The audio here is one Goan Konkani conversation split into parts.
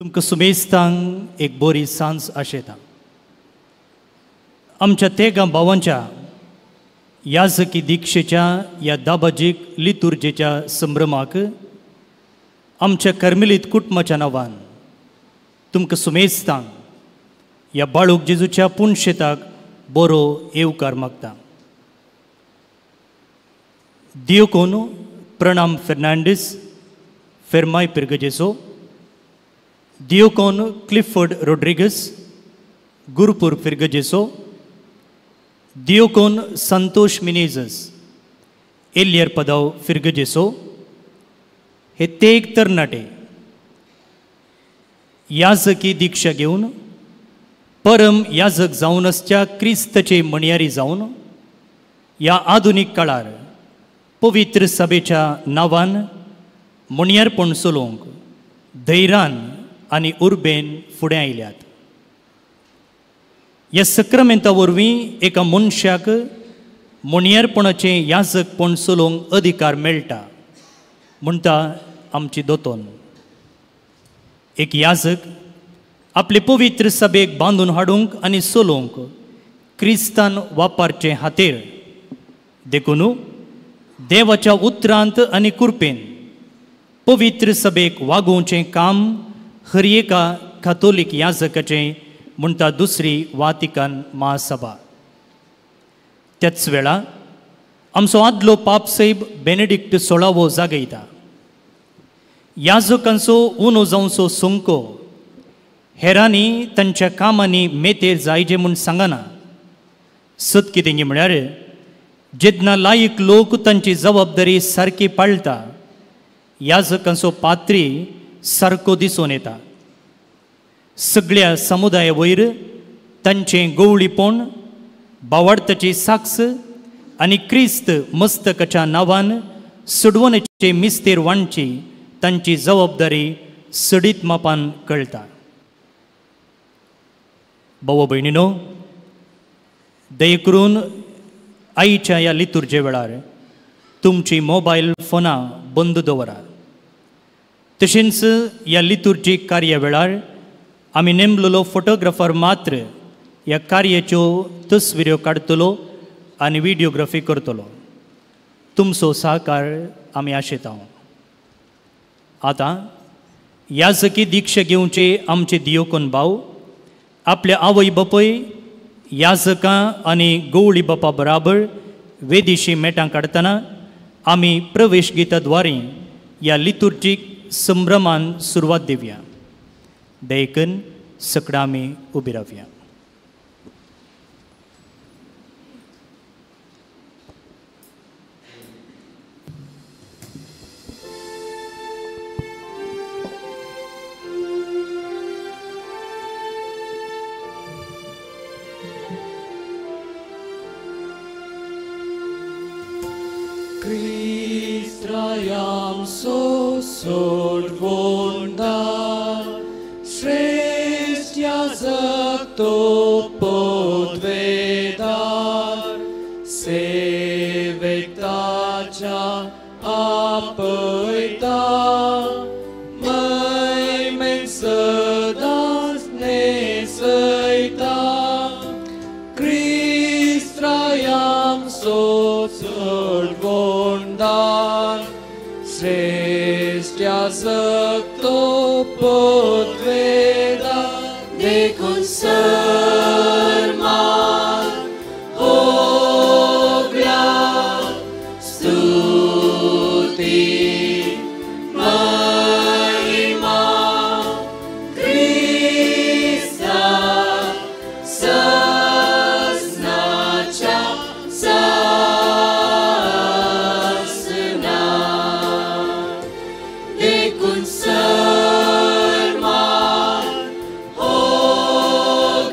तुमकां सुमेस्तांक एक बरी सांज आशेता। आमच्या तेगां भावांच्या याजकी दीक्षेच्या ह्या दाबाजीक लितुर्जेच्या संभ्रमाक आमच्या कर्मेलीत कुटुंबाच्या नांवान तुमकां सुमेस्तांक ह्या बाळूक जेजूच्या पुणशेताक बरो येवकार मागता। दियोकोन प्रणाम फेर्नांडीस फेर्माय पिर्गजेचो, दियोकोन क्लिफर्ड रोड्रिगस गुरपूर फिर्गजेचो, दियोकोन संतोष मिनेजस एलियर पदाव फिर्गजेचो हे तेग तरणाटे याजकी दीक्षा घेवन परम याजक जावन आसच्या क्रिस्तचे म्हणयारी जावन ह्या आधुनीक काळार पवित्र सभेच्या नांवान म्हणयारपण चलोवंक धैर्यान आनी उर्बेन फुडें आयल्यात। ह्या सक्रामेंता वरवीं एका मनशाक म्हणयारपणाचें याजकपण चलोवंक अधिकार मेळटा म्हणटा आमची दोतोन। एक याजक आपले पवित्र सभेक बांदून हाडूंक आनी चलोवंक क्रिस्तान वापरचें हातेर, देखून देवाच्या उतरांत आनी कृपेन पवित्र सभेक वागोवचें काम हर एका कातोलीक याजकाचें म्हणटा दुसरी वातिकान महासभा। त्याच वेळा आमचो आदलो पापसाहेब बेनेडिक्ट सोळावो जागयता, याजकांचो उनो जावचो संको हेरांनी तांच्या कामांनी मेतेर जायजे म्हूण सांगना। सत कितें म्हळ्यार जेन्ना लायक लोक तांची जबाबदारी सारकी पाळटा याजकांचो पात्री सारको दिसून येता। सगळ्या समुदाया वयर तांचें गवळीपण, बावडताची साक्स आनी क्रिस्त मस्तकाच्या नांवान सोडवणेचे मिस्तेर वांटची तांची जबाबदारी सडीत मापान कळटा। भाव भयणीनो, दया करून आईच्या ह्या लितुर्जे वेळार तुमची मोबायल फोनां बंद दवरात। तशेंच ह्या लितुर्जी कार्या वेळार आमी नेमलेलो फोटोग्राफर मात्र ह्या कार्याच्यो तस्विऱ्यो काडटलो आनी व्हिडियोग्राफी करतलो। तुमचो सहकार आमी आशेता। आतां याजकी दीक्षा घेवचे आमचे दियोकोन भाव आपल्या आवय बापूय याजकां आनी गवळी बापा बराबर वेदीशी मेटां काडटना आमी प्रवेश गीताद्वारे ह्या लितुर्जीक संभ्रमान सुरवात दिवया। देखून सगळ्या आमी उबी रावया। Christ so सोडवंदार श्रेष्ठ याजक तो पदवेदार सेवेक ताच्या आपयता महिमेन सदांच न्हेसयता। क्रिस्तायाम सो सोडवंदार श्रेष्ठ याजक तो पदवेदार देखून सरमान होगल्या स्तुती महिमा क्रिस्ता सजनाच्या सासना देखून सरमान होगल्या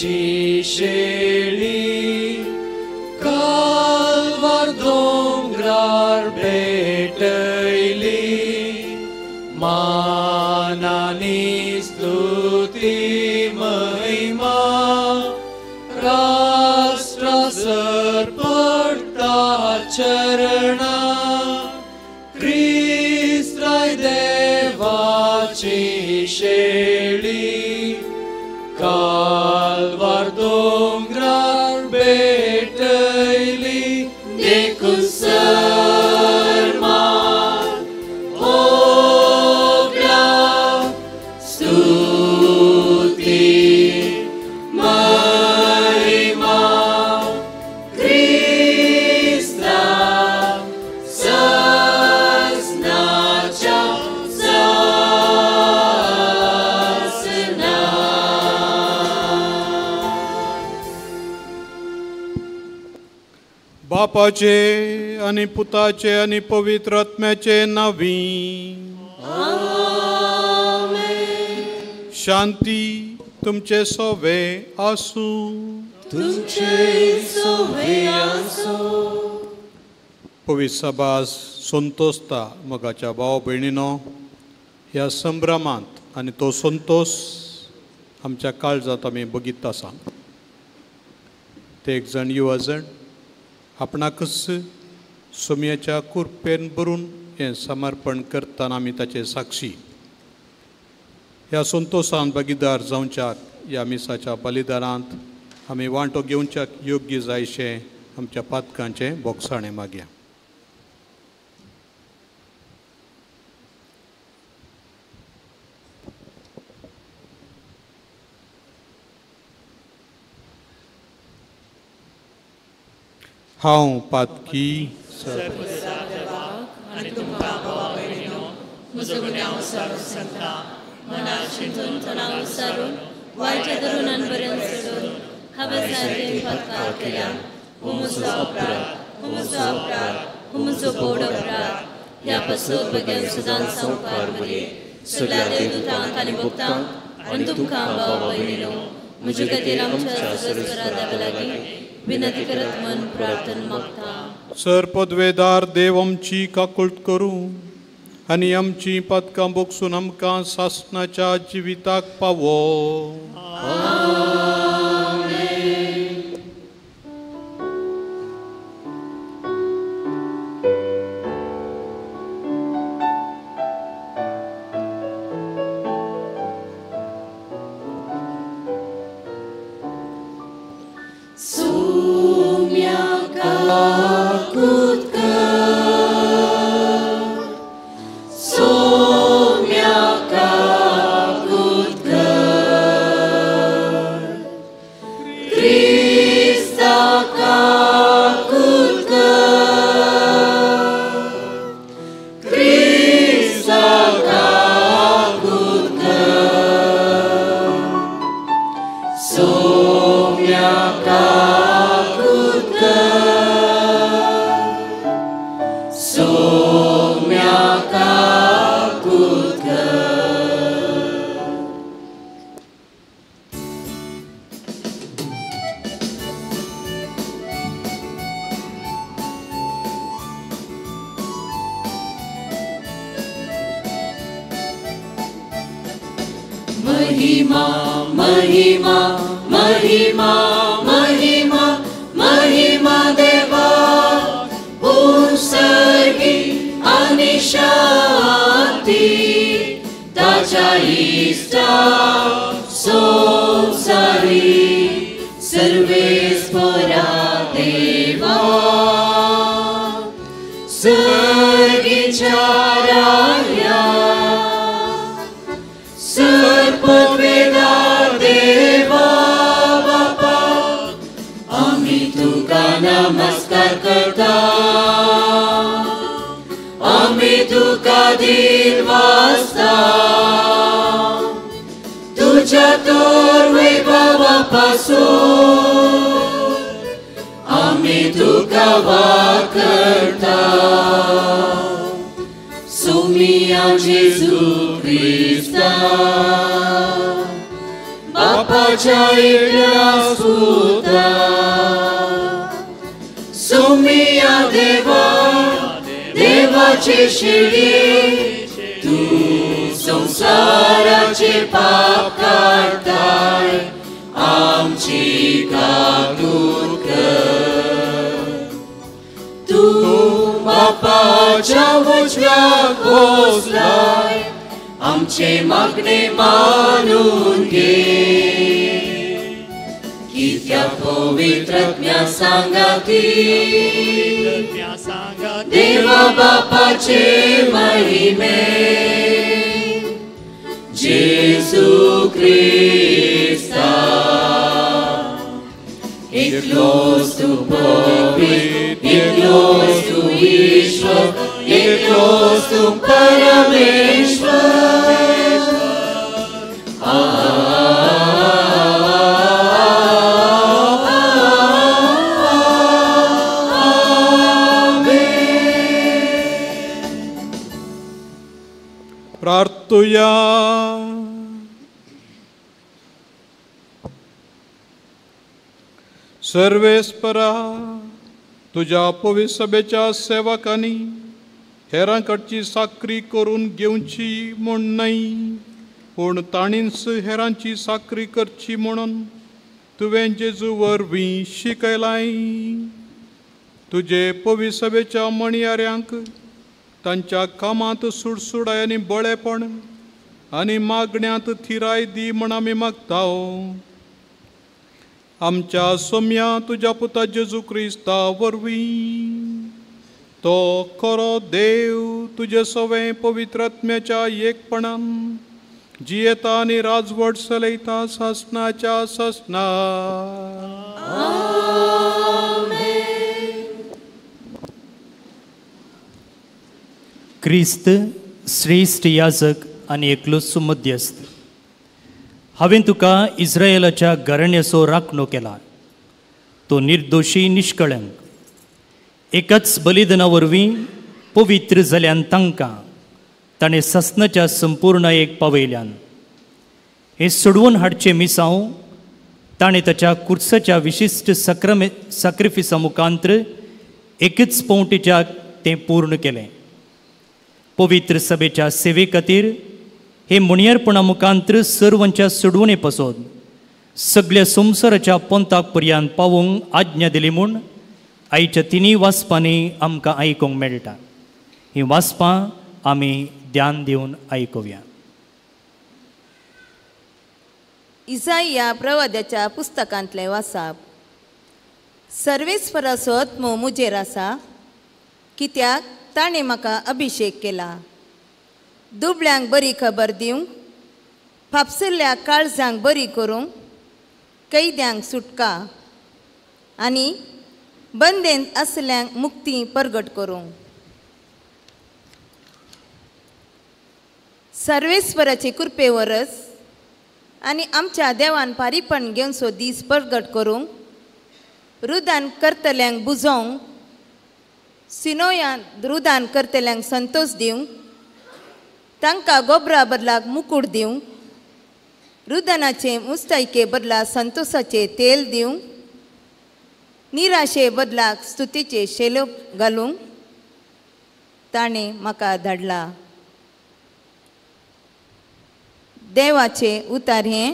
देवाची शेळी कालवार दोंगरार भेटयली मानानी स्तुती महिमा राष्ट्रा सरपडटा चरणा क्रिस्ताय देवाची शेळी कालवार दोंगरार भेटयली देखून सरमान होगल्या स्तुती महिमा क्रिस्ता सजनाच्या सासना. बापाचे आनी पुताचे आनी पवित्र आत्म्याचे नांवी शांती तुमचे सोवे आसूं. तुमचे सोवे आसूं. पवित्र सभास संतोषता मोगाच्या भाव भयणीनो ह्या संभ्रमांत आनी तो संतोष आमच्या काळजांत आमी बगीत आसा. ते एक जाण युवा जाण आपणाकच सोम्याच्या कुरपेन भरून हें समर्पण करतना आमी ताचे साक्षी. ह्या संतोषान भागीदार जावच्याक ह्या मिसाच्या बलिदानांत आमी वांटो घेवच्याक योग्य जायशें आमच्या पातकांचें बोगसाणें मागया. हांव पातकी आनी तुमकां भावा भयणीनो म्हजो गुन्यांव सारून सांगता मनात चिंतून तणाव सारून वायट धरून अनबरेन सोडून हांवें जायते पत्कार केल्या. हो म्हजो अपराध, हो म्हजो अपराध, हो म्हजो बोड अपराध. ह्या पासून बगेन सदांच संवकार मरे सगळ्या देवदूतांक आनी भक्तांक आनी तुमकां भावा भयणीनो म्हजे खातीर आमच्या सर्वेस्परा देवा लागीं विनंती करत मन प्रार्थना मागता. सर पदवेदार देव आमची काकुळट करूं आनी आमची पातकां बोगसून आमकां सासणाच्या जिविताक पावो. महिमा महिमा महिमा महिमा महिमा देवा उत्सर्गी आणि शांती ताच्या इष्टा संसारी सर्वेस्परा देवा सर्गीच्या राया सर्पवेदार देवा बापा आम्ही तुका नमस्कार करता आम्ही तुका धीर वाचता तुझ्या तोर वैभवापासून आम्ही तुका वाकरता सुमिया जेजू क्रिस्ता बापा बापाच्या एकल्याच पुता सोमिया देवा देवाचे शेळये तूं संवसाराचे पाप काडटाय आमची काकूत कर तूं बापाच्या उजव्याक बसलाय आमचे मागणे मानून घे कित्याक पवित्र सांगाती देवा बापाचे महिमे जेजू क्रिस्ता एकलोच तूं पवित्र एकलोच तूं ईश्वर एकलोच तूं परमेश्वर. प्रार्थुया. सर्वेस्परा तुज्या पवित्र सभेच्या सेवकांनी हेरां कडची साकरी करून घेवची म्हूण न्हय पूण ताणींच हेरांची साकरी करची म्हणून तुवें जेजू वरवीं शिकयलाय. तुजे पवित्र सभेच्या म्हणयाऱ्यांक तांच्या कामांत सुडसुडाय आनी बळेपण आनी मागण्यांत थिराय दी म्हण आमी मागता. आमच्या सोम्या तुज्या पुता जेजू क्रिस्ता वरवीं तो खरो देव तुजे सवें पवित्र आत्म्याच्या एकपणान जियेता आनी राजवट चलयता सासनाच्या सासना. क्रिस्त श्रेश्ठ याजक आनी एकलोच मध्यस्थ. हांवें तुका इस्रायलाच्या घराण्याचो राखणो केला. तो निर्दोशी निष्कळंक एकाच बलिदाना वरवीं पवित्र जाल्यान तांकां ताणें सासनाच्या संपूर्ण एक पावयल्यान. हें सोडवून हाडचें मिसांव ताणें ताच्या कुर्साच्या विशिश्ट साक्रिफिसा मुखांत्र एकच पवटीच्या तें पूर्ण केलें. पवित्र सभेच्या सेवे खातीर हे मुणयेरपणा मुखांत्र सर्वांच्या सोडवणे पासत सगळ्या संवसाराच्या पंथाक पर्यंत पावोवंक आज्ञा दिली म्हूण आयच्या तिनूय वाचपांनी आमकां आयकूंक मेळटा. हीं वाचपां आमी ध्यान दिवन आयकुया. इजाया प्रवाद्याच्या पुस्तकांतलें वाचप. सर्वेस्पराचो आत्मो म्हजेर आसा कित्याक ताणें म्हाका अभिशेक केला दुबळ्यांक बरी खबर दिवंक फापसुल्ल्या काळजांक बरी करूंक कैद्यांक सुटका आनी बंदेंत आसल्यांक मुक्ती परगट करूंक. सर्वेस्पराचे कृपे वरस आनी आमच्या देवान पारीपण घेवचो दीस परगट करूंक रुदान करतल्यांक बुजोवंक सिनोयान रुदान करतल्यांक संतोष दिवंक तांकां गोबरा बदलाक मुकूट दिवंक रुदानाचे मुस्तायके बदला संतोषाचे तेल दिवंक निराशे बदलाक स्तुतीचे शेलो घालूंक ताणें म्हाका धाडला. देवाचे उतार हें.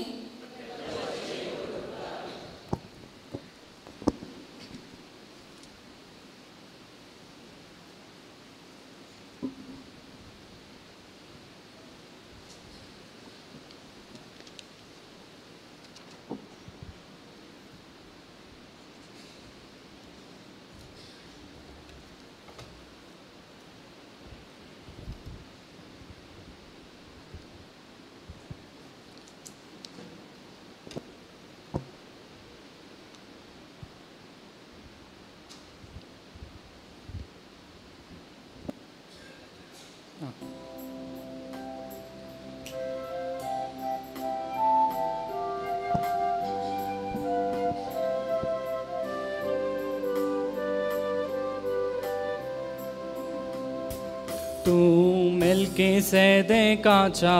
तूं मेलकीसेदेकाच्या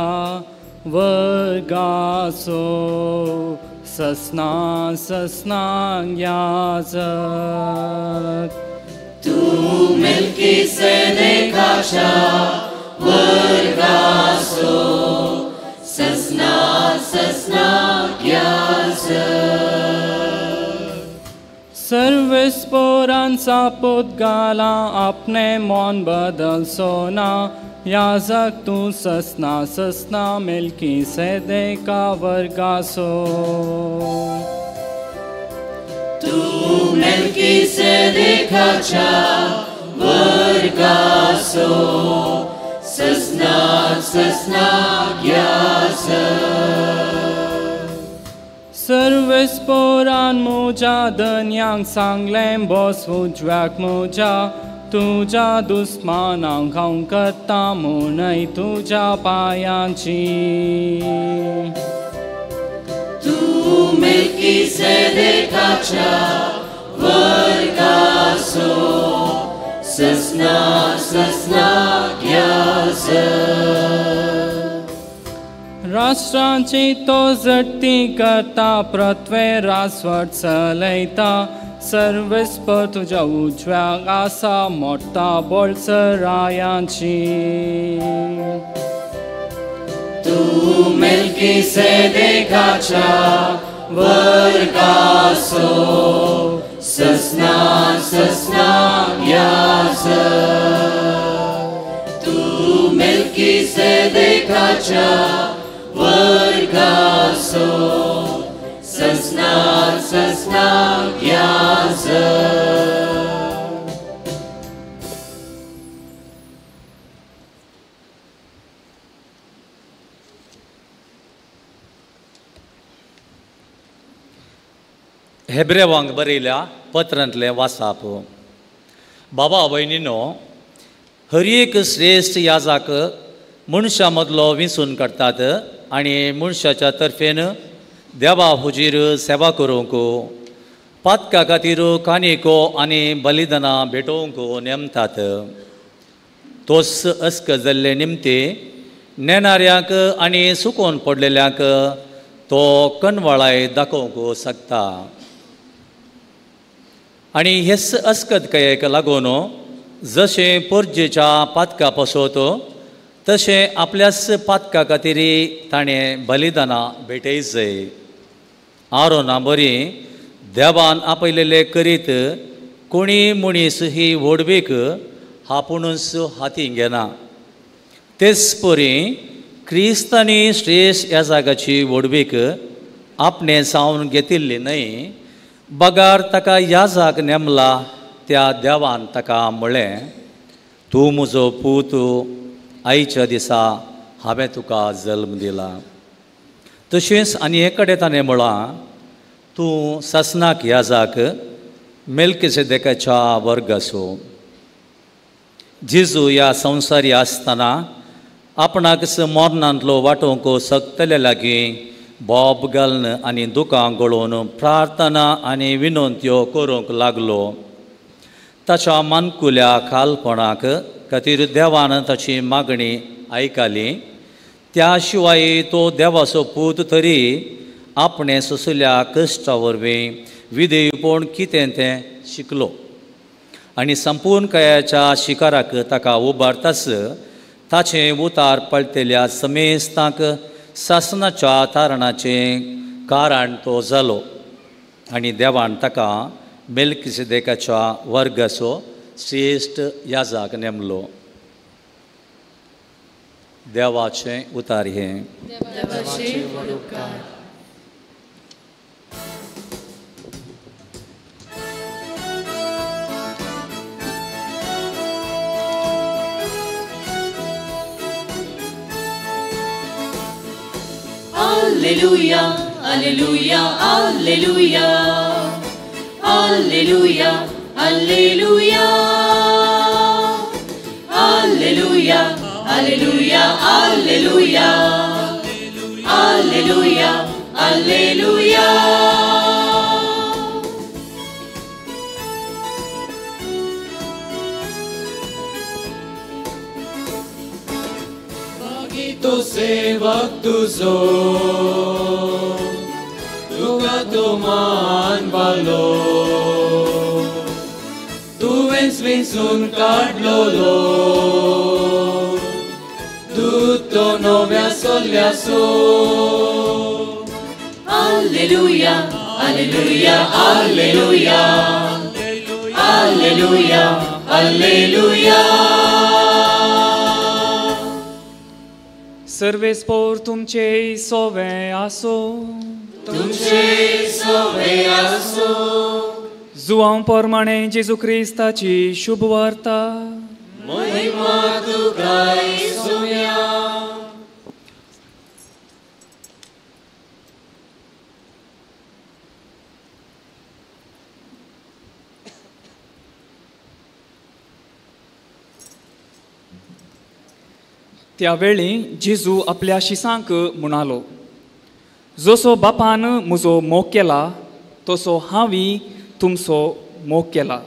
वर्गाचो ससना ससना याजक. तूं मेल्कीसेदेकाच्या वर्गाचो ससना ससना याजक. सर्वेस्पोरांचा पोतगाला आपणे मन बदलचो ना याजक तूं ससना ससना मेल्कीसेदेका वर्गाचो. तूं मेल्कीसेदेकाच्या वर्गाचो ससना ससना याजक. सर्वेस्पोरान म्हज्या धनयांक सांगलें बस उजव्याक म्हज्या तुज्या दुस्मानांक हांव करता म्हणय तुज्या पांयांची. तूं मेल्कीसेदेकाच्या वर्गाचो ससना ससना याजक. राष्ट्रांची तो झडटी करता पृथ्वे रासवट चलयता सर्वेस्पर तुज्या उजव्याक आसा मोडटा बोळसरायांची. तूं मेल्कीसेदेकाच्या वर्गाचो ससना ससना याजक. तूं मेल्कीसेदेकाच्या वर्गाचो ससना ससना याजक. हेब्रेवांक बरयल्या पत्रांतलें वासाप. बाबा भयणीनो, हर एक श्रेश्ठ याजाक मनशां मदलो विंचून काडटात आनी मनशाच्या तर्फेन देवा हुजीर सेवा करूंक पातका खातीर कानिको आनी बलिदानां भेटोवंक नेमतात. तोच अस्क जाल्ले निमते नेणाऱ्यांक आनी सुकोवन पडलेल्यांक तो कनवाळाय दाखोवंक शकता. आनी हेच अस्कतकायेक लागून जशें पोरजेच्या पातका पासत तशें आपल्याच पातका खातीर ताणें बलिदानां भेटयजय. आरोना बरी देवान आपयलेले करीत कोणी मनीस ही व्हडवीक आपुणूच हाती घेना. तेच परी क्रिस्तांनी श्रेश्ठ ह्या जागाची व्हडवीक आपणें सावन घेतिल्ली न्हय, बगार ताका ह्या जाग नेमला त्या देवान ताका म्हळें, तूं म्हजो पूत, आयच्या दिसा हांवें तुका जल्म दिला. तशेंच आनी हे कडेन ताणें म्हळां, तूं सासनाक ह्या जाग मेल्कीसेदेकाच्या वर्गाचो. जेजू ह्या संवसारी आसतना आपणाक मरणांतलो वांटोवंक शकतले लागीं बोब घालून आनी दुकां गळोवन प्रार्थना आनी विनंत्यो करूंक लागलो. ताच्या मानकुल्या खालपणाक खातीर देवान ताची मागणी आयकली. त्या शिवाय तो देवाचो पूत तरी आपणें सोंशिल्ल्या कश्टा वरवीं विधेयपण कितें तें शिकलो आनी संपूर्ण कायाच्या शिकाराक ताका उबारताच ताचें उतार पळतेल्या समेस्तांक सासनाच्या तारणाचें कारण तो जालो आनी देवान ताका मेल्कीसेदेकाच्या वर्गाचो श्रेश्ठ याजाक नेमलो. देवाचें उतार हें. Alleluia, Alleluia, Alleluia, Alleluia, Alleluia, Alleluia, Alleluia, Alleluia, Alleluia, Alleluia. तो सेवक तुझो तुका तूं मान बालो तुवेंच विंचून काडलोलो दूत तो नव्या सोल्यासो. Alleluia, alleluia, alleluia, alleluia, alleluia. सर्वेस्पोर तुमचे सोवे आसो, तुमचे सोवे आसो. जुवांव प्रमाणे जेजू क्रिस्ताची शुभ वार्ता. महिमा तुका सोम्या. त्या वेळी जेजू आपल्या शिसांक म्हणालो, जसो बापान म्हजो मोग केला तसो हांवी तुमचो मोग केला.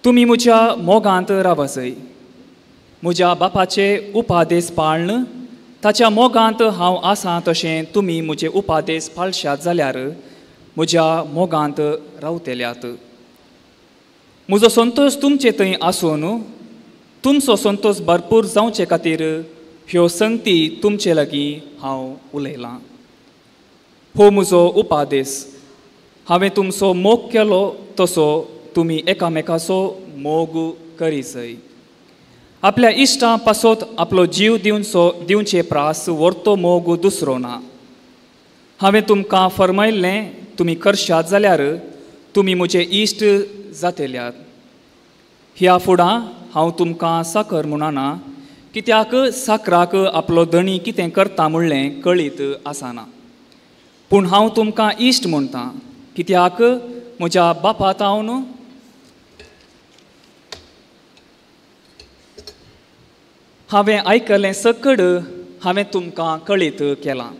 तुमी म्हज्या मोगांत रावसय. म्हज्या बापाचे उपादेस पाळन ताच्या मोगांत हांव आसा तशें तुमी म्हजे उपादेस पाळशात जाल्यार म्हज्या मोगांत रावतल्यात. म्हजो संतोश तुमचे थंय आसून तुमचो संतोश भरपूर जावचे खातीर ह्यो संगती तुमचे लागीं हांव उलयलां. हो म्हजो उपादेस. हांवें तुमचो मोग केलो तसो तुमी एकामेकाचो मोग करीसय. आपल्या इश्टां पासत आपलो जीव दिवचे प्रास व्हरतो मोग दुसरो ना. हांवें तुमकां फर्मायल्लें तुमी करशात जाल्यार तुमी म्हजे इश्ट जातेल्यात. ह्या फुडां हांव तुमकां साकर म्हणना, कित्याक साकराक आपलो धणी कितें करता म्हणलें कळीत आसना. पूण हांव तुमकां इश्ट म्हणटा, कित्याक म्हज्या बापा तावन हांवें आयकलें सकड हांवें तुमकां कळीत केलां.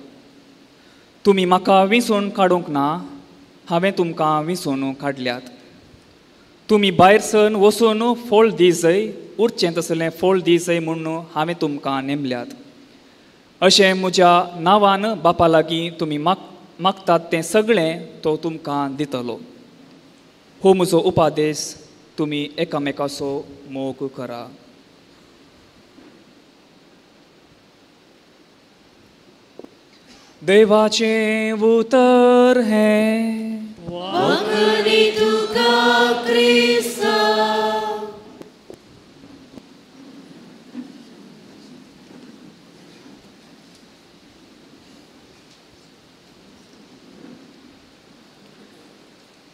तुमी म्हाका विंचून काडूंक ना, हांवें तुमकां विंचून काडल्यात. तुमी भायर सरून वचून फळ दिजय, उरचें तसलें फळ दिजय म्हूण हांवें तुमकां नेमल्यात. अशें म्हज्या नांवान बापा लागीं तुमी मागतात तें सगळें तो तुमकां दितलो. हो म्हजो उपादेश, तुमी एकामेकाचो मोग करा. देवाचें उतर हें. वखदी तुका क्रिस्ता.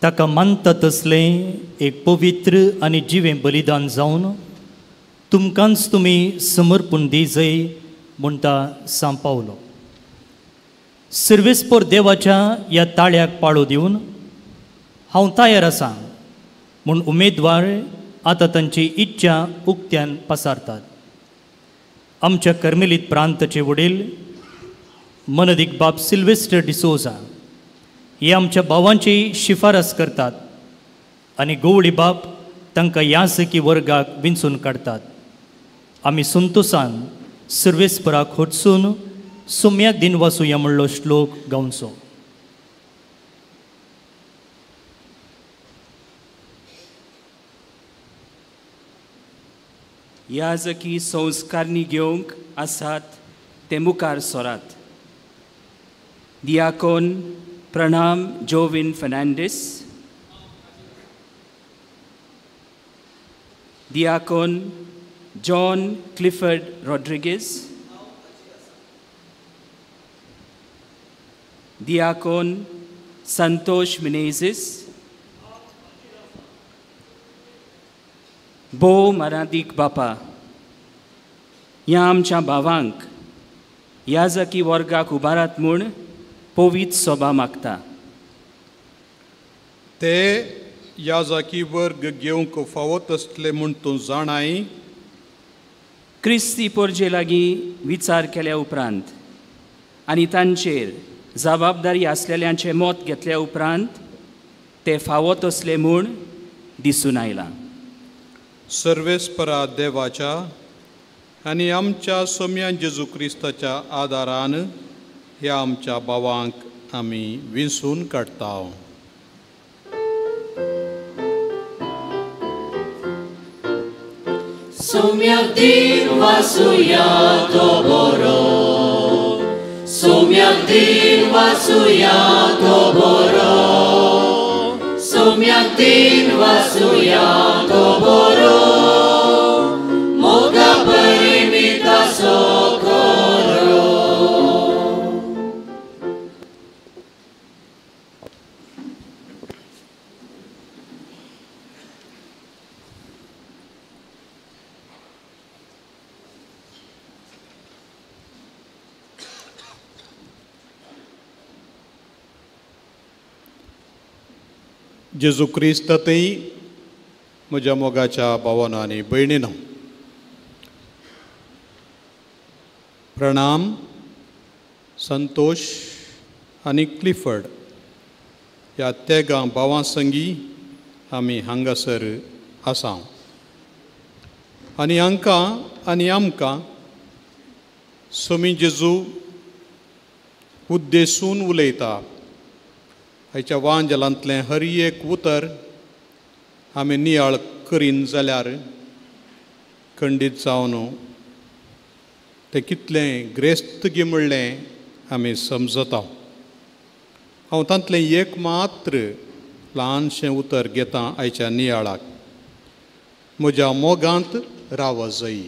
ताका मानता तसलें एक पवित्र आनी जिवें बलिदान जावन तुमकांच तुमी समर्पूण दिजय म्हणटा सांपावलो. सर्वेस्पोर देवाच्या ह्या ताळ्याक पाळो दिवन हांव तयार आसा म्हूण उमेदवार आतां तांची इच्छा उक्त्यान पसारतात. आमच्या कर्मेलीत प्रांताचे वडील मनदीक बाब सिल्वेस्टर डिसोजा हे आमच्या भावांची शिफारस करतात आनी गोवळी बाप तांकां यासकी वर्गाक विंचून काडटात. आमी संतोसान सर्वेस्पराक होटसून सुम्याक दिन वाचुया म्हणलो श्लोक गावचो. याजकी संस्कारणी घेवंक आसात ते मुखार सोरात. दियाकोन प्रणाम जोविन फर्नांडीस, दियाकोन जॉन क्लिफर्ड रॉड्रिगीज, दियाकोन संतोष मिनेझिस, भोव मरादीक बापा, ह्या आमच्या भावांक याजकी वर्गाक उबारात म्हूण पवित्र सोबा मागता. ते याजकी वर्ग घेवंक फावो तसले म्हूण तूं जाणाय. क्रिस्ती पोरजे लागीं विचार केल्या उपरांत आनी तांचेर जबाबदारी आसलेल्यांचें मत घेतल्या उपरांत ते फावो तसले म्हूण दिसून आयलां. सर्वेस्परा देवाच्या आनी आमच्या सोम्या जेजू क्रिस्ताच्या आदारान ह्या आमच्या भावांक आमी विंचून काडटा. सोम्याक दिन वासुया तो बरो, सोम्याक दिन वासुया तो बरो, सोम्याक दिन वासुया तो बरो, मोगा परिमितासो करो. जेजू क्रिस्तांतय म्हज्या मोगाच्या भावानो आनी भयणीनो, प्रणाम, संतोष आनी क्लिफर्ड ह्या तेगां भावां संगी आमी हांगासर आसा आनी हांकां आनी आमकां सोमी जेजू उद्देशून उलयता. आयच्या वांजलांतलें हर एक उतर आमी नियाळ करीन जाल्यार खंडीत जावन तें कितलें ग्रेस्त गी म्हणलें आमी समजता. हांव तांतलें एक मात्र ल्हानशें उतर घेता आयच्या नियाळाक. म्हज्या मोगांत राव जय,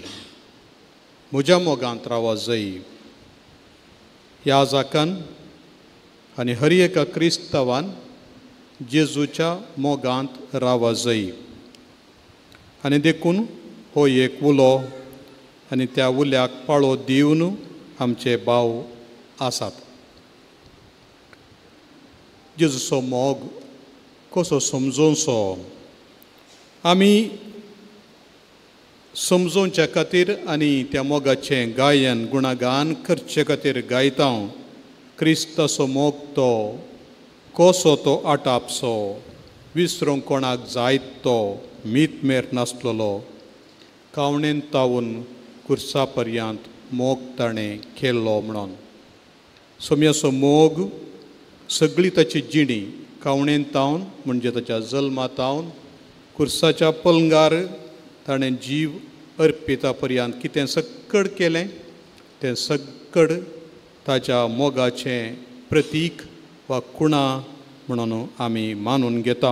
म्हज्या मोगांत राव जय. ह्या जाकान आनी हर एका क्रिस्तांवान जेजूच्या मोगांत राव जय. आनी देखून हो एक उलो आनी त्या उल्याक पाळो दिवन आमचे भाव आसात. जेजूचो मोग कसो समजोवचो आमी समजोवच्या खातीर आनी त्या मोगाचें गायन गुणगान करचे खातीर गायता. क्रिस्ताचो मोग तो कसो तो आटापसो, विसरूंक कोणाक जायत तो मीत मेर नासलेलो, कावणेन तावून कुर्सा पर्यंत मोग ताणें केल्लो म्हणून. सोम्याचो मोग सगळी ताची जिणी कावणेन तावन म्हणजे ताच्या जल्मा तावन कुर्साच्या पलंगार ताणें जीव अर्पिता पर्यंत कितें सक्कड केलें तें सक्कड ताच्या मोगाचें प्रतीक वा कुणा म्हणून आमी मानून घेता.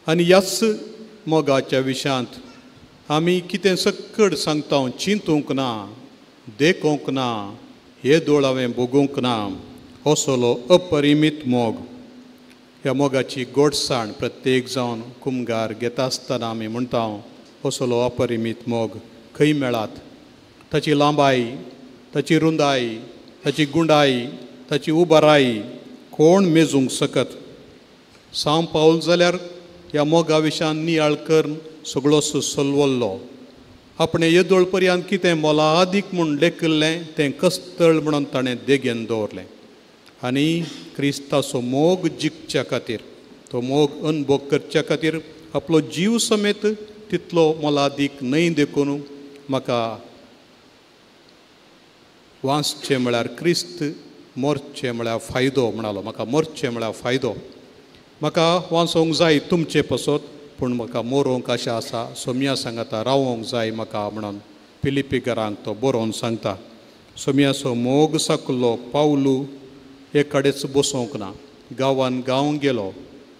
आनी ह्याच मोगाच्या विशयांत आमी कितें सक्कड सांगता, चिंतूंक ना, देखूंक ना, हे दोळ हांवें भोगूंक ना, असलो अपरिमीत मोग. ह्या मोगाची गोडसाण प्रत्येक जावन कुमगार घेता आसतना आमी म्हणटा असलो अपरिमीत मोग खंय मेळात. ताची लांबाय, ताची रुंदाय, ताची गुंडाय, ताची उबाराय कोण मेजूंक शकत. सांव पावल जाल्यार ह्या मोगा विशयान नियाळ करून सगळोसो सलवल्लो. आपणें येदोळ पर्यंत कितें मोलादीक म्हूण लेखिल्लें तें कस्तळ म्हणून ताणें देगेन दवरलें आनी क्रिस्ताचो मोग जिखच्या खातीर, तो मोग अनुभव करच्या खातीर आपलो जीव समेत तितलो मोलादीक न्हय देखून म्हाका वाचचें म्हळ्यार क्रिस्त, मोरचें म्हळ्यार फायदो म्हणालो. म्हाका मोरचें म्हळ्यार फायदो, म्हाका वाचोंक जाय तुमचे पसत, पूण म्हाका मोरोंक आशा आसा. सोम्या सांगता रावोंक जाय म्हाका म्हणून फिलिपीकरांक तो बरोवन सांगता. सोम्याचो मोग साकलो पावलू एक कडेच बसोंक ना, गांवान गांव गेलो,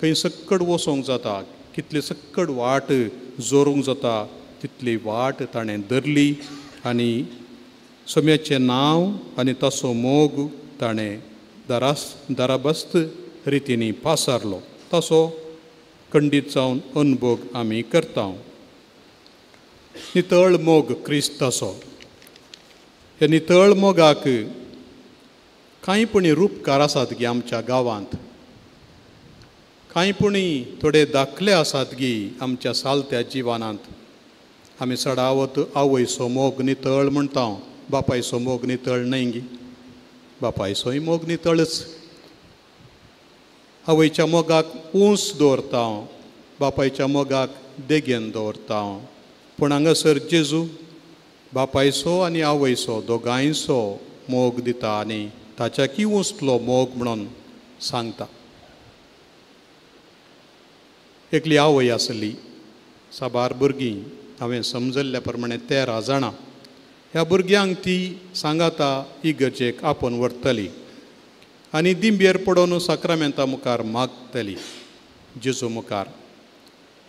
खंय सक्कड वचोंक जाता, कितली सक्कड वाट जोरूंक जाता तितली वाट ताणें धरली आनी सोम्याचें नांव आनी ताचो मोग ताणें दाराबस्त रितींनी पासारलो. ताचो खंडीत जावन अनभोग आमी करता. नितळ मोग क्रिस्ताचो. ह्या नितळ मोगाक कांय पुणी रुपकार आसात गी आमच्या गांवांत, कांय पुणी थोडे दाखले आसात गी आमच्या सालत्या जिवनांत. आमी चडावत आवयचो मोग नितळ म्हणटा, बापायचो मोग नितळ न्हय गी, बापायचोय मोग नितळच. आवयच्या मोगाक ऊंच दवरता, बापायच्या मोगाक देगेन दवरता. पूण हांगासर जेजू बापायचो आनी आवयचो दोगांयचो मोग दिता आनी ताच्या की उंचलो मोग म्हणून सांगता. एकली आवय आसली, साबार भुरगीं, हांवें समजल्ल्या प्रमाणे 13 जाणां. ह्या भुरग्यांक ती सांगाता इगर्जेक आपोवन व्हरतली आनी दिंबेर पडोवन साक्रामेंता मुखार मागतली जेजू मुखार.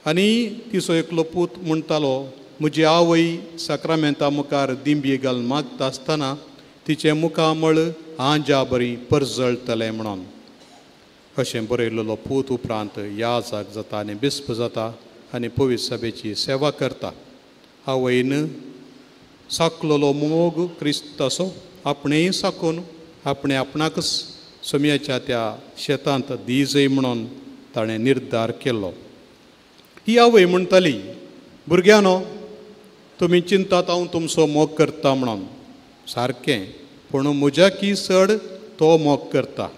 आनी तिचो एकलो पूत म्हणटालो, म्हजी आवय साक्रामेंता मुखार दिंबी घालून मागता आसतना तिचें मुखामळ आंजा बरी परजळटलें म्हणून. अशें बरयलेलो पूत उपरांत याजाक जाता आनी बिस्प जाता आनी पवित्र सभेची सेवा करता. आवयन साकलेलो मोग क्रिस्ताचो आपणेंय साकून आपणें आपणाकच सोमयाच्या त्या शेतांत दिजय म्हणून ताणें निर्धार केलो. ही आवय म्हणटाली, भुरग्यांनो तुमी चिंतात हांव तुमचो मोग करता म्हणून, सारकें, पूण म्हज्या की चड तो मोग करता.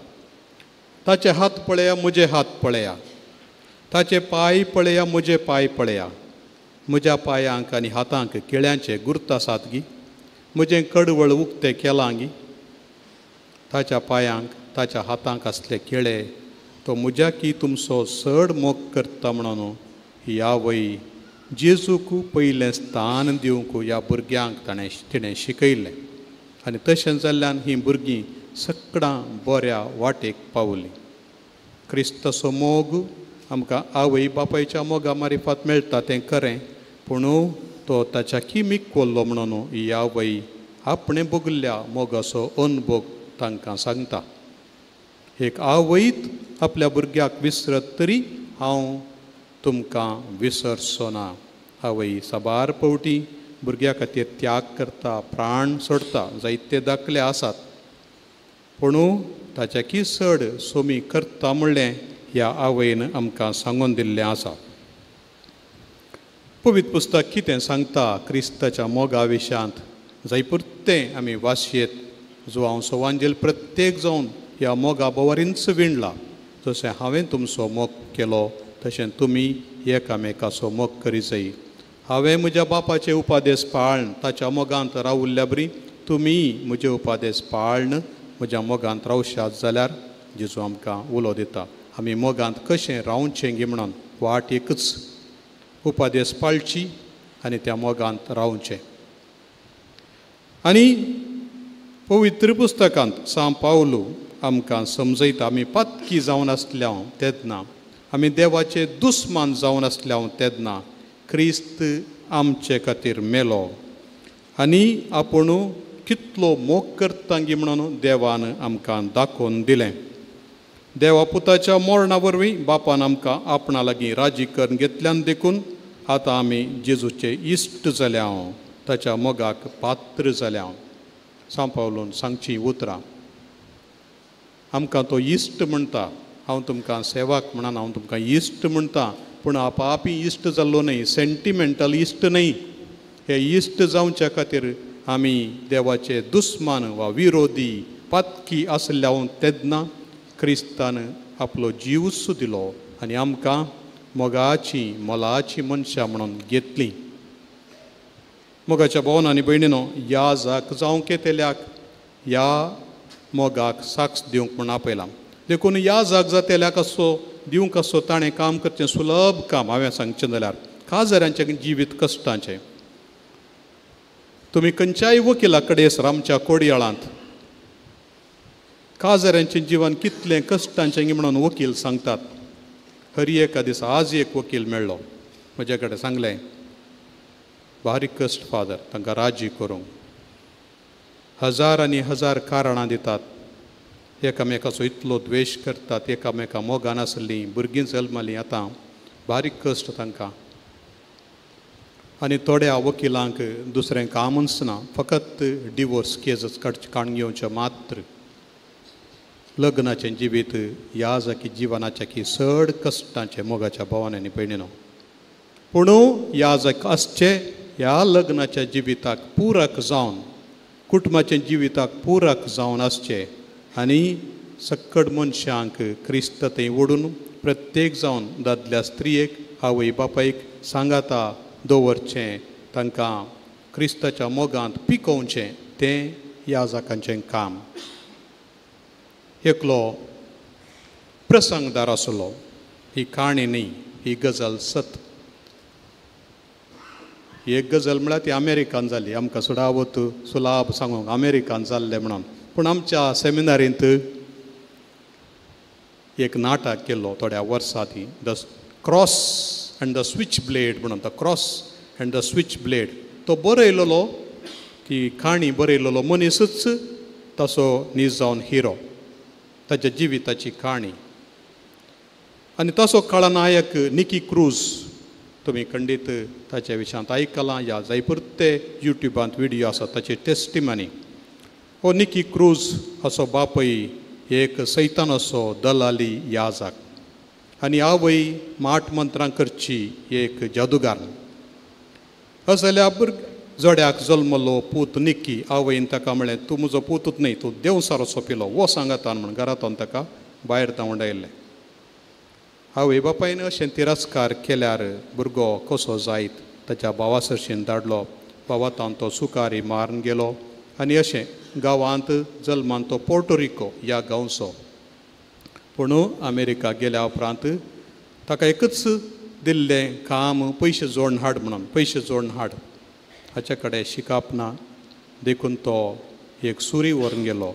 ताचे हात पळया, म्हजे हात पळया, ताचे पांय पळया, म्हजे पांय पळया, म्हज्या पांयांक आनी हातांक केळ्यांचे गुर्त आसात गी, म्हजें कडवळ उक्तें केलां गी, ताच्या पांयांक ताच्या हातांक आसले केळे, तो म्हज्या की तुमचो चड मोग करता म्हणून ही आवय जेजूक पयलें स्थान दिवंक ह्या भुरग्यांक तिणें शिकयलें. आनी तशें जाल्ल्यान हीं भुरगीं सगळां बऱ्या वाटेक पावलीं. क्रिस्ताचो मोग आमकां आवय बापायच्या मोगा मारिफात मेळटा तें खरें, पूण तो ताच्या किमीक कोल्लो म्हणून ही आवय आपणें भोगल्ल्या मोगाचो अनुभव तांकां सांगता. एक आवयत आपल्या भुरग्याक विसरत तरी हांव तुमकां विसरचो ना. आवय साबार पावटी भुरग्या खातीर त्याग करता, प्राण सोडता, जायते दाखले आसात, पूण ताच्या की चड सोमी करता म्हणलें ह्या आवयन आमकां सांगून दिल्लें आसा. पवित्र पुस्तक कितें सांगता क्रिस्ताच्या मोगा विशयांत जायपुरतें आमी वाचयेत. जो हांव सवांजेल प्रत्येक जावन ह्या मोगा बोवारींच विणला, जशें हांवें तुमचो मोग केलो तशें तुमी एकामेकाचो मोग करी जाय. हांवें म्हज्या बापाचे उपादेश पाळन ताच्या मोगांत रावल्ल्या बरी तुमी म्हजे उपादेश पाळन म्हज्या मोगांत रावशात जाल्यार जेजू आमकां उलो दिता. आमी मोगांत कशें रावचें गी म्हणून वाट एकच, उपादेश पाळची आनी त्या मोगांत रावचें. आनी पवित्र पुस्तकांत सांव पावलू आमकां समजयता, आमी पातकी जावन आसल्या तेन्ना, आमी देवाचे दुस्मान जावन आसल्या तेन्ना क्रिस्त आमचे खातीर मेलो आनी आपूण कितलो मोग करता गी म्हणून देवान आमकां दाखोवन दिलें. देवा पुताच्या मरणा वरवीं बापान आमकां आपणा लागीं राजी करून घेतल्यान देखून आतां आमी जेजूचे इश्ट जाल्या, ताच्या मोगाक पात्र जाल्या. सांव पावलून सांगची उतरां आमकां तो इश्ट म्हणटा. हांव तुमकां सेवाक म्हणून हांव तुमकां इश्ट म्हणटा, पूण आपापी इश्ट जाल्लो न्हय, सेंटिमेंटल इश्ट न्हय. हे इश्ट जावच्या खातीर आमी देवाचे दुस्मान वा विरोधी पातकी आसल्या तेन्ना क्रिस्तान आपलो जीवच दिलो आनी आमकां मोगाची मोलाची मनशां म्हणून घेतली. मोगाच्या भोवन आनी भयणीनो, ह्या जाक जावंक येतल्याक ह्या मोगाक साक्ष दिवंक म्हूण आपयलां. देखून ह्या जाग जातेल्याक असो दिवंक असो ताणें काम करचें सुलभ काम. हांवें सांगचें जाल्यार काजारांचें जिवीत कश्टांचें. तुमी खंयच्याय वकिला कडेन आमच्या कोडयाळांत काजारांचें जिवन कितलें कश्टांचें म्हणून वकील सांगतात. हर एका दिसा आज एक वकील मेळ्ळो म्हज्या कडेन, सांगलें बारीक कश्ट फादर, तांकां राजी करूंक हजार आनी हजार कारणां दितात. एकामेकाचो इतलो द्वेश करतात, एकामेका मोगान आसलीं भुरगीं जल्मलीं, आतां बारीक कश्ट तांकां. आनी थोड्या वकिलांक दुसरें कामूच ना, फकत डिवोर्स केजच काडून घेवचें मात्र. लग्नाचें जिवीत ह्या जाकी जिवनाच्या की चड कश्टांचें मोगाच्या भावान आनी भयणीनो. पूण ह्या जाक आसचें ह्या लग्नाच्या जिविताक पुरक जावन, कुटुंबाच्या जिविताक पुरक जावन आसचें आनी सक्कड मनशांक क्रिस्त थंय ओडून प्रत्येक जावन दादल्या स्त्रियेक आवय बापायक सांगाता दवरचें, तांकां क्रिस्ताच्या मोगांत पिकोवचें, तें ह्या जाकांचें काम. एकलो प्रसंगदार आसलो. ही काणी न्ही, ही गजल सत. एक गजल म्हळ्यार ती अमेरिकान जाली. आमकां सुडावत सुलाब सांगूंक अमेरिकान जाल्लें म्हणून. पूण आमच्या सेमिनारींत एक नाटक केल्लो थोड्या वर्सां आदीं, the cross and the switch blade म्हणून. The cross and the switch blade तो बरयलेलो, ती काणी बरयलेलो मनीसूच तसो नीज जावन हिरो, ताच्या जिविताची काणी. आनी तसो खळनायक निकी क्रूज, तुमी खंडीत ताच्या विशयांत आयकलां या जायपुरते युट्युबांत व्हिडियो आसा ताची टेस्टिमनी. हो निकी क्रूज असो बापय एक सैतान असो दलाली याजाक आनी आवय माठ मंत्रां करची एक जादूगार. असल्या जोड्याक जल्मलो पूत निकी. आवयन ताका म्हळें, तूं म्हजो पूतूच न्हय, तूं देवसारो पिलो वो सांगातान म्हण घरांतून ताका भायर धांवडायल्लें. आवय बापायन अशें तिरस्कार केल्यार भुरगो कसो जायत ताच्या भावा सरशीन धाडलो. भावातान तो सुकारी मारून गेलो आनी अशें गांवांत जल्मान तो पोर्टोरिको ह्या गांवचो. पूण अमेरिका गेल्या उपरांत ताका एकूच दिल्लें काम, पयशे जोडून हाड म्हणून, पयशे जोडून हाड. हाचे कडेन शिकप ना देखून तो एक सुरी व्हरून गेलो.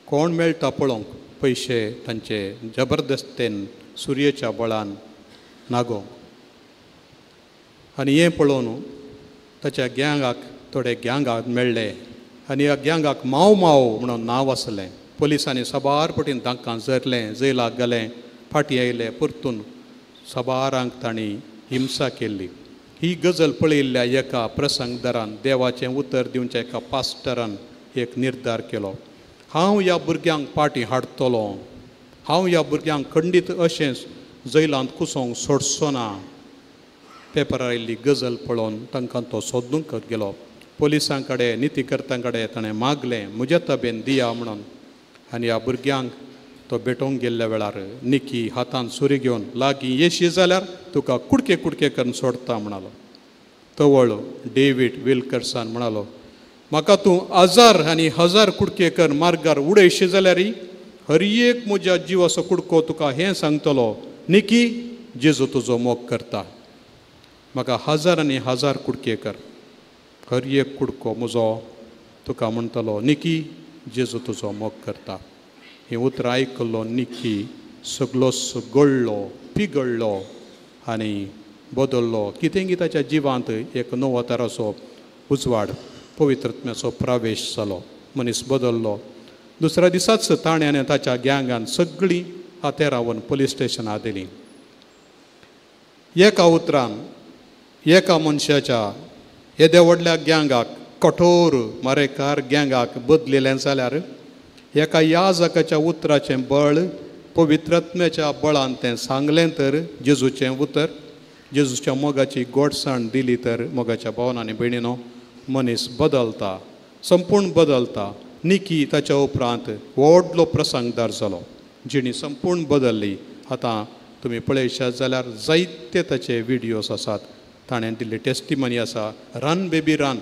कोण मेळटा पळोवंक पयशे तांचे जबरदस्तेन सुरयेच्या बळान नागोवंक. आनी हें पळोवन ताच्या गँगाक थोडे गँगाक मेळ्ळे आनी ह्या गँगाक माव माव म्हणून नांव आसलें. पोलिसांनी साबार पटीन तांकां झरलें, जैलाक घालें, फाटीं आयले परतून साबारांक तांणी हिंसा केल्ली. ही गजल पळयल्ल्या एका प्रसंगदारान, देवाचें उतर दिवच्या एका पास्टरान एक निर्धार केलो, हांव ह्या भुरग्यांक पाटी हाडटलो, हांव ह्या भुरग्यांक खंडीत अशेंच जैलांत कुसोवंक सोडचो ना. पेपरार आयिल्ली गजल पळोवन तांकां तो सोदूंक गेलो. पोलिसां कडेन, नितीकर्त्यां कडेन ताणें मागलें, म्हज्या तबेन दिया म्हणून. आनी ह्या भुरग्यांक तो भेटोवंक गेल्ल्या वेळार निकी हातान सुरी घेवन लागीं येशी जाल्यार तुका कुडके कुडके करून सोडता म्हणालो. तवळ डेवीड विल्कर्सान म्हणालो, म्हाका तूं हजार आनी हजार कुडके कर मार्गार उडयशी जाल्यार हर एक म्हज्या जिवाचो कुडको तुका हें सांगतलो, निकी जेजू तुजो मोग करता. म्हाका हजार आनी हजार कुडके कर, हर एक कुडको म्हजो तुका म्हणटलो, निकी जेजू तुजो मोग करता. ही उतरां आयकल्लो निकी सगळोच गळ्ळो, पिगळ्ळो आनी बदल्लो. कितें की ताच्या जिवांत एक नवो तराचो उजवाड, पवित्रत्म्याचो प्रवेश जालो, मनीस बदल्लो. दुसऱ्या दिसाच ताणें आनी ताच्या गँगान सगळीं हातेरावन पोलीस स्टेशनार दिलीं. एका उतरान एका मनशाच्या येद्या व्हडल्या गँगाक, कठोर मारेकार गँगाक बदलिलें जाल्यार एका याजकाच्या उतराचें बळ, पवित्रत्म्याच्या बळान तें सांगलें तर, जेजूचें उतर, जेजूच्या मोगाची गोडसाण दिली तर, मोगाच्या भावन आनी भयणीनो, मनीस बदलता, संपूर्ण बदलता. निकी ताच्या उपरांत व्हडलो प्रसंगदार जालो, जिणी संपूर्ण बदल्ली. आतां तुमी पळयशात जाल्यार जायते ताचे व्हिडियोज आसात, ताणें दिल्ली टेस्टिमनी आसा. Run baby run,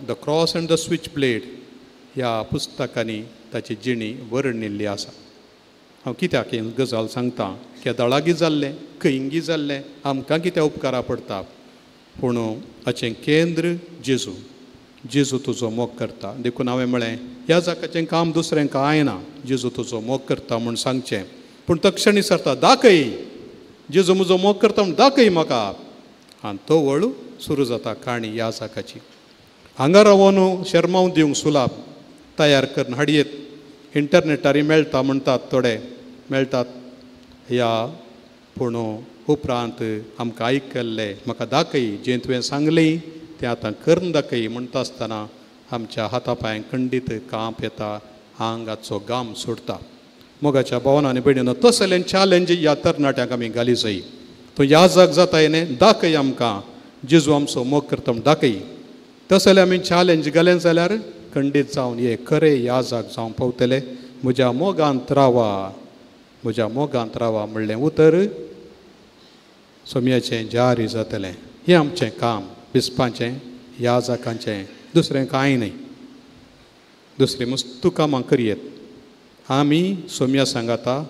the cross and the switch blade ह्या पुस्तकांनी ताची जिणी वर्णिल्ली आसा. हांव कित्याक ही गजाल सांगता, केदळागी जाल्लें, खंयगी जाल्लें, आमकां कित्याक उपकारा पडता, पूण हाचें केंद्र जेजू. जेजू तुजो मोग करता. देखून हांवें म्हळें, ह्या जाकाचें काम दुसरें कांय ना, जेजू तुजो मोग करता म्हूण सांगचें. पूण तक्षणी सरता, दाखय जेजू म्हजो मोग करता म्हूण दाखय म्हाका. आनी तो वळू सुरू जाता काणी ह्या जाकाची. हांगा रावन शर्मांव दिवंक सुलाब तयार करून हाडयेत, इंटरनेटार मेळटा म्हणटात, थोडे मेळटात ह्या. पूण उपरांत आमकां आयकल्लें म्हाका दाखय, जें तुवें सांगलें तें आतां करून दाखय म्हणटा आसतना आमच्या हाता पांयांक खंडीत कांप येता, आंगाचो घाम सोडटा. मोगाच्या भावना आनी भयणीनो, तसलें चॅलेंज ह्या तरणाट्यांक आमी घाली जाय. तूं याजक जाताय न्ही, दाखय आमकां जेजू आमचो मोग करता म्हूण दाखय. तसलें आमी चॅलेंज घालें जाल्यार खंडीत जावन हे खरे याजक जावंक पावतले. म्हज्या मोगांत रावा, म्हज्या मोगांत रावा म्हणलें उतर सोम्याचें जारी जातलें. हें आमचें काम, बिस्पांचें, याजकांचें, दुसरें कांय न्हय. दुसरीं मस्तू कामां करयेत, आमी सोम्या सांगाता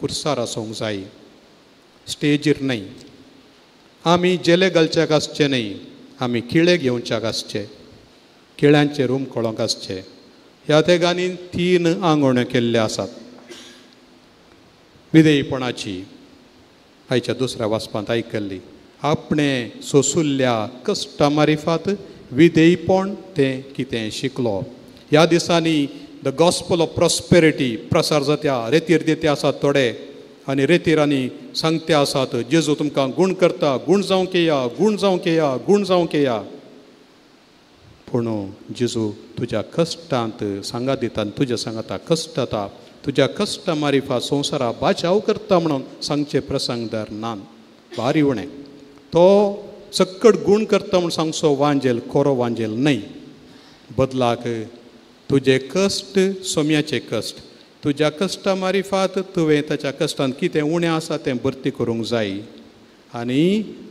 कुर्सार आसूंक जाय, स्टेजीर न्हय. आमी जेले घालच्याक आसचे न्हय, आमी किळे घेवच्याक आसचे, किळ्यांचे रूम कळोंक आसचे. ह्या तेगांनी 3 आंगवण्यो केल्ल्यो आसात विधेयपणाची. आयच्या दुसऱ्या वाचपांत आयकल्ली आपणें सोंसुल्ल्या कश्टा मारिफात विधेयपण तें कितें शिकलो. ह्या दिसांनी the gospel of prosperity प्रसार जात्या, रेतीर देते आसात थोडे आनी रेतीरांनी सांगते आसात जेजू तुमकां गूण करता, गूण जावंक येया, गूण जावंक येया, गूण जावंक येया. पूण जेजू तुज्या कश्टांत सांगात दिता आनी तुज्या सांगाता कश्ट जाता, तुज्या कश्टा मारिफा संवसारा बाचाव करता म्हणून सांगचे प्रसंगदार नान भारी उणें. तो सक्कड गूण करता म्हूण सांगचो वांजेल कोरो वांजेल न्हय. बदलाक तुजे कश्ट सोम्याचे कश्ट, तुज्या कश्टा मारिफात तुवें ताच्या कश्टान कितें उणें आसा तें भरती करूंक जाय आनी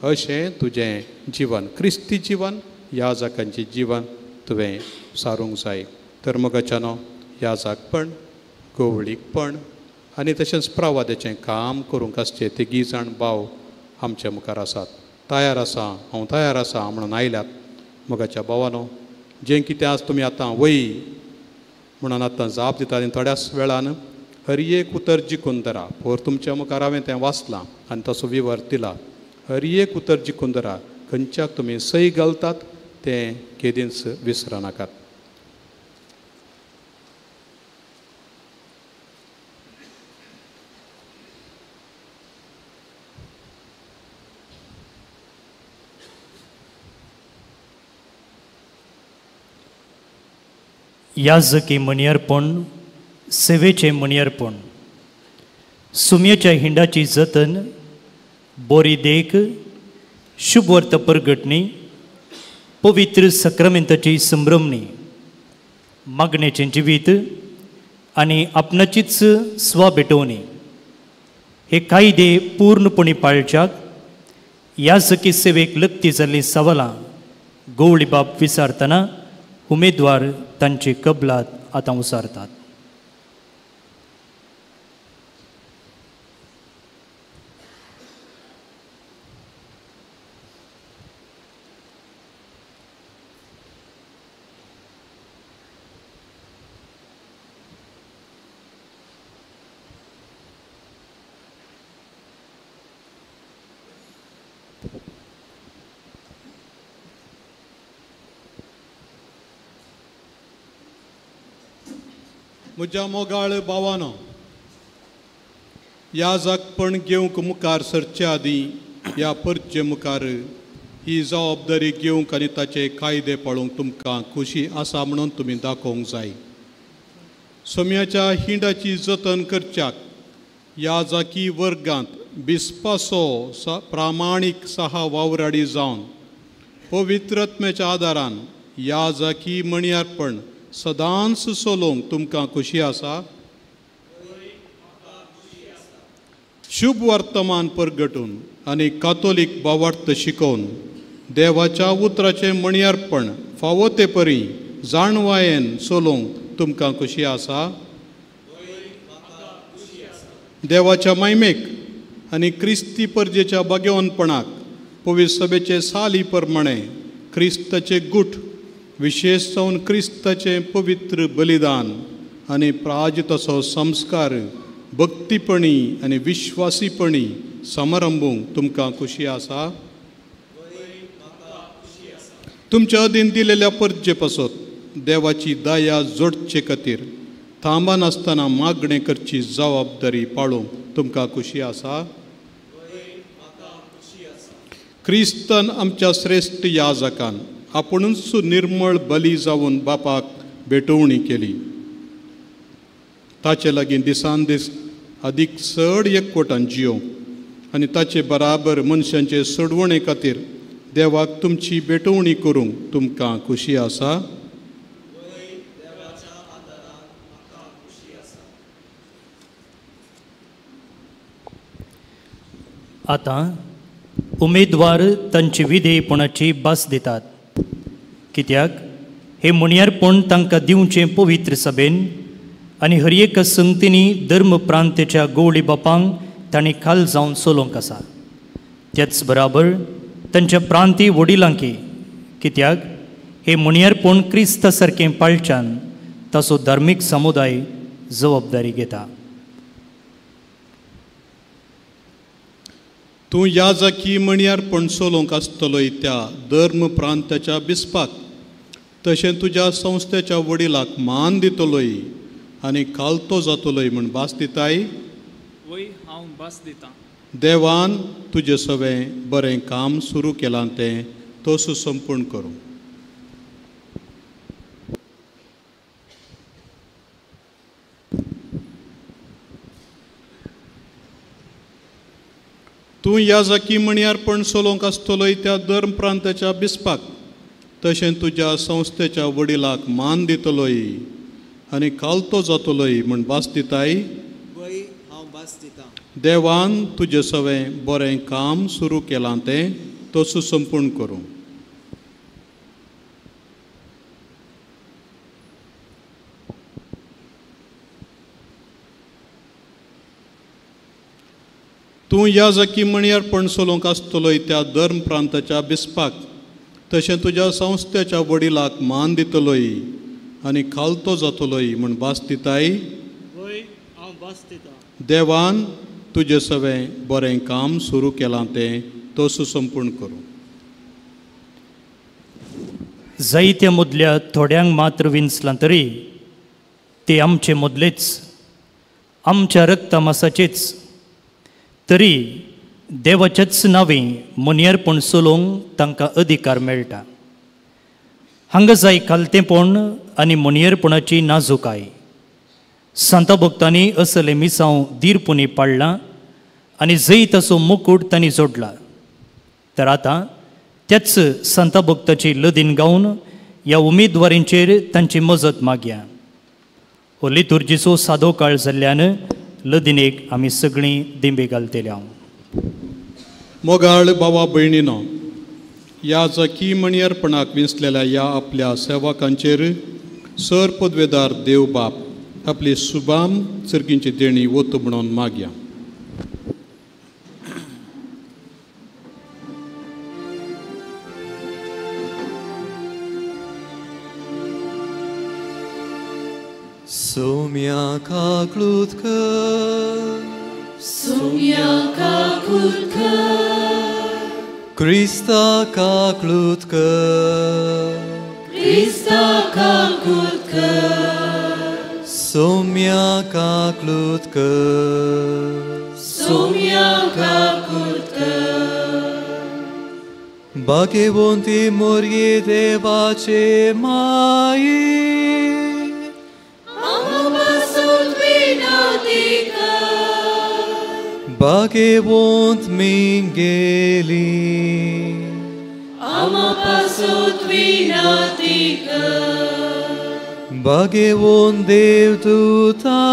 अशें तुजें जिवन क्रिस्ती जिवन याजकांचें जिवन तुवें सारूंक जाय. तर मगाच्यानो याजकपण, गवळीकपण आनी तशेंच प्रवादाचें काम करूंक आसचें तिगी जाण भाव आमच्या मुखार आसात. तयार आसा, हांव तयार आसा म्हणून आयल्यात. मोगाच्या भावानो, जें कितें आज तुमी आतां वय म्हणून आतां जाप दिता आनी थोड्याच वेळान हर एक उतर जिखून धरा. पोर तुमच्या मुखार हांवें तें वाचलां आनी तसो विवर दिला. हर एक उतर जिखून धरा, खंयच्याक तुमी सय घालतात तें केदींच विसरनाकात. याजकी म्हणयारपण, सेवेचें म्हणयारपण, सुमयेच्या हिंडाची जतन, बोरी देख, शुभवर्त परगटणी, पवित्र सक्रामेंताची संभ्रमणी, मागणेचें जिवीत आनी आपणाचीच स्वा भेटोवणी हे कायदे पूर्णपणी पाळच्याक याजकी सेवेक लक्ती जाल्लीं सवालां गवळीबाब विचारतना उमेदवार तांची कबलात आतां उसारतात. म्हज्या मोगाळ भावानो, ह्या जागपण घेवंक मुखार सरचे आदीं ह्या परचे मुखार ही जबाबदारी घेवंक आनी ताचे कायदे पाळूंक तुमकां खोशी आसा म्हणून तुमी दाखोवंक जाय. सोम्याच्या हिंडाची जतन करच्याक ह्या जाकी वर्गांत बिस्पासो प्रामाणीक सहा वावराडी जावन पवित्रत्म्याच्या आदारान ह्या जाकी म्हणयारपण सदांच चलोवंक तुमकां खोशी आसा. शुभ वर्तमान परगटून आनी कातोलीक भावार्थ शिकोवन देवाच्या उतराचें म्हणयारपण फावो ते परी जाणवायेन चलोवंक तुमकां खोशी आसा. देवाच्या मायमेक आनी क्रिस्ती परजेच्या भाग्यवनपणाक पवित्र सभेचे साली प्रमाणे क्रिस्ताचे गूट विशेष जावन क्रिस्ताचें पवित्र बलिदान आनी प्राजिताचो संस्कार भक्तीपणी आनी विश्वासीपणी समारंभूंक तुमकां खोशी आसा. तुमच्या अधीन दिलेल्या परजे पासत देवाची दया जोडचे खातीर थांबनासतना मागणें करची जबाबदारी पाळूंक तुमकां खोशी आसा. क्रिस्तान आमच्या श्रेश्ठ याजकान आपुणूच निर्मळ बली जावन बापाक भेटवणी केली. ताचे लागीं दिसान दीस अदीक चड एकवटान जियोवंक आनी ताचे बराबर मनशांचे सोडवणे खातीर देवाक तुमची भेटवणी करूंक तुमकां खोशी आसा. आतां उमेदवार तांची विधेयपणाची भास दितात, कित्याक हे म्हणयारपण तांकां दिवचें पवित्र सभेन आनी हर एका संगतींनी धर्म प्रांतेच्या गोवळी बापांक तांणी खाल जावन चलोवंक आसा. त्याच बराबर तांच्या प्रांती वडिलांकी, कित्याक हे म्हणयारपण क्रिस्ता सारकें पाळच्यान ताचो धार्मीक समुदाय जबाबदारी घेता. तूं याजकी म्हणयारपण चलोवंक आसतलोय त्या धर्म प्रांताच्या बिस्पाक, तशें तुज्या संस्थेच्या वडिलाक मान दितलोय आनी खालतो जातलोय म्हूण भास दिताय. वय, हांव भास दितां. देवान तुजें सवें बरें काम सुरू केलां तें तसो संपूर्ण करूं. तूं याजकी म्हणयारपण चलोवंक आसतलोय त्या धर्म प्रांताच्या बिस्पाक, तशें तुज्या संस्थेच्या वडिलाक मान दितलोय आनी खालतो जातलोय म्हूण भास दिताय. वय, हांव भास दितां. देवान तुजें सवें बरें काम सुरू केलां तें तसो संपूर्ण करूं. तूं याजकी म्हणयारपण चलोवंक आसतलोय त्या धर्म प्रांताच्या बिस्पाक, तशें तुज्या संस्थेच्या वडिलाक मान दितलोय आनी खालतो जातलोय म्हूण भास दिताय. वय, हांव भास दितां. देवान तुजें सवें बरें काम सुरू केलां तें तसो संपूर्ण करूं. जायत्या मदल्या थोड्यांक मात्र विंचलां तरी ते आमचे मदलेच, आमच्या रक्तमासाचेच, तरी देवाच्याच नांवे म्हणयारपण चलोवंक तांकां अधिकार मेळटा. हांगा जाय खालतेंपण आनी म्हणयारपणाची नाजूकाय. सांता भक्तांनी असलें मिसांव धीरपुणी पाडलां आनी जैत असो मुकूट तांणी जोडला. तर आतां त्याच सांता भक्ताची लदीन गावन ह्या उमेदवारींचेर तांची मजत मागया. हो लितुर्जीचो सादो काळ जाल्ल्यान लदिनेक आमी सगळीं दिंबी घालतले. हांव मोगाळ बाबा भयणीनो, ह्या जकी म्हणयारपणाक विंचलेल्या ह्या आपल्या सेवकांचेर सर पदवेदार देव बाप आपली सुबाम चरकींची देणी ओतू म्हणून मागया. Sumia kaklutcă, Sumia kaklutcă, Krista kaklutcă, Krista kaklutcă, Sumia kaklutcă, Sumia kaklutcă. Bagevonti morie devace mai, Bagevont mingeli, Ama pasut vinatică, Bagevont devdutano,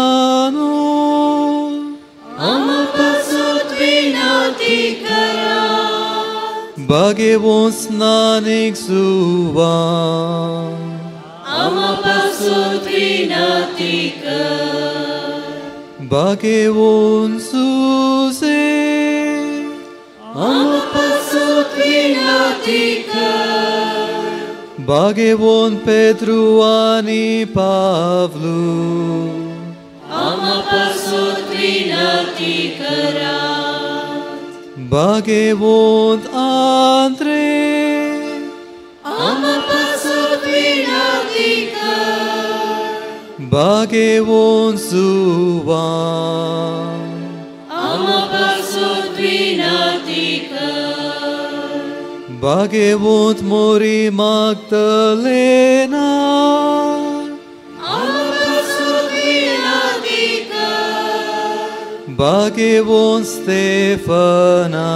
Ama pasut vinatică, Bagevont snanik zuva, Ama pasut vinatică, Bagevont Suze, Ama pasut vinatică, Bagevont Petru ani Pavlu, Ama pasut vinatică, Bagevont Andre, Ama pasut vinatică, Bagevont Zuva, Ama pasut vinatică, Bagevont Mori Magdalena, Ama pasut vinatică, Bagevont Stefana,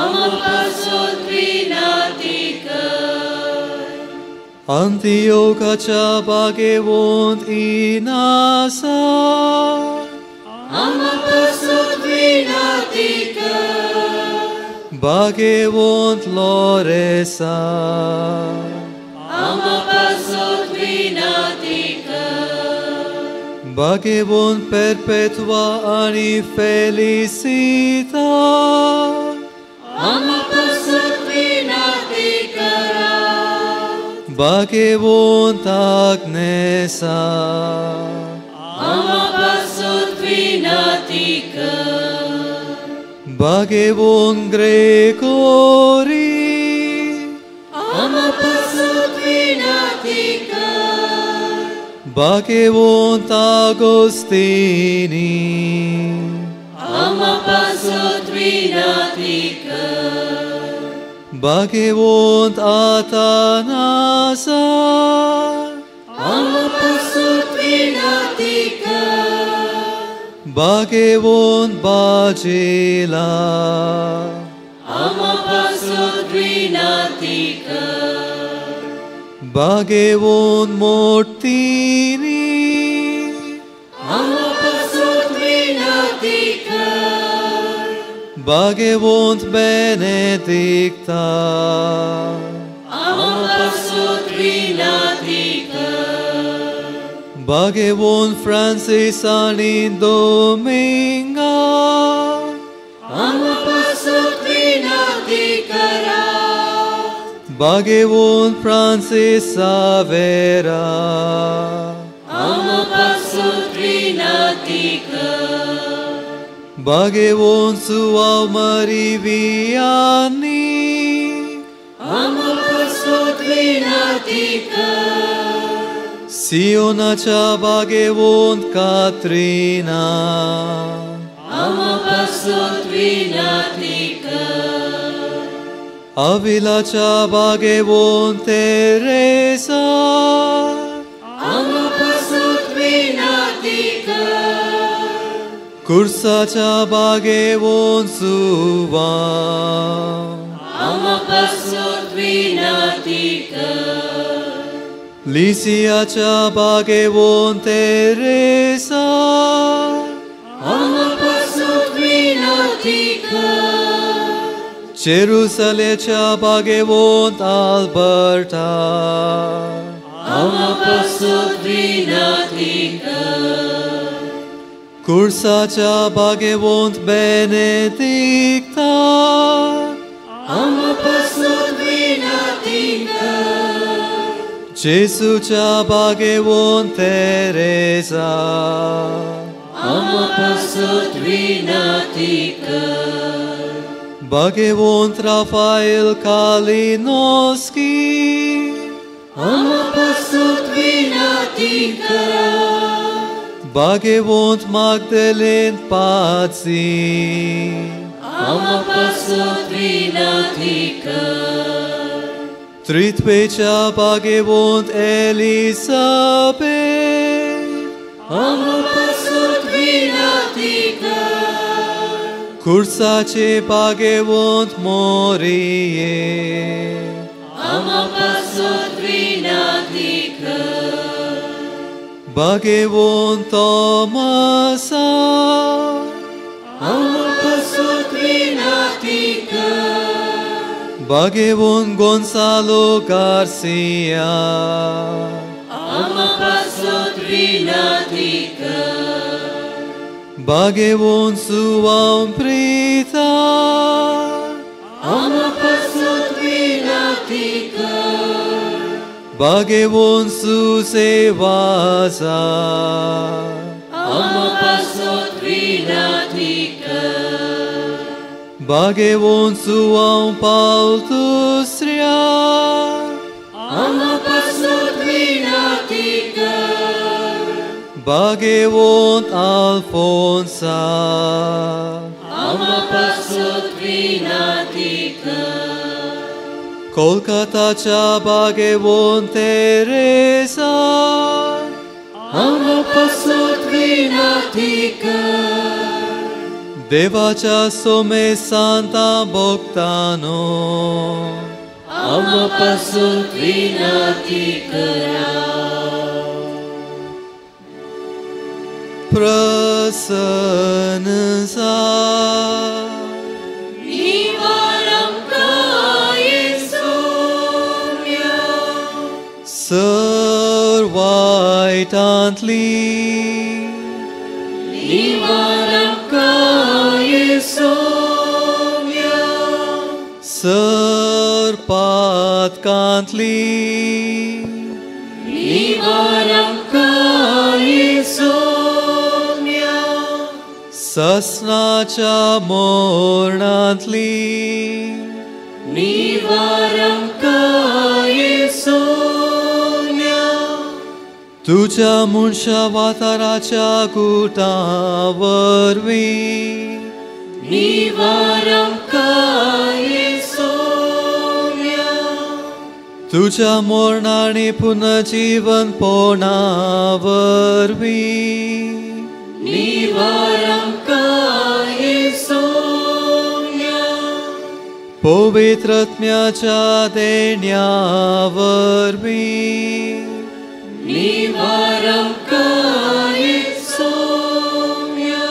Ama pasut vinatică, Antiocacia bagevont Inasa, Ama pasut vinatică, Bagevont Loresa, Ama pasut vinatică, बागेवन परपेत्वा आनी फेलिसिता आमा पासत विनंती करा बागेवन आग्नेसा आमा पासत विनंती कर बागेवन ग्रेगोरी आमा पासत विनंती कर बागेवन आगोस्तिनी आमा पासत विनंती कर बागेवन आतानासा आमा पासत विनंती कर बागेवन बाजिला आमा पासत विनंती कर बागेवन मोर्तिनी आमा पासत विनंती कर बागेवन बेनेदिक्ता आमा पासत विनंती कर बागेवन फ्रांसिस आनी दोमिंगा आमा पासत विनंती करा बागेवन फ्रांसिस सावेरा आमा पासत विनंती कर बागेवन सुवाव मरी वियानी आमा पासत विनंती कर सियोनाच्या बागेवन कात्रिना आमा पासत विनंती कर आविलाच्या बागेवन तेरेसा आमा पासत विनंती कर कुर्साच्या बागेवन सुवा आमा पासत विनंती कर लिसियाच्या बागेवन तेरेसा आमा पासत विनंती कर जेरुसलेच्या बागेवन आल्बर्टा आमा पासत विनंती कर कुर्साच्या बागेवन बेनेदिक्ता आमा पासत विनंती कर जेसूच्या बागेवन तेरेसा आमा पासत विनंती कर बागेवन राफायल कालिनोस्की आमा पासत विनंती कर बागेवन मागदेलेन पाची आमा पासत विनंती कर त्रित्वेच्या बागेवन एलिसाबेथ आमा पासत विनंती कर कुर्साचे बागेवन मोरिये आमा पासत विनंती कर बागेवन तोमासा आमा पासत विनंती कर बागेवन गोन्सालो गार्सिया आमा पासत विनंती कर बागेवन सुवाव प्रीता आमा पासत विनंती कर बागेवन सुसेवासा आमा पासत विनंती कर बागेवन सुवाव पावल दुसऱ्या आमा पासत विनंती कर बागेवन आल्फोन्सा आमा पासत विनंती कर कोलकाताच्या बागेवन तेरेसा आमा पासत विनंती कर देवाच्या सोमे सांता भक्तानो आमा पासत विनंती करा प्रसन्न जा निवार आमकां येसुम्या सर्वायटांतली निवार आमकां येसोम्या. सर पातकांतली निवार आमकां येसोम्या. ससनाच्या मोरणांतली निवार आमकां येसोम्या. तुज्या मनशा वाताराच्या गुटां वरवीं निवार आमकां येसोम्या. तुज्या मोरणांनी पुनर्जीवनपणा वरवीं निवार आमकां येसोम्या. पवित्र आत्म्याच्या देण्या वरवीं निवार आमकां येसोम्या.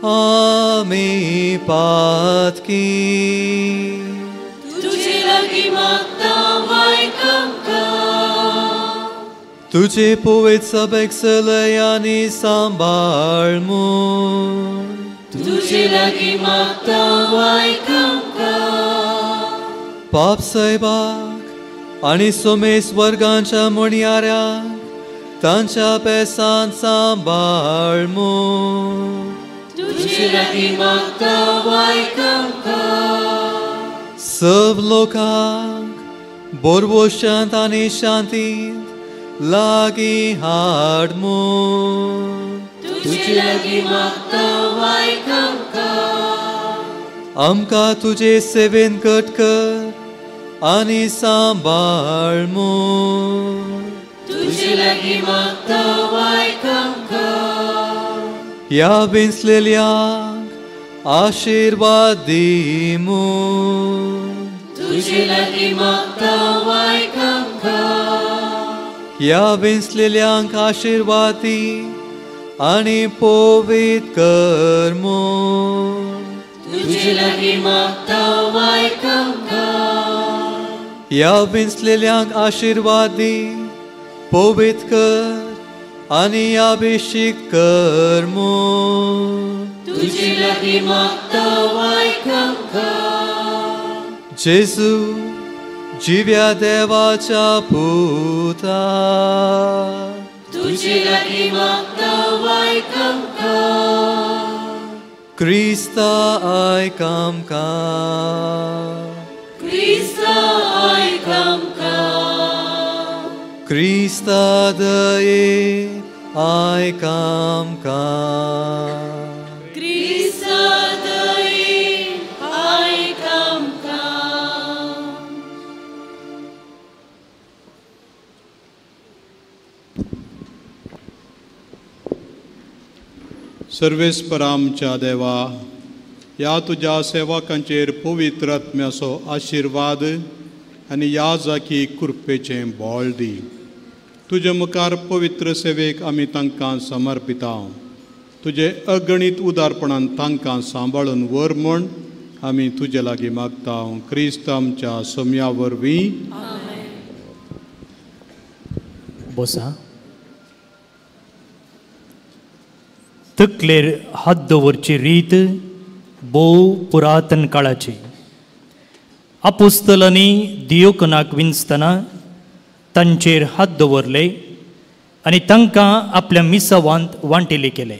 आमी पातकी तुजे लागीं मागता वायक आमकां. तुजे पवित्र सभेक सलयांनी सांबाळ म्हूण तुजे लागीं मागता वायक आमकां. पाप सायबाक आनी सोमेस वर्गांच्या म्हणयाऱ्यांक तांच्या पेसान सांबाळ म्हूण तुजे लागीं मागता वायक आमकां. सब लोकांक बोरवोशांत आनी शांतींत लागीं हाड म्हूण तुजे लागीं मागता वायक आमकां. आमकां तुजे सेवेन घट कर आनी सांबाळ म्हूण तुजे लागीं मागता वायक आमकां. ह्या विंचलेल्यांक आशिर्वाद दी म्हूण तुजे लागीं मागता वायक आमकां. ह्या विंचलेल्यांक आशिर्वाद दी आनी पवित्र कर म्हूण तुजे लागीं मागता वायक आमकां. ह्या विंचलेल्यांक आशिर्वाद दी, पवित्र कर आनी अभिषेक कर म्हूण तुजे लागीं मागता वायक आमकां. जेजू जिव्या देवाच्या पुता तुजे लागीं मागता वायक आमकां. क्रिस्ता आयक आमकां. क्रिस्ता आयक आमकां. क्रिस्ता दये आयक आमकां. क्रिस्ता दये आयक आमकां. सर्वेस्पर आमच्या देवा, ह्या तुज्या सेवकांचेर पवित्र आत्म्याचो आशिर्वाद आनी ह्या जाकी कृपेचें बळ दी. तुजे मुखार पवित्र सेवेक आमी तांकां समर्पिता. तुजे अगणीत उदारपणान तांकां सांबाळून व्हर म्हूण आमी तुजे लागीं मागता. क्रिस्त आमच्या सोम्या वरवीं. बोसा. तकलेर हात दवरची रीत भोव पुरातन काळाची. आपोस्तलांनी दियोकनाक विंचतना तांचेर हात दवरले आनी तांकां आपल्या मिसावांत वांटेले केले.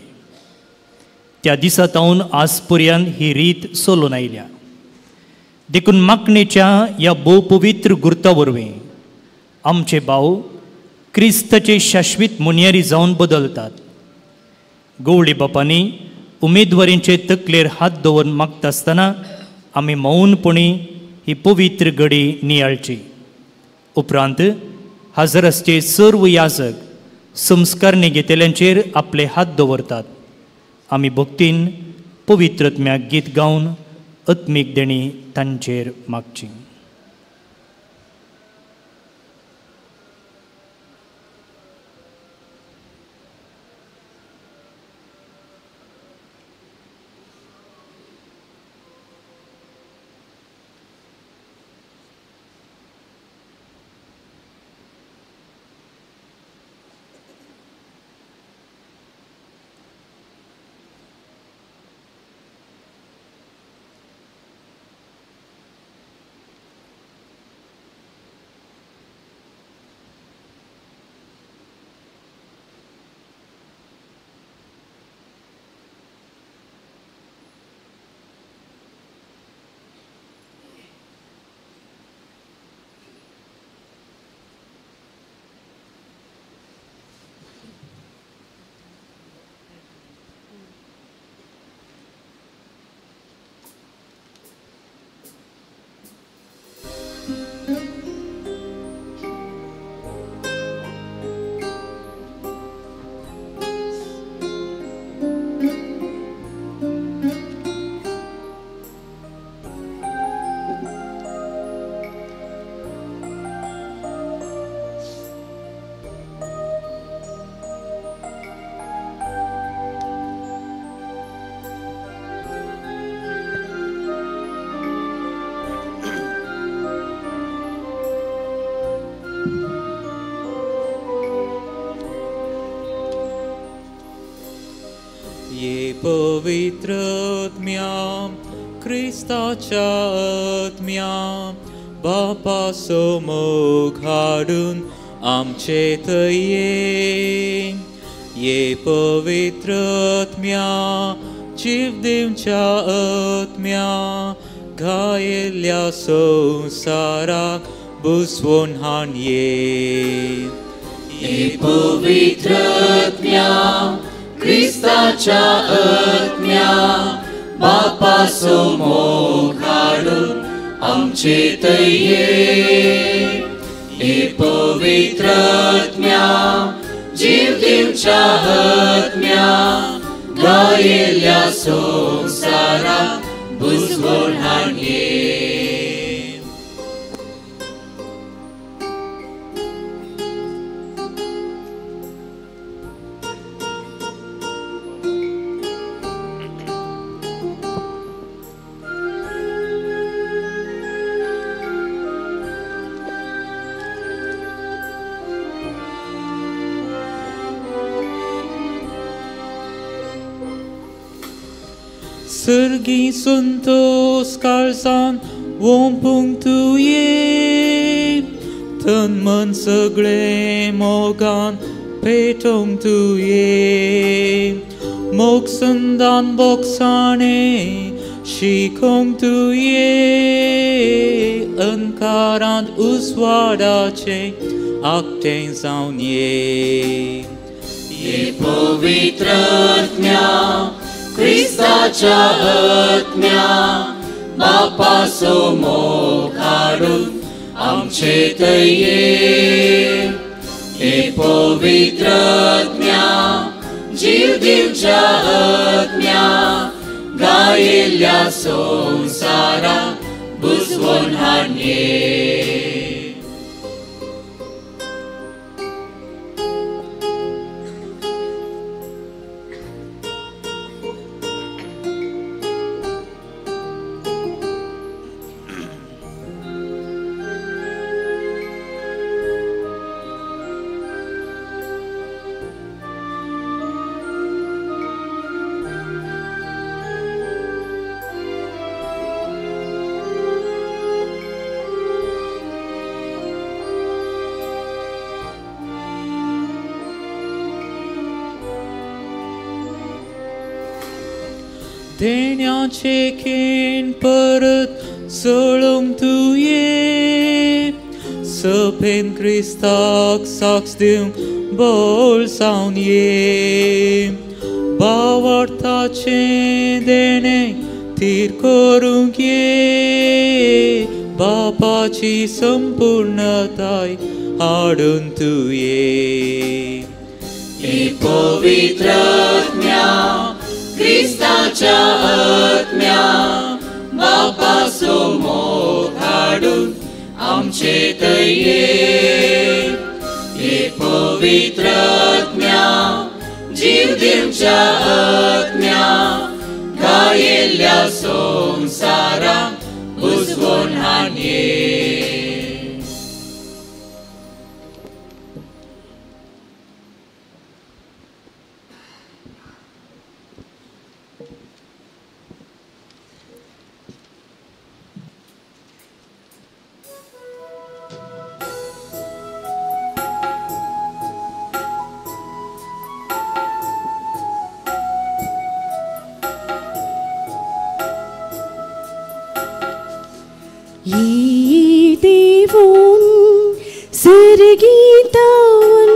त्या दिसा तावन आज पर्यंत ही रीत चलून आयल्या. देखून मागणेच्या ह्या भोव पवित्र गुर्ता वरवीं आमचे भाव क्रिस्ताचे शाश्वीत मुनयारी जावन बदलतात. गवळी बापांनी उमेदवारींचे तकलेर हात दवरून मागता आसतना आमी मौनपणी ही पवित्र घडी नियाळची. उपरांत हजर आसचे सर्व याजक संस्कारणी घेतल्यांचेर आपले हात दवरतात. आमी भक्तीन पवित्र आत्म्याक गीत गावन आत्मीक देणी तांचेर मागची. पवित्र आत्म्या क्रिस्ताच्या आत्म्या बापाचो मोग हाडून आमचे थंय ये. ये पवित्र आत्म्या जीव दिवच्या आत्म्या घायेल्ल्या संवसाराक बुजवून हाण ये. ये पवित्र आत्म्या क्रिस्ताच्या आत्म्या बापाचो मोग हाडून आमचे थंय ये. ये पवित्र आत्म्या जीव दिवच्या आत्म्या गायेल्ल्या संवसाराक बुजवून हाण ये. सर्गी संतोस काळजान ओंपूंक तुवें तन मन सगळें मोगान पेटोवंक तुवें मोग संदान बोगसाणे शिकोवंक तुवें अंकारांत उजवाडाचें आगटें जावन ये. ये पवित्र आत्म्या क्रिस्ताच्या आत्म्या बापाचो मोग हाडून आमचे थंय ये. ये पवित्र आत्म्या जीव दिवच्या आत्म्या गायेल्ल्या संवसाराक बुजवून हाण ये. देण्याचे खीण परत चळोवंक तुवें सभेन क्रिस्ताक साक्ष दिवंक बोल जावन ये. भावार्थाचें देणें थीर करूंक ये बापाची संपूर्णताय हाडून तुवें. ये पवित्र आत्म्या क्रिस्ताच्या आत्म्या बापाचो मोग हाडून आमचे थंय ये. ये पवित्र आत्म्या जीव दिवच्या आत्म्या गायेल्ल्या संवसाराक बुजवून हाण ये. सर्गीतावन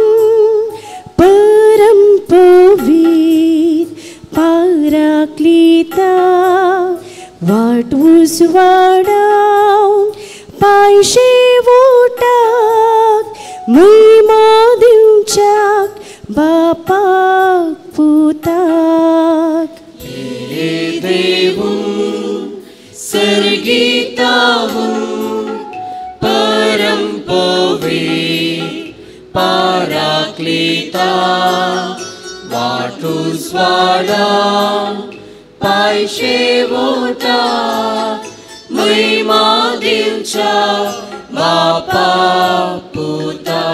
परम पवित्र पाराक्लिता वाट उजवाडावन पायशे वोटाक महिमा दिवच्याक बापाक पुताक. हे देवू सर्गीतावून परम पवित्र पाराक्लिता वाट उजवाडावन पायशे वोटाक महिमा दिवच्या बापा पुता.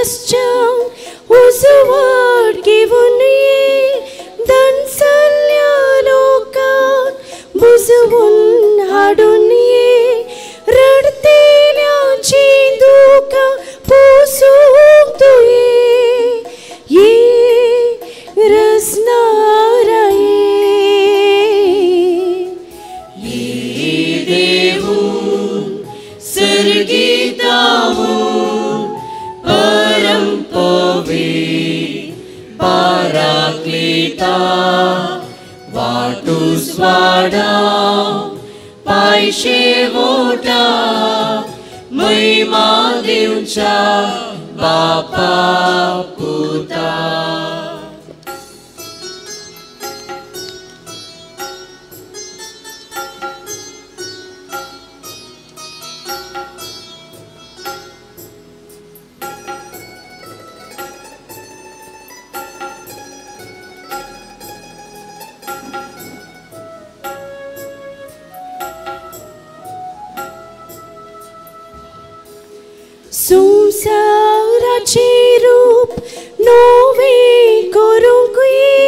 आसच्यांक उजवाड घेवन ये, दनसल्ल्या लोकांक बुजवून हाडून ये, रडतेल्यांची दुकां पुसूंक तूं ये, ये रसनारा ये. ये देवून सर्गीतावून परम पवित्र पाराक्लीता वाटुस्वाडा पायशे वोटा महिमा दिवच्या बापा पुता. संवसाराचें रूप नवें करूंक ये,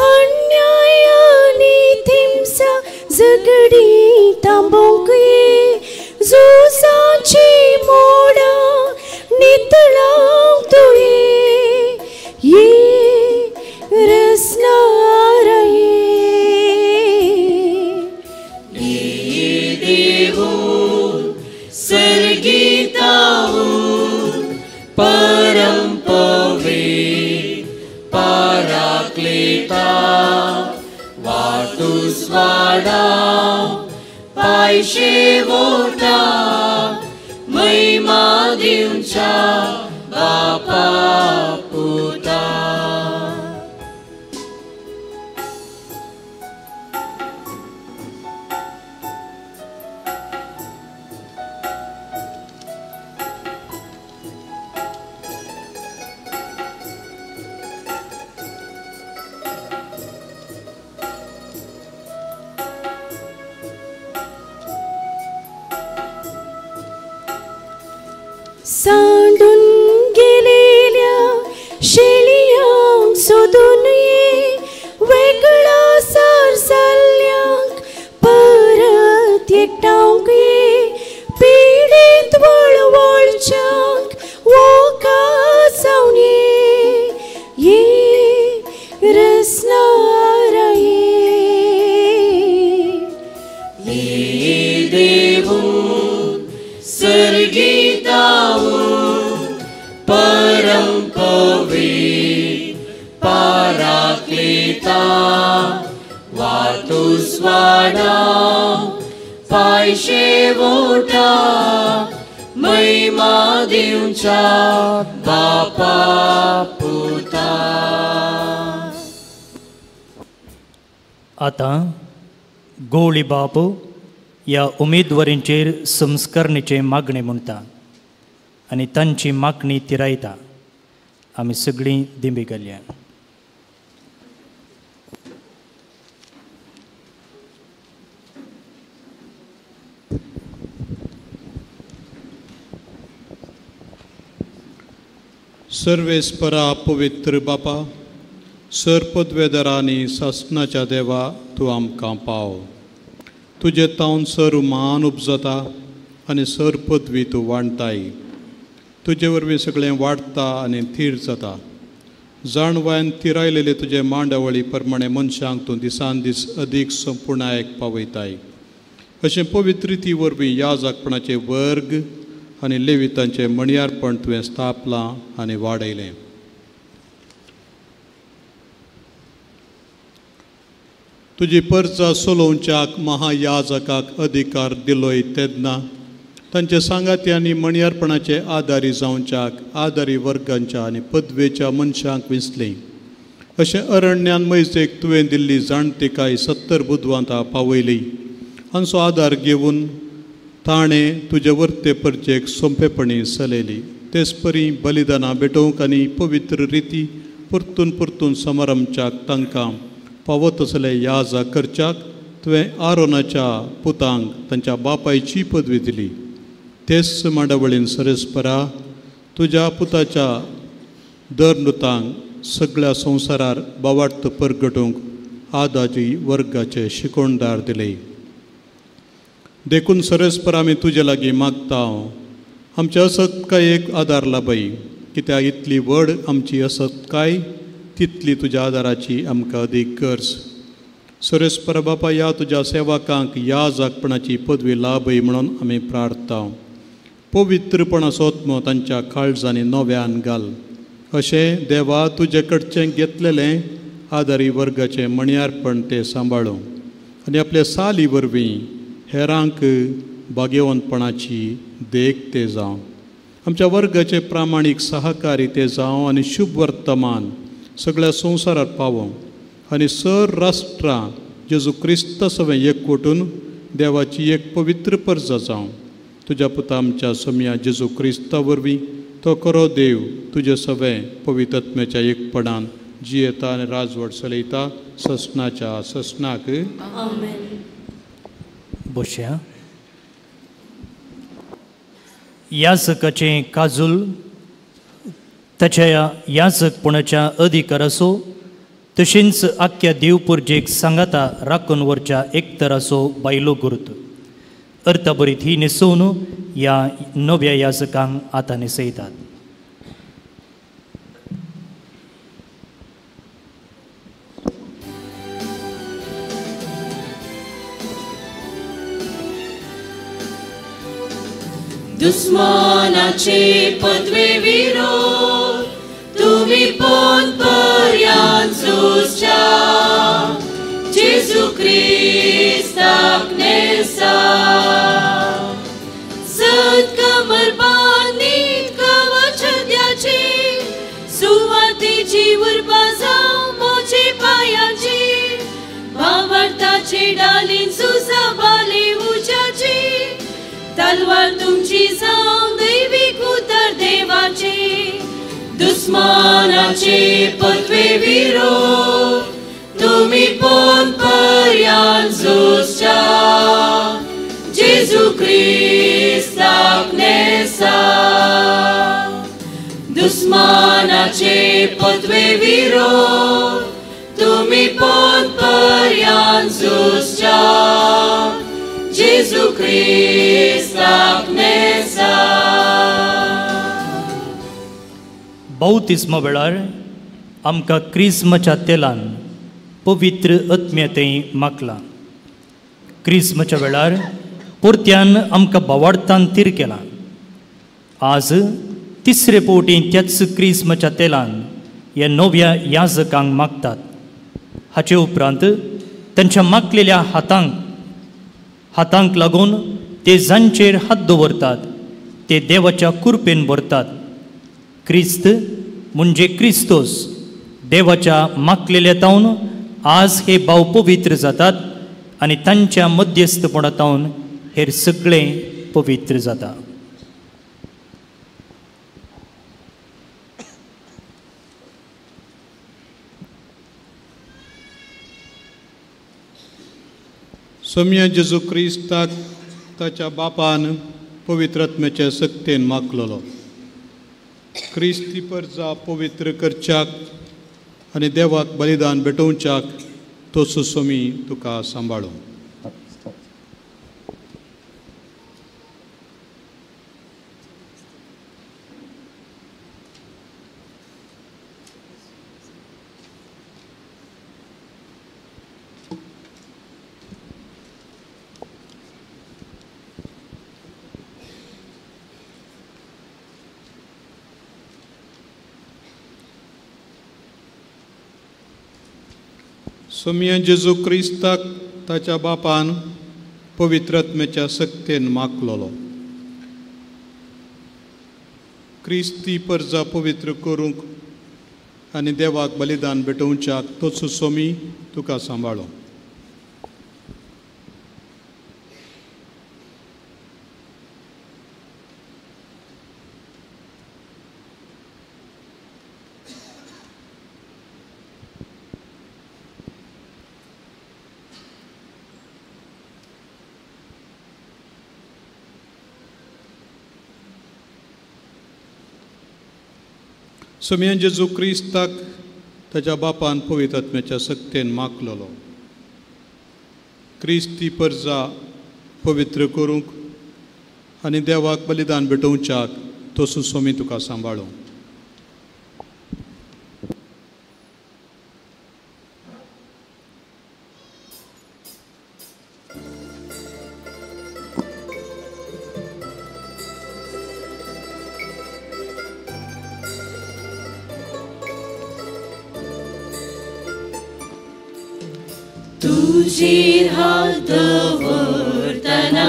अन्याय आनी हिंसा झगडीं थांबोवंक ये, झुजाचीं मोडां नितळावंक तूं ये, ये रसनारा ये. ये देवून सर्गीतावून परम पवित्र पाराक्लीता वाटुस्वाडा पायशे वोटा महिमा दिवच्या बापा पुता. सांडून गेलेल्या शेळयांक सोदून ये, वेगळा सार जाल्ल्यांक परत एकठावंक ये, पिडीत वळवळच्यांक वोका जावन ये, ये रसनारा ये. ये देवून सर्गीतावून परम पवित्र पाराक्लीता वाटुस्वाडा पायशे वोटा महिमा दिवच्या बापा पुता. आतां गोवळी बाप ह्या उमेदवारींचेर संस्करणेचें मागणें म्हणटा आनी तांची मागणी तिरायता. आमी सगळीं दिंबी घालया. सर्वेस्परा पवित्र बापा, सर पदवेदारांनी सासणाच्या देवा तूं आमकां पाव. तुजे तावन सर मान उपजता आनी सर पदवी तूं वांटताय. तुजे वरवीं सगळें वाडटा आनी थीर जाता. जाणवायन तिरायलेले तुजे मांडावळी प्रमाणे मनशांक तूं दिसान दीस अदीक संपुर्णायक पावयताय. अशें पवित्र रिती वरवीं याजकपणाचे वर्ग आनी लेवितांचें मणयारपण तुवें स्थापलां आनी वाडयलें. तुजी परजा सोलोवच्याक महायाजकाक अधिकार दिलोय तेन्ना तांचे सांगाती आनी मणयारपणाचे आदारी जावच्याक आदारी वर्गांच्या आनी पदवेच्या मनशांक विंचलीं. अशें अरण्यान मैजेक तुवें दिल्ली जाणतिकाय 70 बुदवंतां पावयली. हांचो आदार घेवन ताणें तुजे वर्ते परजेक सोंपेपणी चलयली. तेच परी बलिदानां भेटोवंक आनी पवित्र रिती परतून परतून समारंभच्याक तांकां फावो तसले याजा करच्याक तुवें आरोनाच्या पुतांक तांच्या बापायची पदवी दिली. तेच मांडावळीन सरेस्परा तुज्या पुताच्या दर नुतांक सगळ्या संवसारार बावार्थ परगटूंक आदाजी वर्गाचे शिकोणदार दिले. देखून सरस्पर आमी तुजे लागीं मागता, आमच्या असत्कायेक आदार लाभय, कित्याक इतली व्हड आमची असत्काय तितली तुज्या आदाराची आमकां अदीक गरज. सरस्पर बापा, ह्या तुज्या सेवकांक ह्या जागपणाची पदवी लाभय म्हणून आमी प्रार्थता. पवित्रपणाचो आत्मो तांच्या काळजांनी नव्यान घाल, अशें देवा तुजे कडचें घेतलेलें आदारी वर्गाचें मणयारपण ते सांबाळूं आनी आपल्या साली वरवीं हेरांक भाग्यवंतपणाची देख ते जावं. आमच्या वर्गाचे प्रामाणीक सहकारी ते जावं आनी शुभ वर्तमान सगळ्या संवसारार पावों आनी सर राष्ट्रां जेजू क्रिस्त सवें एकवटून देवाची एक पवित्र परजा जावं. तुज्या पुता आमच्या सोमया जेजू क्रिस्ता वरवीं तो खरो देव तुजे सवें पवित्रत्म्याच्या एकपणान जियेता आनी राजवट चलयता ससनाच्या ससनाक. आमेन. बसया. याजकाचें काजूल ताच्या याजकपणाच्या अधिकाराचो तशेंच आख्ख्या देवपुरजेक सांगाता राखून व्हरच्या एकतराचो बायलो गुर्त अर्थभरीत ही न्हेसोवन ह्या नव्या याजकांक आतां न्हेसयतात. दुस्मानाचे पदवे विरोध तुम्ही पोन पर्यान झुजच्या जेजू क्रिस्ताक नेसा. सत कमर बांदीत कवच द्याचे सुवातेची उर्बा जावं मोजे पायाची भावार्थाचे डालीन सुसा बाले उज्याची तलवार तुमची जावं दैवीक उतर देवाची. दुस्मानाचे पदवे विरोध तुम्ही पोन पर्यान झुजच्या जेजू क्रिस्ताक नेसा. दुस्मानाचे पदवे विरोध तुम्ही पोन पर्यान झुजच्या जेजू क्रिस्ताक नेसा. बाउतिस्मा वेळार आमकां क्रिस्मच्या तेलान पवित्र आत्म्यतें मागलां. क्रिस्मच्या वेळार परत्यान आमकां बावार्थान तीर केलां. आज तिसरे फावटी त्याच क्रिस्मच्या तेलान ह्या नव्या याजकांक मागतात. हाचे उपरांत तांच्या मागलेल्या हातांक लागून ते जांचेर हात दवरतात ते देवाच्या कुरपेन भरतात. क्रिस्त म्हणजे क्रिस्तोस देवाच्या मागलेल्या तावन आज हे भाव पवित्र जातात आनी तांच्या मध्यस्थपणातावन हेर सगळें पवित्र जाता. सोमया जेजू क्रिस्ताक ताच्या बापान पवित्र आत्म्याचे सक्तेन मागलेलो. क्रिस्ती परजा पवित्र करच्याक आनी देवाक बलिदान भेटोवच्याक तो सुसोमी तुका सांबाळूं. सोमया जेजू क्रिस्ताक ताच्या बापान पवित्र आत्म्याच्या सक्तेन मागलेलो. क्रिस्ती परजा पवित्र करूंक आनी देवाक बलिदान भेटोवच्याक तोच सोमी तुका सांबाळो. सोमयान जेजू क्रिस्ताक ताच्या बापान पवित्र आत्म्याच्या सक्तेन मागलेलो. क्रिस्ती परजा पवित्र करूंक आनी देवाक बलिदान भेटोवच्याक तसो सोमी तुका सांबाळो. तुझेर हात दवरतना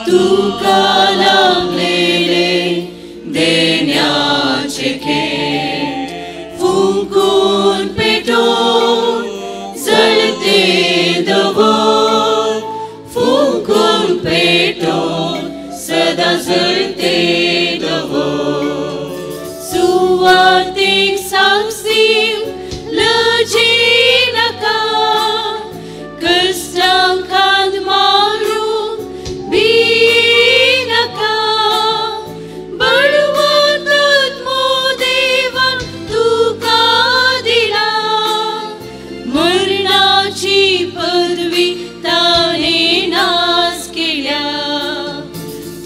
तुका लागलेले देण्याचे खेळ फुंकून पेटोवन जळते दवर, फुंकून पेटोवन सदां जळते दवर. सुवातेक सांगसीव लजेनाका, कश्टांक खांद मारूंक भिनाका, बळवंत आत्मो देवान तुका दिला, मरणाची पदवी ताणें नास केल्या.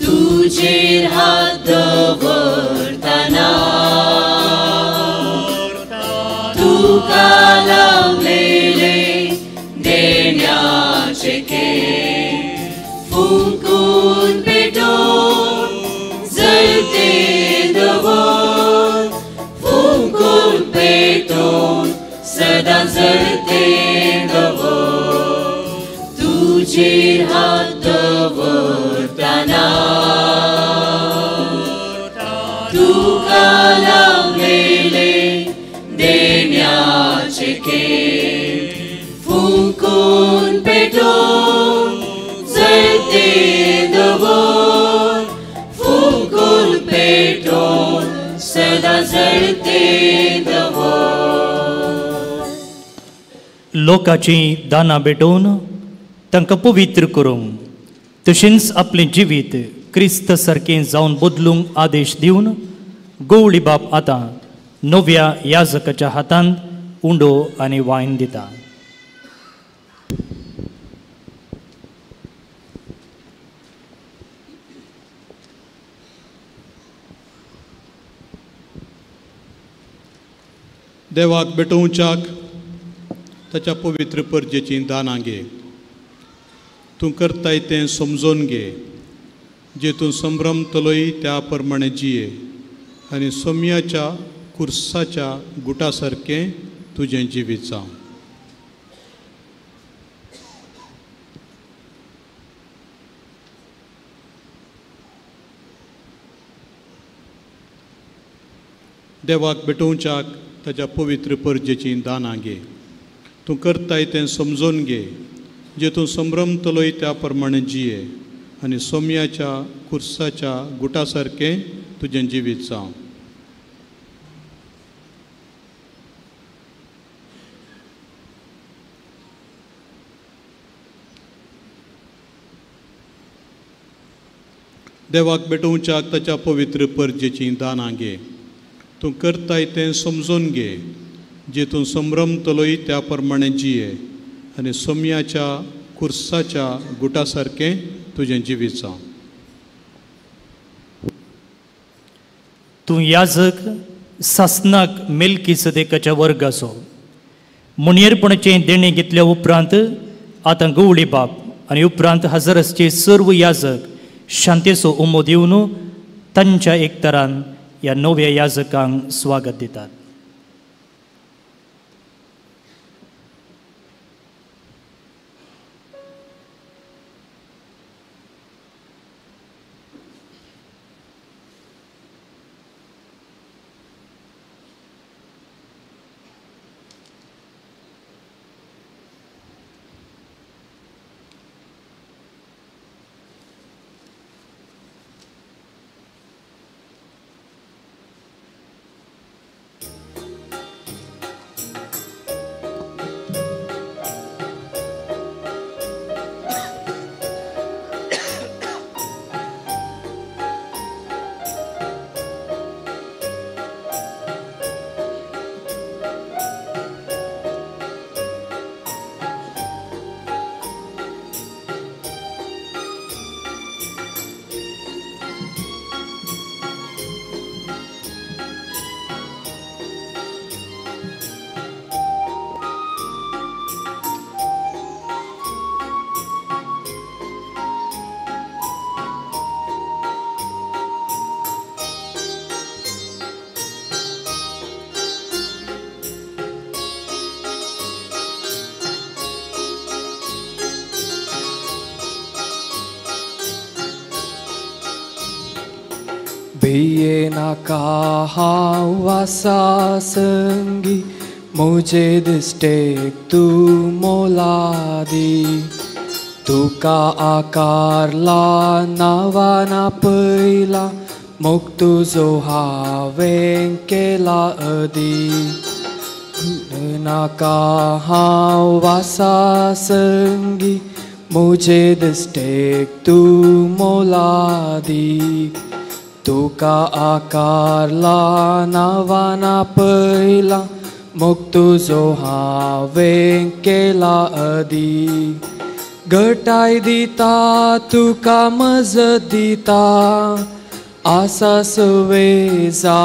तुजेर हात दवरतना तुका लाभलेले देण्याचे खेळ फुंकून पेटोवन जळते दवर, फुंकून पेटोवन सदां जळते दवर. तुजेर हात दवरतना तुका लाभलेले देण्याचे खेळ फुंकून पेटोवन जळते दवर, फुंकून पेटोवन सदां जळते दवर. लोकाची दानां भेटोवन तांकां पवित्र करूंक तशेंच आपलें जिवीत क्रिस्त सारकें जावन बदलूंक आदेश दिवन गवळी बाप आतां नव्या याजकाच्या हातांत उंडो आनी वायन दिता. देवाक भेटोवच्याक ताच्या पवित्र परजेची दानां घे. तूं करताय तें समजोन घे, जे तूं संभ्रमतलोय त्या प्रमाणे जिये आनी सोम्याच्या कुर्साच्या गुटा सारकें तुजें जिवीत जावं. देवाक भेटोवच्याक ताच्या पवित्र परजेची दानां घे. तूं करताय तें समजोन घे, जे तूं संभ्रमतलोय त्या प्रमाणे जिये आनी सोम्याच्या कुर्साच्या गुटा सारकें तुजें जिवीत जावं. देवाक भेटोवच्याक ताच्या पवित्र परजेची दानां घे. तूं करताय तें समजोन घे, जे तूं संभ्रमतलोय त्या प्रमाणे जिये आनी सोम्याच्या कुर्साच्या गुटा सारकें तुजें जिवीत जावं. तूं याजक सासनाक मेलकी सदेकाच्या वर्गाचो मुनयेरपणाचें देणें घेतल्या उपरांत आतां गवळी बाप आनी उपरांत हजरसचे सर्व याजक शांतेचो उमो दिवन तांच्या एकतरान ह्या नव्या याजकांक स्वागत दितात. भिये नाका हांव आसा संगी म्हजे दिश्टेक तूं मोलादी तुका आकारला नांवान आपयला मोग तुजो हांवें केला अदी नाका हांव आसा संगी म्हजे दिश्टेक तूं मोलादी तुका आकारला नांवान आपयला मोग तुजो हांवें केला अदी घटाय दिता तुका मजत दिता आसा सवेजा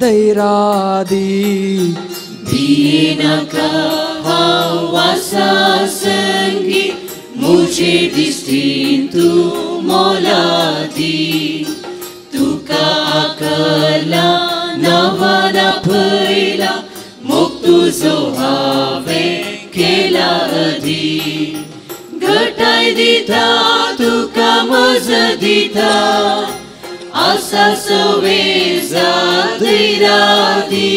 दैरादी भिये नाका हांव आसा संगी म्हजे दिश्टीन तूं मोलादी तुका आकारला नांवान आपयला मोग तुजो हांवें केला अदी घटाय दिता तुका मजत दिता आसा सवेजा दैरादी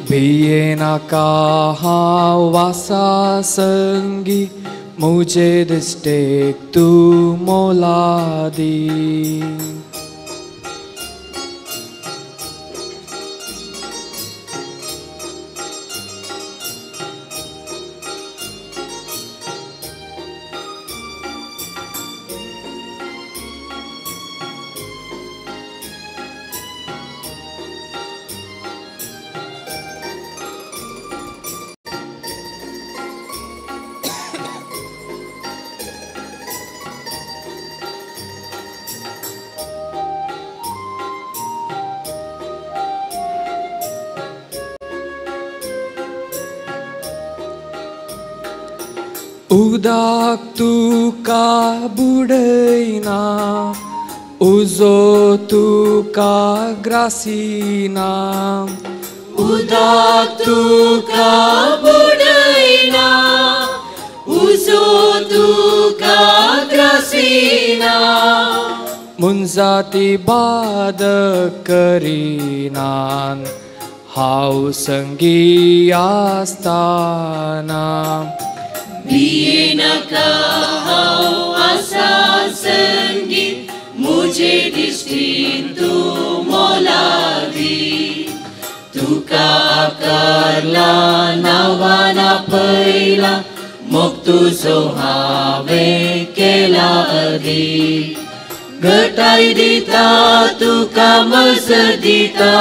भिये नाका हांव आसा संगी म्हजे दिश्टेक तूं मोलादी उदक तुका बुडयना उजो तुका ग्रासिना उदक तुका बुडयना उजो तुका ग्रासिना मुंजाती बाद करिनान हांव संगी आसतना भिये नाका हांव आसा संगी म्हजे दिश्टीन तूं मोलादी तुका आकारला नांवान आपयला मोग तुजो हांवें केला अदी घटाय दिता तुका मजत दिता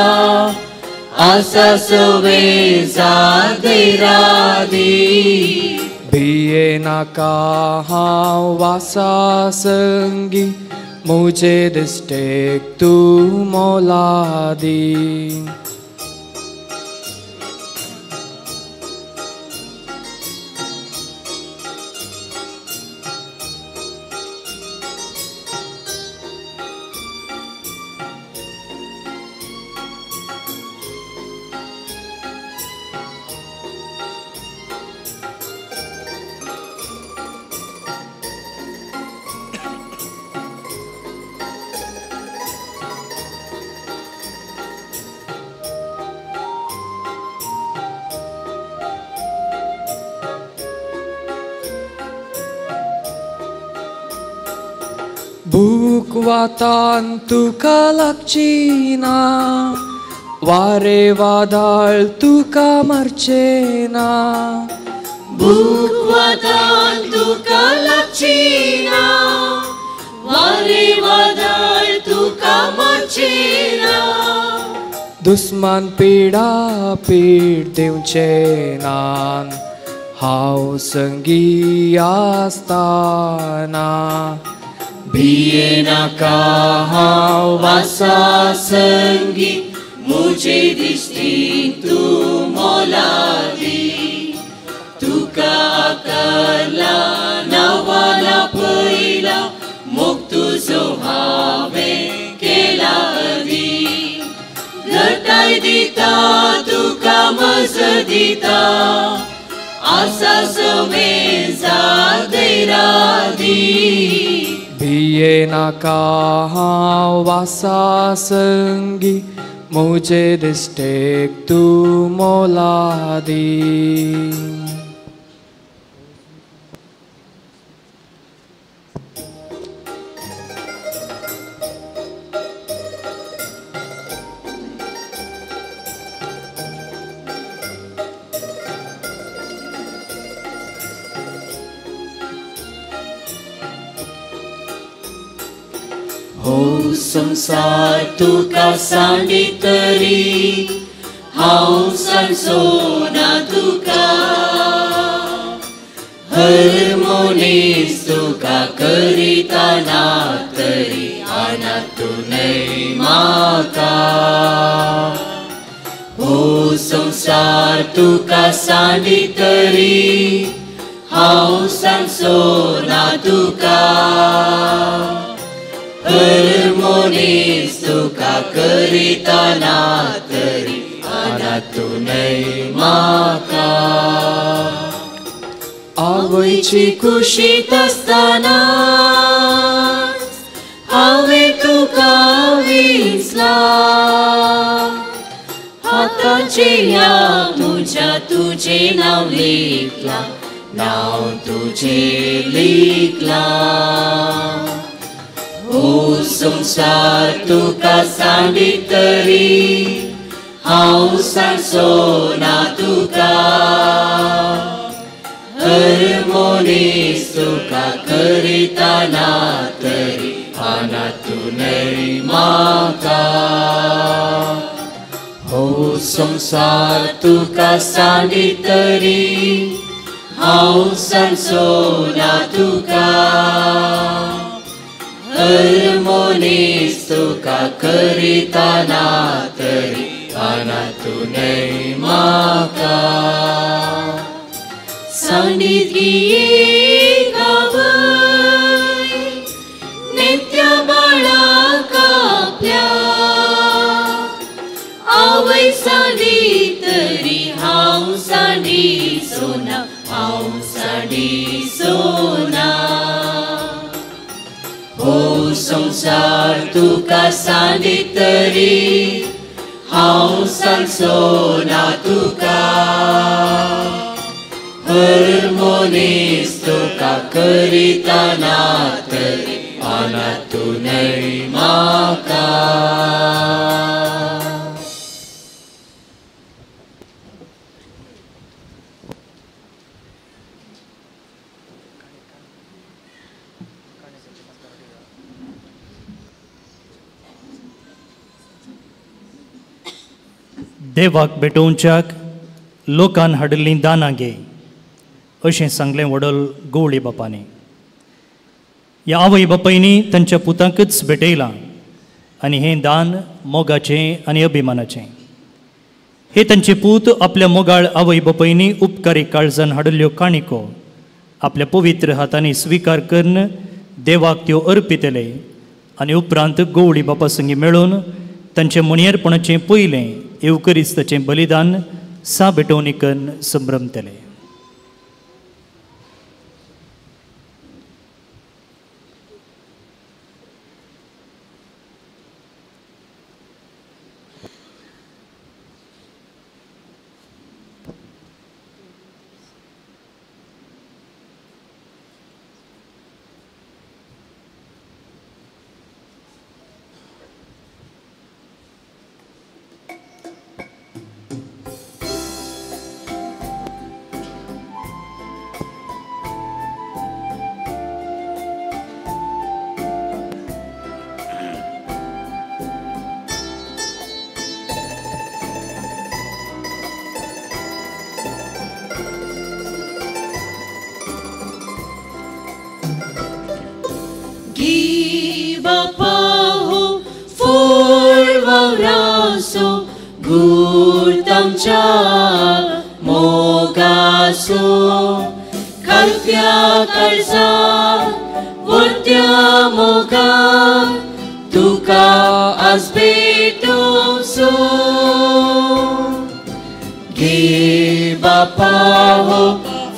आसा सवेजा दैरादी भिये नाका हांव आसा संगी म्हजे दिश्टेक तूं मोलादी भूक वातान तुका लागची ना वारे वादळ तुका मारचें ना भूक वातान तुका लागची ना वारे वादळ तुका मारचें ना दुस्मान पिडा पीड दिवचें ना हांव संगी आसतना भिये नाका हांव आसा संगी म्हजे दिश्टीन तूं मोलादी तुका आकारला नांवान आपयला मोग तुजो हांवें केला अदी घटाय दिता तुका मजत दिता आसा सवेजा दैरादी भिये नाका हांव वासा संगी मुझे दिश्टेक तूं मोलादी. हो संसार तुका सांडी तरी हांव सांसोना तुका हर मनीस तुका करिता ना तरी आना तूं न्हय म्हाका. हो संसार तुका सांडी तरी हांव सांसोना तुका हर मनीस तुका करिता ना तरी आना तूं न्हय म्हाका. आवयची कुशीत आसतना हांवें तुका विंचला हाताचेर ह्या म्हज्या तुजें नांव लिखलां नांव तुजें लिखलां. हो संसार तुका सांडी तरी हांव सांसोना तुका हर मनीस तुका करिता ना तरी आना तूं न्हय म्हाका. हो संसार तुका सांडी तरी हांव सांसोना तुका हर मनीस तुका करिता ना तरी आना तूं न्हय म्हाका. सांडीत गिये आवय नित्य बाळाक आपल्या आवय सांडी तरी हांव सांडी सोना हांव सांडी सोना. हो संसार तुका सांडी तरी हांव सांसोना तुका हर मनीस तुका करिता ना तरी आना तूं न्हय म्हाका. देवाक भेटोवच्याक लोकान हाडिल्लीं दानां घे अशें सांगलें व्हडल गवळी बापांनी. ह्या आवय बापायनी तांच्या पुतांकच भेटयलां आनी हें दान मोगाचें आनी अभिमानाचें. हे तांचे पूत आपल्या मोगाळ आवय बापायनी उपकारी काळजान हाडिल्ल्यो काणिको आपल्या पवित्र हातांनी स्विकार करून देवाक त्यो अर्पितले आनी उपरांत गवळी बापा संगी मेळून तांचें मुणयेरपणाचें पयलें येवकरिस्ताचें बलिदान सा भेटवणी करून संभ्रमतले. मोगासो खालत्या काळजान वरत्या मोगान तुका आज भेटोवचो. घे बापा हो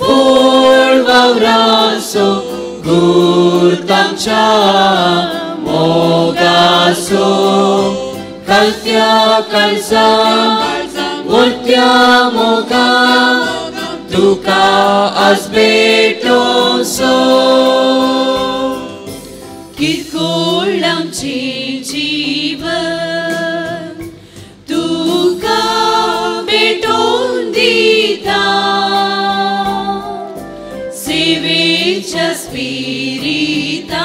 फूल वावरासो गुर गुर्तांच्या मोगासो कलत्या कलसा उरत्या मोगा तुका आज भेटोसो किरकोळ आमचें जीवन तुका भेटोवन दिता सेवेच्या स्पिरितान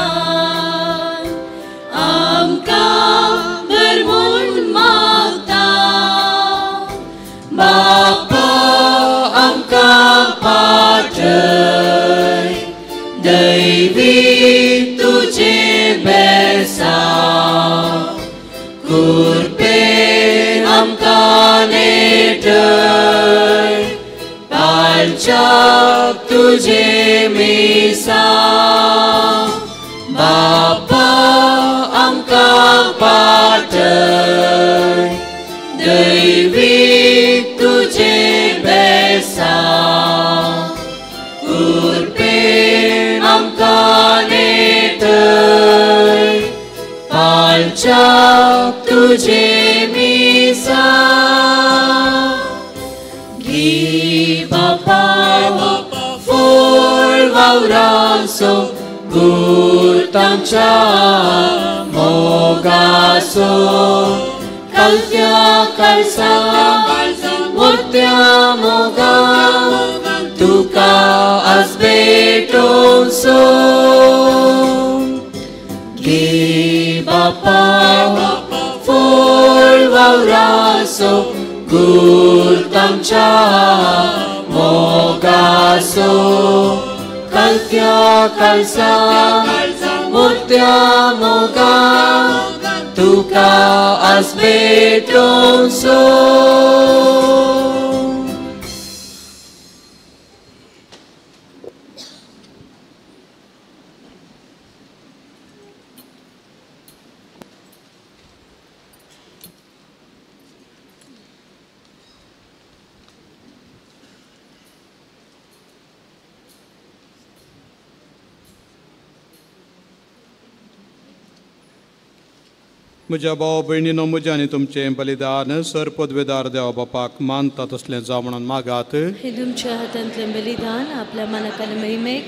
आमकां भरमून मागता बापा आमकां पाठय दैवी तुजें बेसांव कुरपेन आमकां नेटय पालच्याक तुजें मिसांव बापा आमकां पाठय दैवी तुजें बेसांव कुरपेन आमकां नेटय पालच्याक तुजें मिसांव घे बापा फूल वावरासो गुर्तांच्या मोगासो कलत्या कलसा उरत्या मोगा तुका आज भेटोसो घे बापा फूल वावरासो गुर्तांच्या मोगासो कलत्या कलसा उरत्या मोगा तुका आज भेटोसो. म्हज्या भाव भयणीनो म्हज्या आनी तुमचें बलिदान सर पदवेदार देवा बापाक मानता तसलें जावं म्हणून मागात. हे तुमच्या हातांतलें बलिदान आपल्या मनाकाले महिमेक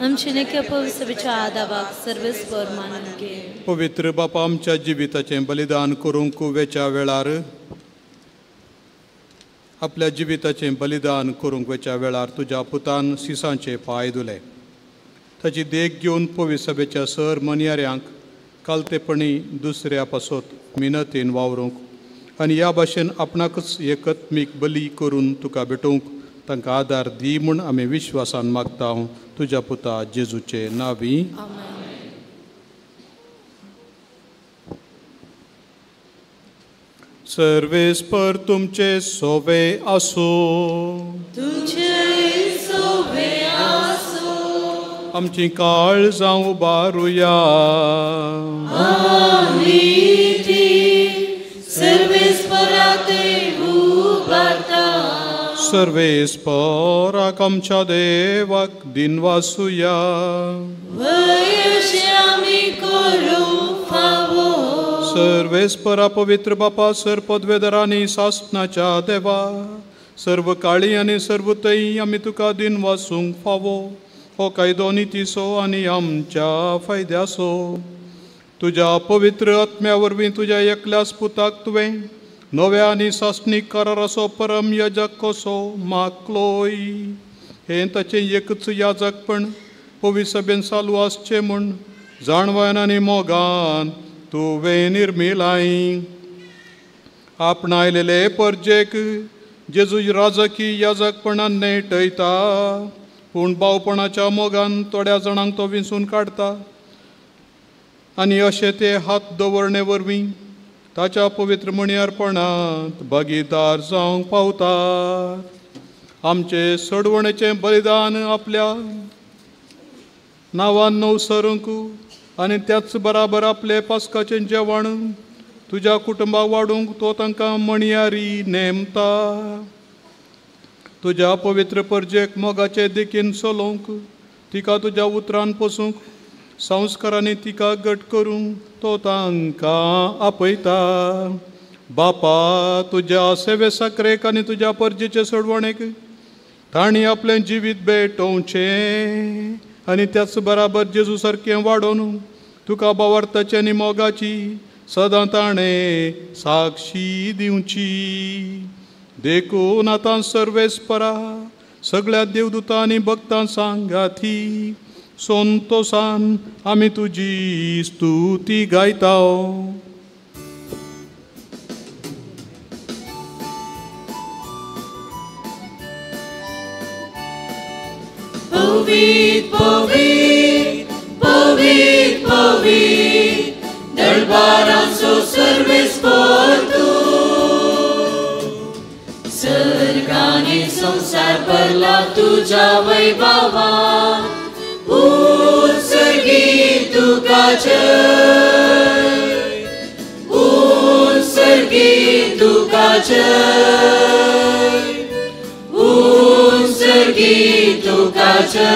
आमचे नेक्या पवित्रच्या आदाबाक सर्वेस्पर मानून घे. पवित्र बापा आमच्या जिविताचें बलिदान करूंक वेच्या वेळार आपल्या जिविताचें बलिदान करूंक वेच्या वेळार तुज्या पुतान सिसांचे पांय धुले. ताची देख घेवन पवित्र सभेच्या सर मनयाऱ्यांक कालतेपणी दुसऱ्या पासत मिनतीन वावरूंक आनी ह्या भाशेन आपणाकच एकत्मीक बली करून तुका भेटोवंक तांकां आदार दी म्हूण आमी विश्वासान मागता तुज्या पुता जेजूचे नांवी. सर्वेस्पर तुमचे सोवे आसूं. आमची काळजां उबारुया. सर्वेस्पराक आमच्या देवाक दिनवासुया. सर्वेस्परा पवित्र बापा सर पदवेदरांनी सासनाच्या देवा सर्व काळी आनी सर्व तई आमी तुका दिनवासूंक फावो. हो कायदो नितीचो आनी आमच्या फायद्याचो. तुज्या पवित्र आत्म्या वरवीं तुज्या एकल्याच पुताक तुवें नव्या आनी सासणीक कराराचो परम याजक कसो मागलोय. हें ताचें एकच याजकपण पवित्र सभेन चालू आसचें म्हूण जाणवायन आनी मोगान तुवें निर्मिलाय. आपणायलेले परजेक जेजू राजकी याजकपणान नेटयता पूण भावपणाच्या मोगान थोड्या जाणांक तो विंचून काडटा आनी अशें ते हात दवरणे वरवीं ताच्या पवित्र मणयारपणांत भागीदार जावंक पावतात. आमचे सोडवणेचें बलिदान आपल्या नांवान नवसरूंक आनी त्याच बराबर आपले पास्काचें जेवण तुज्या कुटुंबाक वाडूंक तो तांकां मणयारी नेमता. तुज्या पवित्र परजेक मोगाचे देखीन चलोवंक तिका तुज्या उतरान पोसूंक संस्कारांनी तिका घट करूंक तो तांकां आपयता. बापा, तुज्या सेवे साकरेक आनी तुज्या परजेचे सोडवणेक तांणी आपलें जिवीत भेटोवचें आनी त्याच बराबर जेजू सारकें वाडोवन तुका बावार्थाची आनी मोगाची सदां ताणें साक्षी दिवची. देखून आतां सर्वेस्परा सगळ्या देवदूतां आनी भक्तां सांगाती संतोसान आमी तुजी स्तुती गायता. पवित्र पवित्र पवित्र पवित्र दरबारांचो सर्वेस्पर तूं, सर्गांनी संवसार भरला तुज्या वैभवान, उत्सर्गी तुका जय, उत्सर्गी तुका जय, उत्सर्गी तुका जय,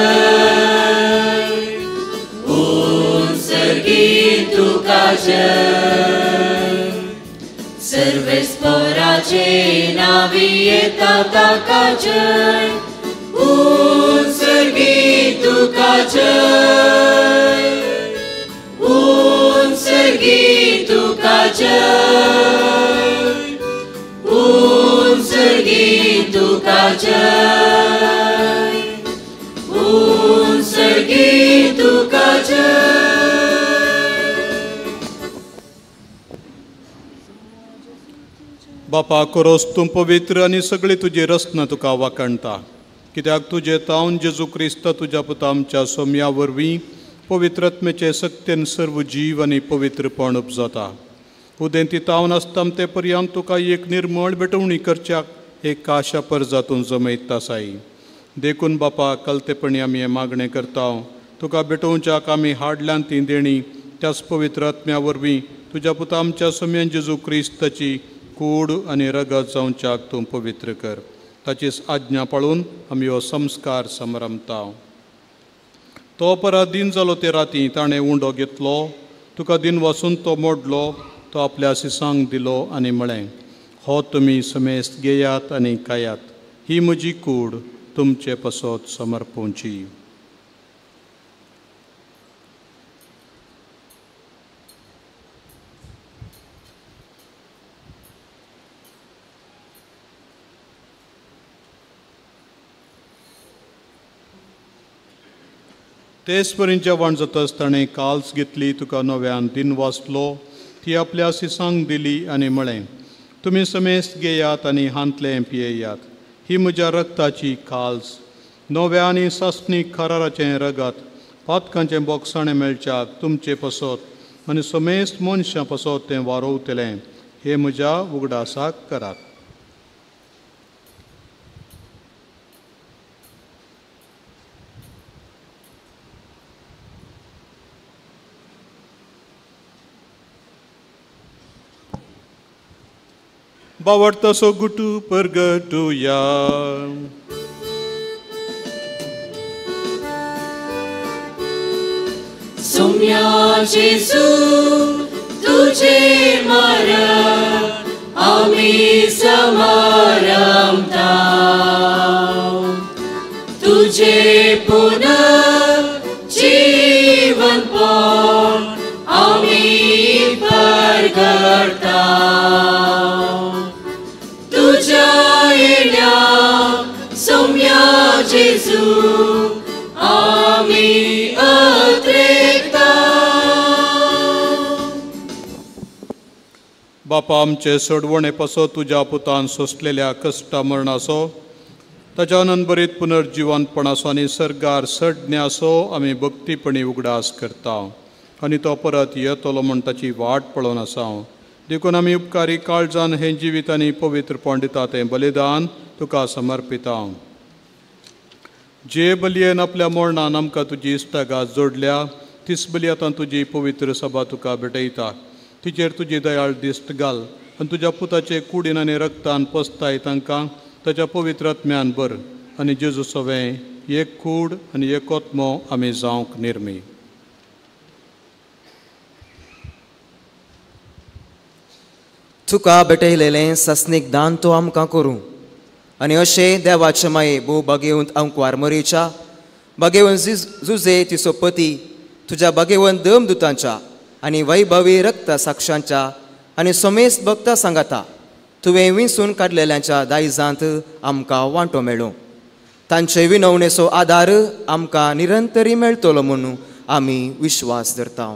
उत्सर्गी तुका जय. सर्वेस्पराचे नावी येता ताका जय, उत्सर्गी तुका जय, उत्सर्गी तुका जय, उत्सर्गी तुका जय, उत्सर्गी तुका जय. बापा, कोरोस तूं पवित्र आनी सगळी तुजी रचना तुका वाखाणटा, कित्याक तुजे तावन जेजू क्रिस्त तुज्या पुता आमच्या सोम्या वरवीं पवित्रत्मेचे सक्तेन सर्व जीव आनी पवित्रपण उपजाता. उदेंती तावन आसता ते पर्यंत तुका एक निर्मळ भेटवणी करच्याक एक आशा परजातून जमयता साई. देखून बापा, कलतेपणी आमी हें मागणें करता, तुका भेटोवच्याक आमी हाडल्यान ती देणी त्याच पवित्र आत्म्या वरवीं तुज्या पुता आमच्या सोम्यान जेजू क्रिस्ताची कूड आनी रगत जावच्याक तूं पवित्र कर. ताचीच आज्ञा पाळून आमी हो संस्कार समरमता. तो परत दिन जालो ते राती ताणें उंडो घेतलो, तुका दिन वासून तो मोडलो, तो आपल्या सिसांक दिलो आनी म्हळें, हो तुमी समेस्त घेयात आनी खायात, ही म्हजी कूड तुमचे पसत समर्पोवची. तेच परी जेवण जातच ताणें काल्स घेतली, तुका नव्यान दिन वाचलो, ती आपल्या सिसांक दिली आनी म्हळें, तुमी समेस्त घेयात आनी हांतलें पियेयात, ही म्हज्या रक्ताची काल्स, नव्या आनी सासणीक कराराचें रगत, पातकांचें बोगसाणें मेळच्याक तुमचे पसत आनी समेस्त मनशां पसत तें वारोवतलें, हें म्हज्या उगडासाक करात. बावडतासो गुटू परगटुया. सोम्या जेजू तुझे मरण आमी समारंभता, तुझे पुनर्जीवनपण आमी परगटता, तुझ्या येण्या सोम्या जेजू आमी अत्रेकता. बापा, आमचे सोडवणे पासो तुज्या पुतान सोंसलेल्या कश्टा मरणाचो, ताच्या अनंतभरीत पुनर्जिवनपणाचो आनी सर्गार सडण्याचो आमी भक्तीपणी उगडास करता आनी तो परत येतलो म्हूण ताची वाट पळोवन आसा. देखून आमी उपकारी काळजान हें जिवीत आनी पवित्रपण दिता तें बलिदान तुका समर्पिता. जे बलयेन आपल्या मरणान आमकां तुजी इश्टागात जोडल्या तीच बली आतां तुजी पवित्र सभा तुका भेटयता. तिचेर तुजी दयाळ दिश्ट घाल आनी तुज्या पुताचे कुडीन आनी रक्तान पसताय तांकां ताच्या पवित्र आत्म्यान भर आनी जेजू सवें एक कूड आनी एक आत्मो आमी जावंक निर्मी. तुका भेटयलेलें सासणीक दान तो आमकां करूं आनी अशें देवाचे माये भोव बागेवंत आंकवार मरेच्या बागेवंत जुजे तिचो पती तुज्या बागेवंत दमदुतांच्या आनी वैभवी रक्ता साक्षांच्या आनी समेस्त भक्ता सांगाता तुवें विंचून काडलेल्यांच्या दायजांत आमकां वांटो मेळूं. तांचे विनवणेचो आदार आमकां निरंतरी मेळटलो म्हणून आमी विश्वास धरता.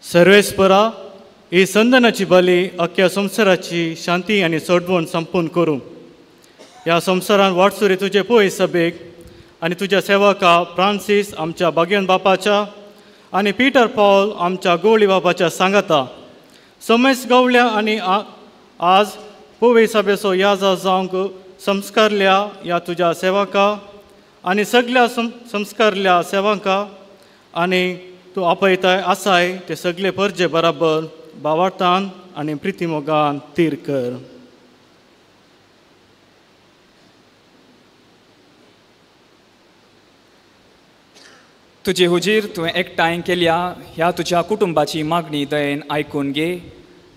सर्वेस्परा ही संदनाची बली अख्ख्या संवसाराची शांती आनी सोडवण संपूर्ण करूं. ह्या संवसारान वाटसुरी तुजे पळय सभेक आनी तुज्या सेवका फ्रांसीस आमच्या बागेन बापाच्या आनी पीटर पॉल आमच्या गवळी बापाच्या सांगाता समेस गवल्या आनी आज पळय सभेचो याजा जावंक संस्कारल्या ह्या तुज्या सेवका आनी सगल्या संस्कारल्या सेवका आनी तूं आपयताय आसाय ते सगळे परजे बराबर बावार्थान आनी प्रितीमोगान तीर कर. तुजे हुजीर तुवें एकठांय केल्या ह्या तुज्या कुटुंबाची मागणी दयेन आयकून घे.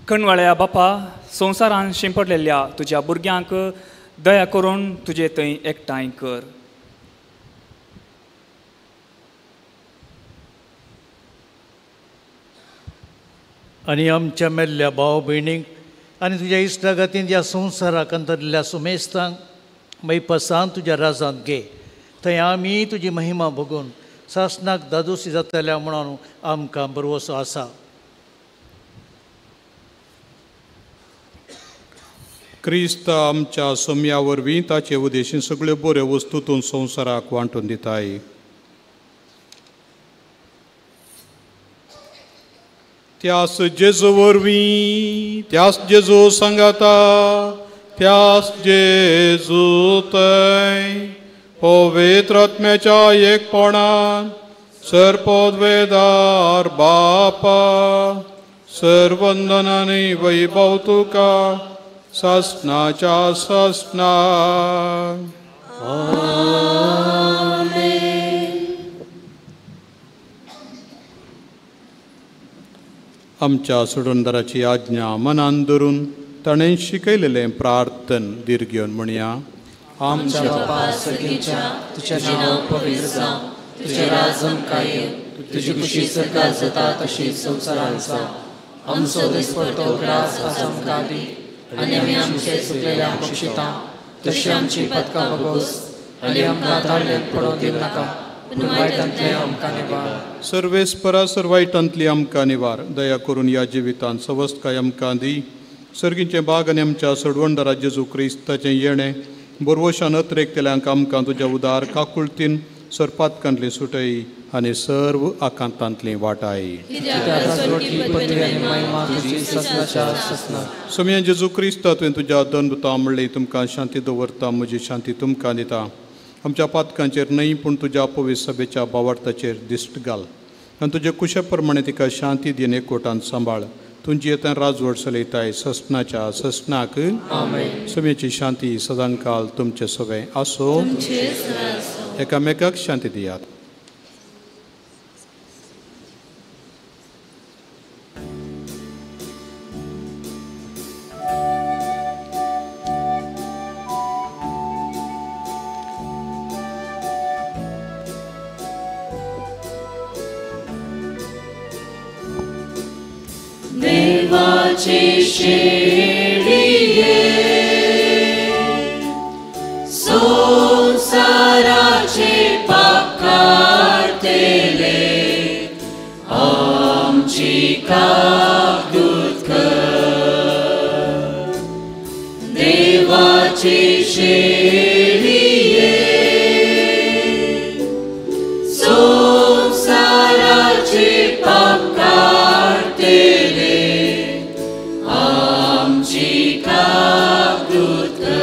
कणवाळ्या बापा, संवसारान शिंपडलेल्या तुज्या भुरग्यांक दया करून तुजे थंय एकठांय कर. आनी आमच्या मेल्ल्या भाव भयणींक आनी तुज्या इश्टागतीन ह्या संवसाराक अंतरलेल्या सुमेस्तांक मैपसान तुज्या राजांत घे. थंय आमी तुजी महिमा भोगून सासणाक दादोशी जातल्या म्हणून आमकां भरवसो आसा. क्रिस्त आमच्या सोम्या वरवीं ताचे उदेशीन सगळ्यो बऱ्यो वस्तू तूं संवसाराक वांटून दिताय. त्यास जेजू वरवीं, त्यास जेजू सांगाता, त्यास जेजू थंय पवित्र आत्म्याच्या एकपणान सर्पोद्वेदार बापा सर्वंदनानी वैभव तुका सासणाच्या सासणा. आमच्या सोडणदाराची आज्ञा मनान धरून ताणें शिकयलेलें प्रार्थन दीर्घ घेवन म्हणया. आमच्या बापा सर्गीच्या, तुझें नांव पवित्र जावं, तुझें राज आमकां येवं, तुजी खुशी स्वर्गात जाता तशी संवसारांत जावं. आमचो दिसपडतो ग्रास आज आमकां दी आनी आमी आमचे चुकलेल्यांक बक्षिता तशी आमची पदकां भोगोस आनी आमकां धाडल्यान पडोवंक दिवं नाका, पूण वायटांतलें आमकां निवार. सर्वेस्परा सर वायटांतली आमकां निवार. दया करून ह्या जिवितांत सवस्तकाय आमकां दी. सर्गीचें बाग आनी आमच्या सोडवणदारा जेजू क्रिस्ताचें येणें बोरवशान अत्रेकतेल्यांक आमकां तुज्या उदार काकुळतीन सरपातकांतली सुटय आनी सर्व आकांतांतली वाटाय. सोम्या जेजू क्रिस्ता, तुवें तुज्या दंडुता म्हणलें तुमकां शांती दवरता, म्हजी शांती तुमकां दिता. आमच्या पातकांचेर न्हय पूण तुज्या पवित्र सभेच्या बावार्थाचेर दिश्ट घाल आनी तुजे कुशे प्रमाणे तिका शांती दिन एकवटान सांबाळ. तुमची येता राजवट चलयताय ससनाच्या ससनाक. समेची शांती सदांकाल तुमचे सगळे आसो. एकामेकाक शांती दियात. देवाचे शेळये संसाराचे पाप काडतले आमची काकूत कर. देवाचे शेळये संसाराचे पाप काडतले आमची काकूत कर.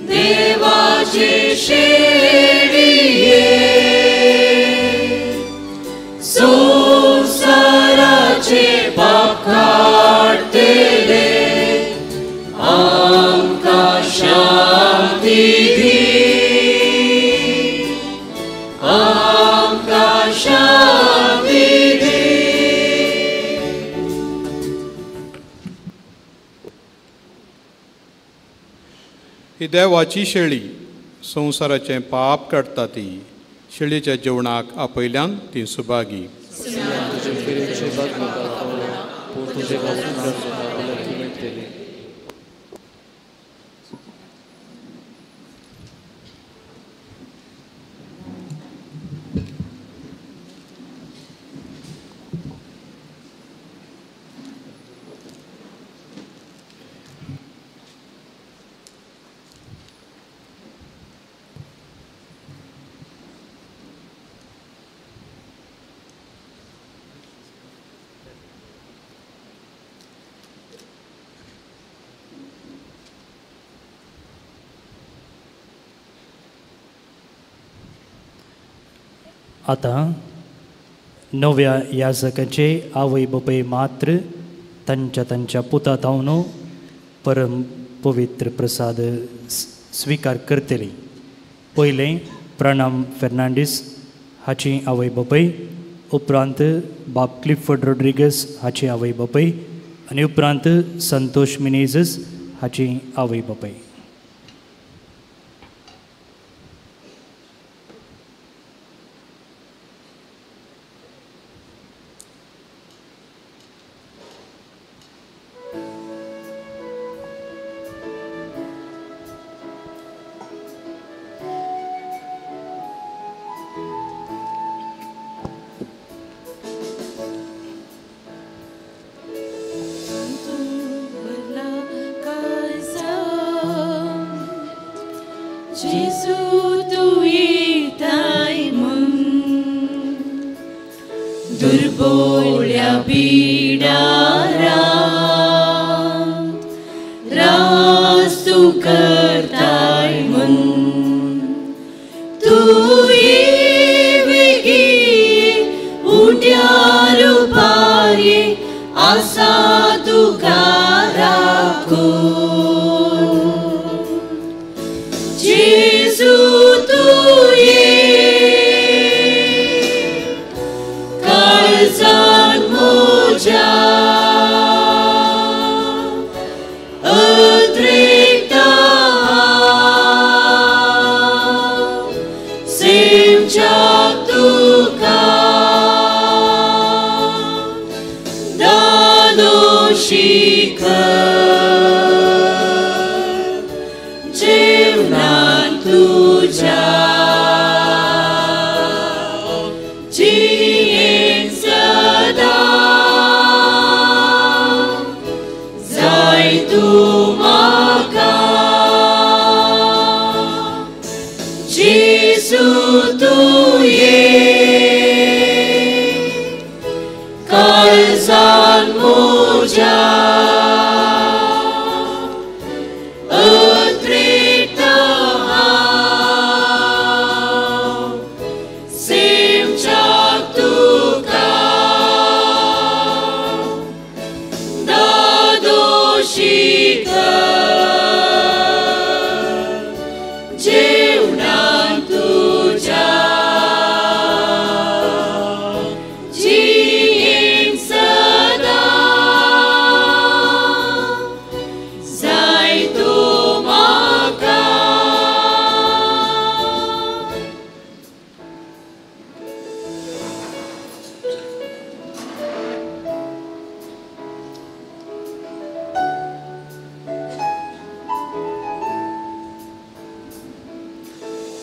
देवाचे शेळये संसाराचे पाप काडतले आमकां शांती दी. देवाची शेळी संवसाराचें पाप काडटा ती शेळीच्या जेवणाक आपयल्यान ती सुभागी. आतां नव्या याजकाचे आवय बापूय मात्र तांच्या तांच्या पुता थावन परम पवित्र प्रसाद स्विकार करतली. पयलें प्रणाम फेर्नांडीस हाची आवय बापूय, उपरांत बाब क्लिफर्ड रोड्रिगस हाची आवय बापूय आनी उपरांत संतोष मिनेझस हाची आवय बापूय.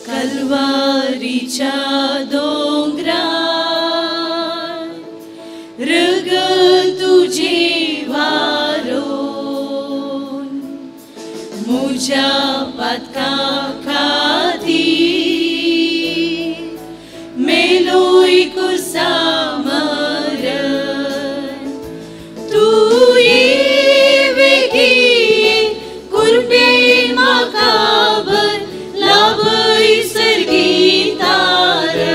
कलवारीच्या दोंगरार रगत तुझे वारोन मुझ्या पातका खातीर मेलोय कुर्सा मरण तुये वेगीन कुर्बेन म्हाका भर लाभय सर्गी तारण.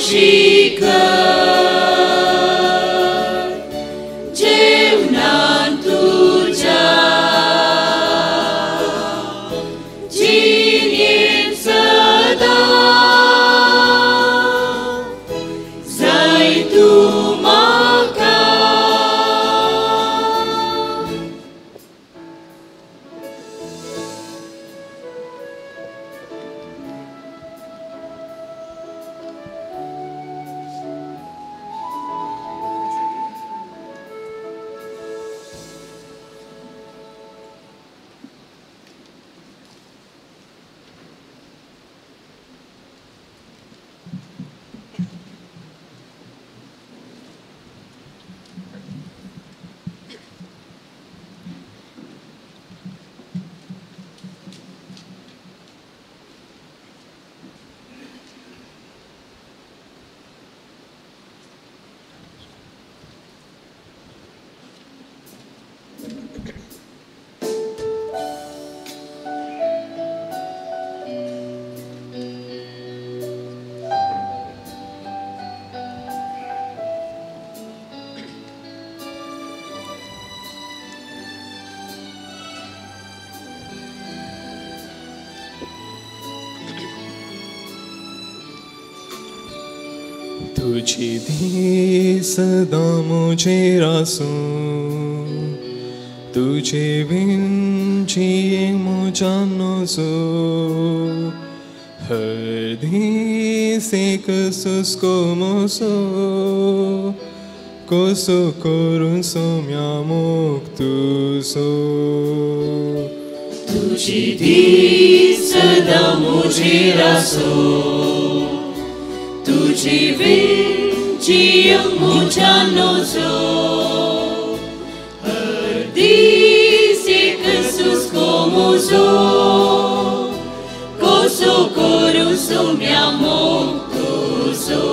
शिखर जेवणान तुज्या जिणेंत सदां जाय तूं म्हाका. तुझी दीस सदां म्हजेर आसूं, तुजे बीन जियेंक म्हज्यान नजो, हर दीस एक सुस्को म्हजो, कसो करूं सोम्या मोग तुजो. तुझी दीस सदां म्हजेर आसूं, तुझी बीन जियेंक म्हज्यान नजो, हर दीस एक सुस्को म्हजो, कसो करूं सोम्या मोग तुजो.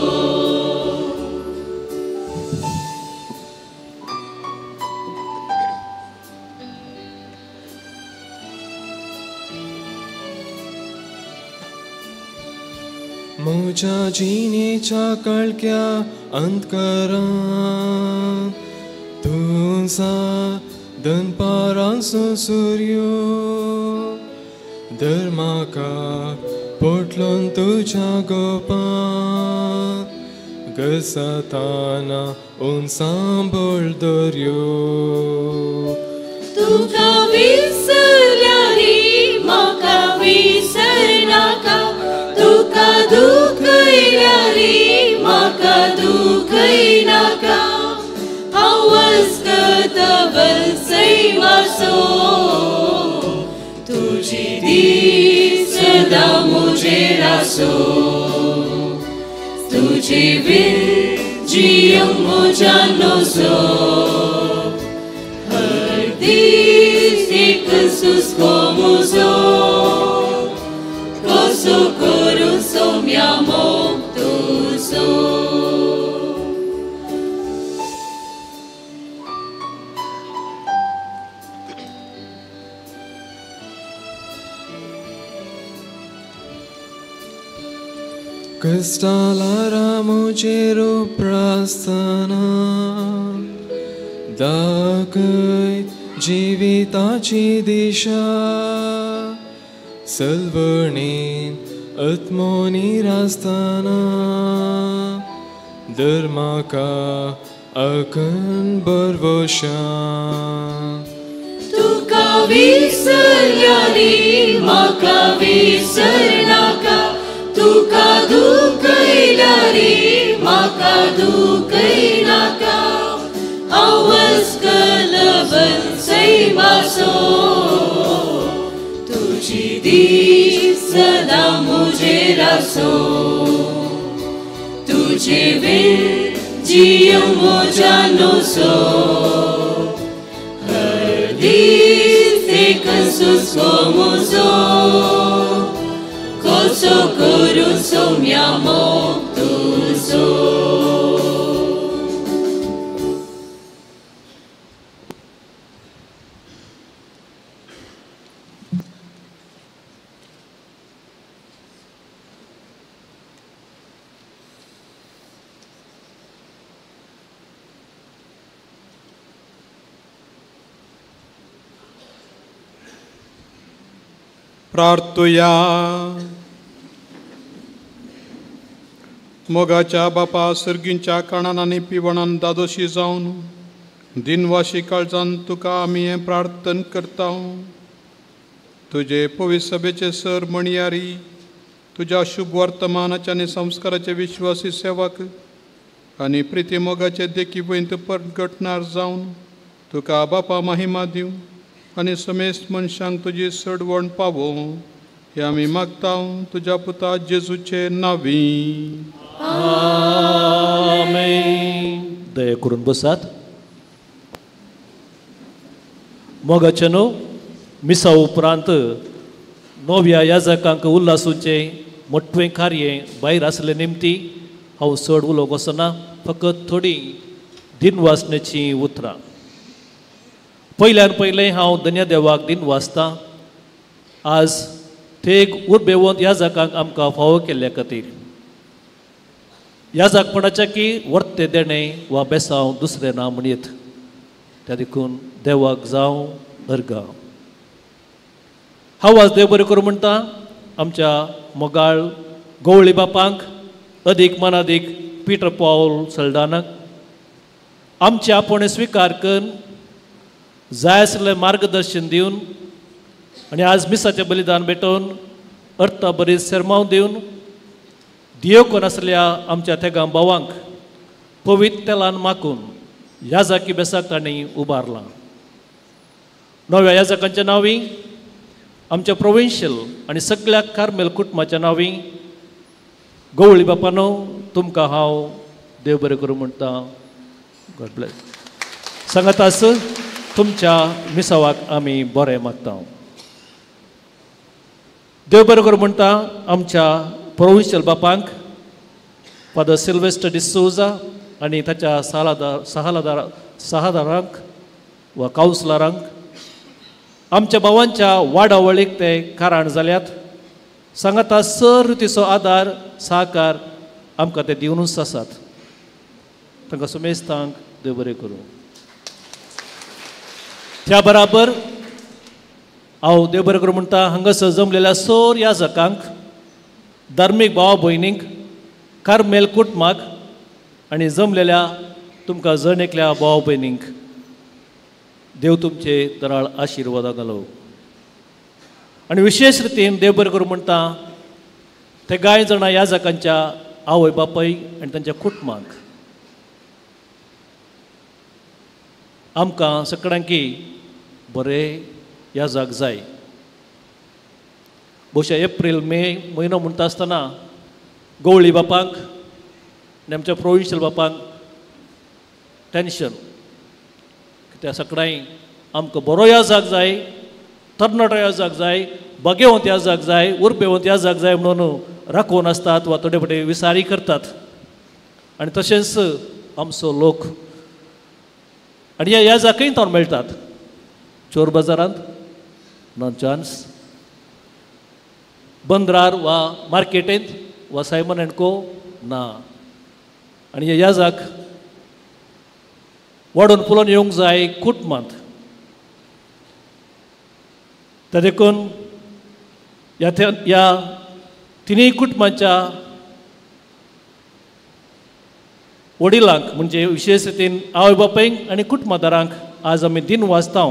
म्हज्या जिणेच्या काळख्या अंधकारांत तुजा दनपारांचो सुर्यो, धर म्हाका पोटलोन तुज्या गोपांत, घसताना उंचांबळ दर्यो. तुका विसरल्यार म्हाका विसरनाका, तुका दुखयल्यार म्हाका दुखयनाका, हांव वस्कत सैमाचो, तुजी दीस सदां म्हजेर आसूं, तुजी बीन जियेंक म्हज्यान नजो, हर दीस एक सुस्को म्हजो, कसो करूं सोम्या मोग तुजो. क्रिस्तालारा म्हजेर प्रार्थना दाखय जिविताची दिशा, सलवणेन आत्मनिरासताना धर म्हाका अखंड भरवशा. तुका विसरल्यार म्हाका विसरनाका, तुका दुखयल्यार म्हाका दुखयनाका, हांव वस्कलबन सैमाचो, तुजी दीस सदां म्हजेर आसूं, तुजे बीन जियेंक म्हज्यान नजो, हर दीस एक सुस्को म्हजो, कसो करूं सोम्या मोग तुजो. प्रार्थुया. मोगाच्या बापा सर्गींच्या काणान आनी पिवणान दादोशी जावन दिनवाशी काळजान तुका आमी हें प्रार्थन करता. तुजे पवित्र सभेचे सर म्हणयारी तुज्या शुभ वर्तमानाचे आनी संस्काराचे विश्वासी सेवक आनी प्रिती मोगाचे देखी वयंत परगटणार जावन तुका बापा महिमा दिवं आनी समेस्त मनशांक तुजी सडवण पावोवं हें आमी मागता तुज्या पुता जेजूचे नांवी. आमेन. दया करून बसात. मोगाचे न्हू मिसा उपरांत नव्या याजकांक उल्हासूचें मोटवें कार्य भायर आसले निमती हांव चड उलोवंक वचना, फकत थोडी दिनवासण्याचीं उतरां. पयल्यान पयलें हांव धन्य देवाक दिनवासतां आज थेग उर्बेवंत याजकांक आमकां फावो केल्ल्या खातीर. याजकपणाच्या की वर्ते देणें वा बेसांव दुसरें ना म्हणयत, त्या देखून देवाक जावं अर्गां. हांव आज देव बरें करूं म्हणटा आमच्या मोगाळ गवळी बापांक, अदीक मनादीक पिटर पावल सल्डानाक आमचे आपोवणें स्विकार करून जाय आसलें मार्गदर्शन दिवन आनी आज मिसाचें बलिदान भेटोवन अर्था बरी सेरमांव दिवन दियोकोन आसल्या आमच्या तेगां भावांक पवित्र तेलान माकून याजाकी बेसाक तांणी उबारलां. नव्या याजकांच्या नांवी आमच्या प्रोविन्शियल आनी सगळ्या कार्मेल कुटुंबाच्या नांवी गवळी बापानो तुमकां हांव देव बरें करूं म्हणटा. गॉड ब्लेस. सांगात आस तुमच्या मिसावाक आमी बरें मागता. देव बरें करूं म्हणटा आमच्या प्रोविन्शियल बापांक फादर सिल्वेस्टर डिसोजा आनी ताच्या सहादारांक वा कावन्सिलरांक आमच्या भावांच्या वाडावळीक ते कारण जाल्यात. सांगाता सर तिचो आदार साहकार आमकां ते दिवनूच आसात. तांकां सुमेस्तांक देव बरें करूं. त्या बराबर हांव देव बरें करूं म्हणटा हांगासर जमलेल्या सर याजकांक, धार्मीक भावा भयणींक, कार्मेल कुटुंबाक आनी जमलेल्या तुमकां जण एकल्या भावा भयणींक देव तुमचे दराळ आशिर्वादा घालो. आनी विशेश रितीन देव बरें करूं म्हणटा ते कांय जाणां याजकांच्या आवय बापाय आनी तांच्या कुटुंबाक. आमकां सगळ्यांकी बरें याजक जाय. बहुशा एप्रील मे म्हयनो म्हणटा आसतना गवळी बापांक आनी आमच्या प्रोविन्शियल बापांक टेन्शन कित्याक सगळ्यांक आमकां बरो याजक जाय, तरणाटो याजक जाय, बगेवंत याजक जाय, उर्बेवंत याजक जाय म्हणून राखून आसतात वा थोडे फावटी विसारी करतात. आनी तशेंच आमचो लोक आनी ह्या याजकय तो मेळटात चोर बाजारांत नॉन चान्स, बंदरार वा मार्केटींत वा सायमन एंड को ना. आनी ह्या याजक वाडून फुलोवन येवंक जाय कुटुंबांत. त्या देखून ह्या तिनूय कुटुंबांच्या वडिलांक म्हणजे विशेश रितीन आवय बापायक आनी कुटुंबादारांक आज आमी दिन वाचता.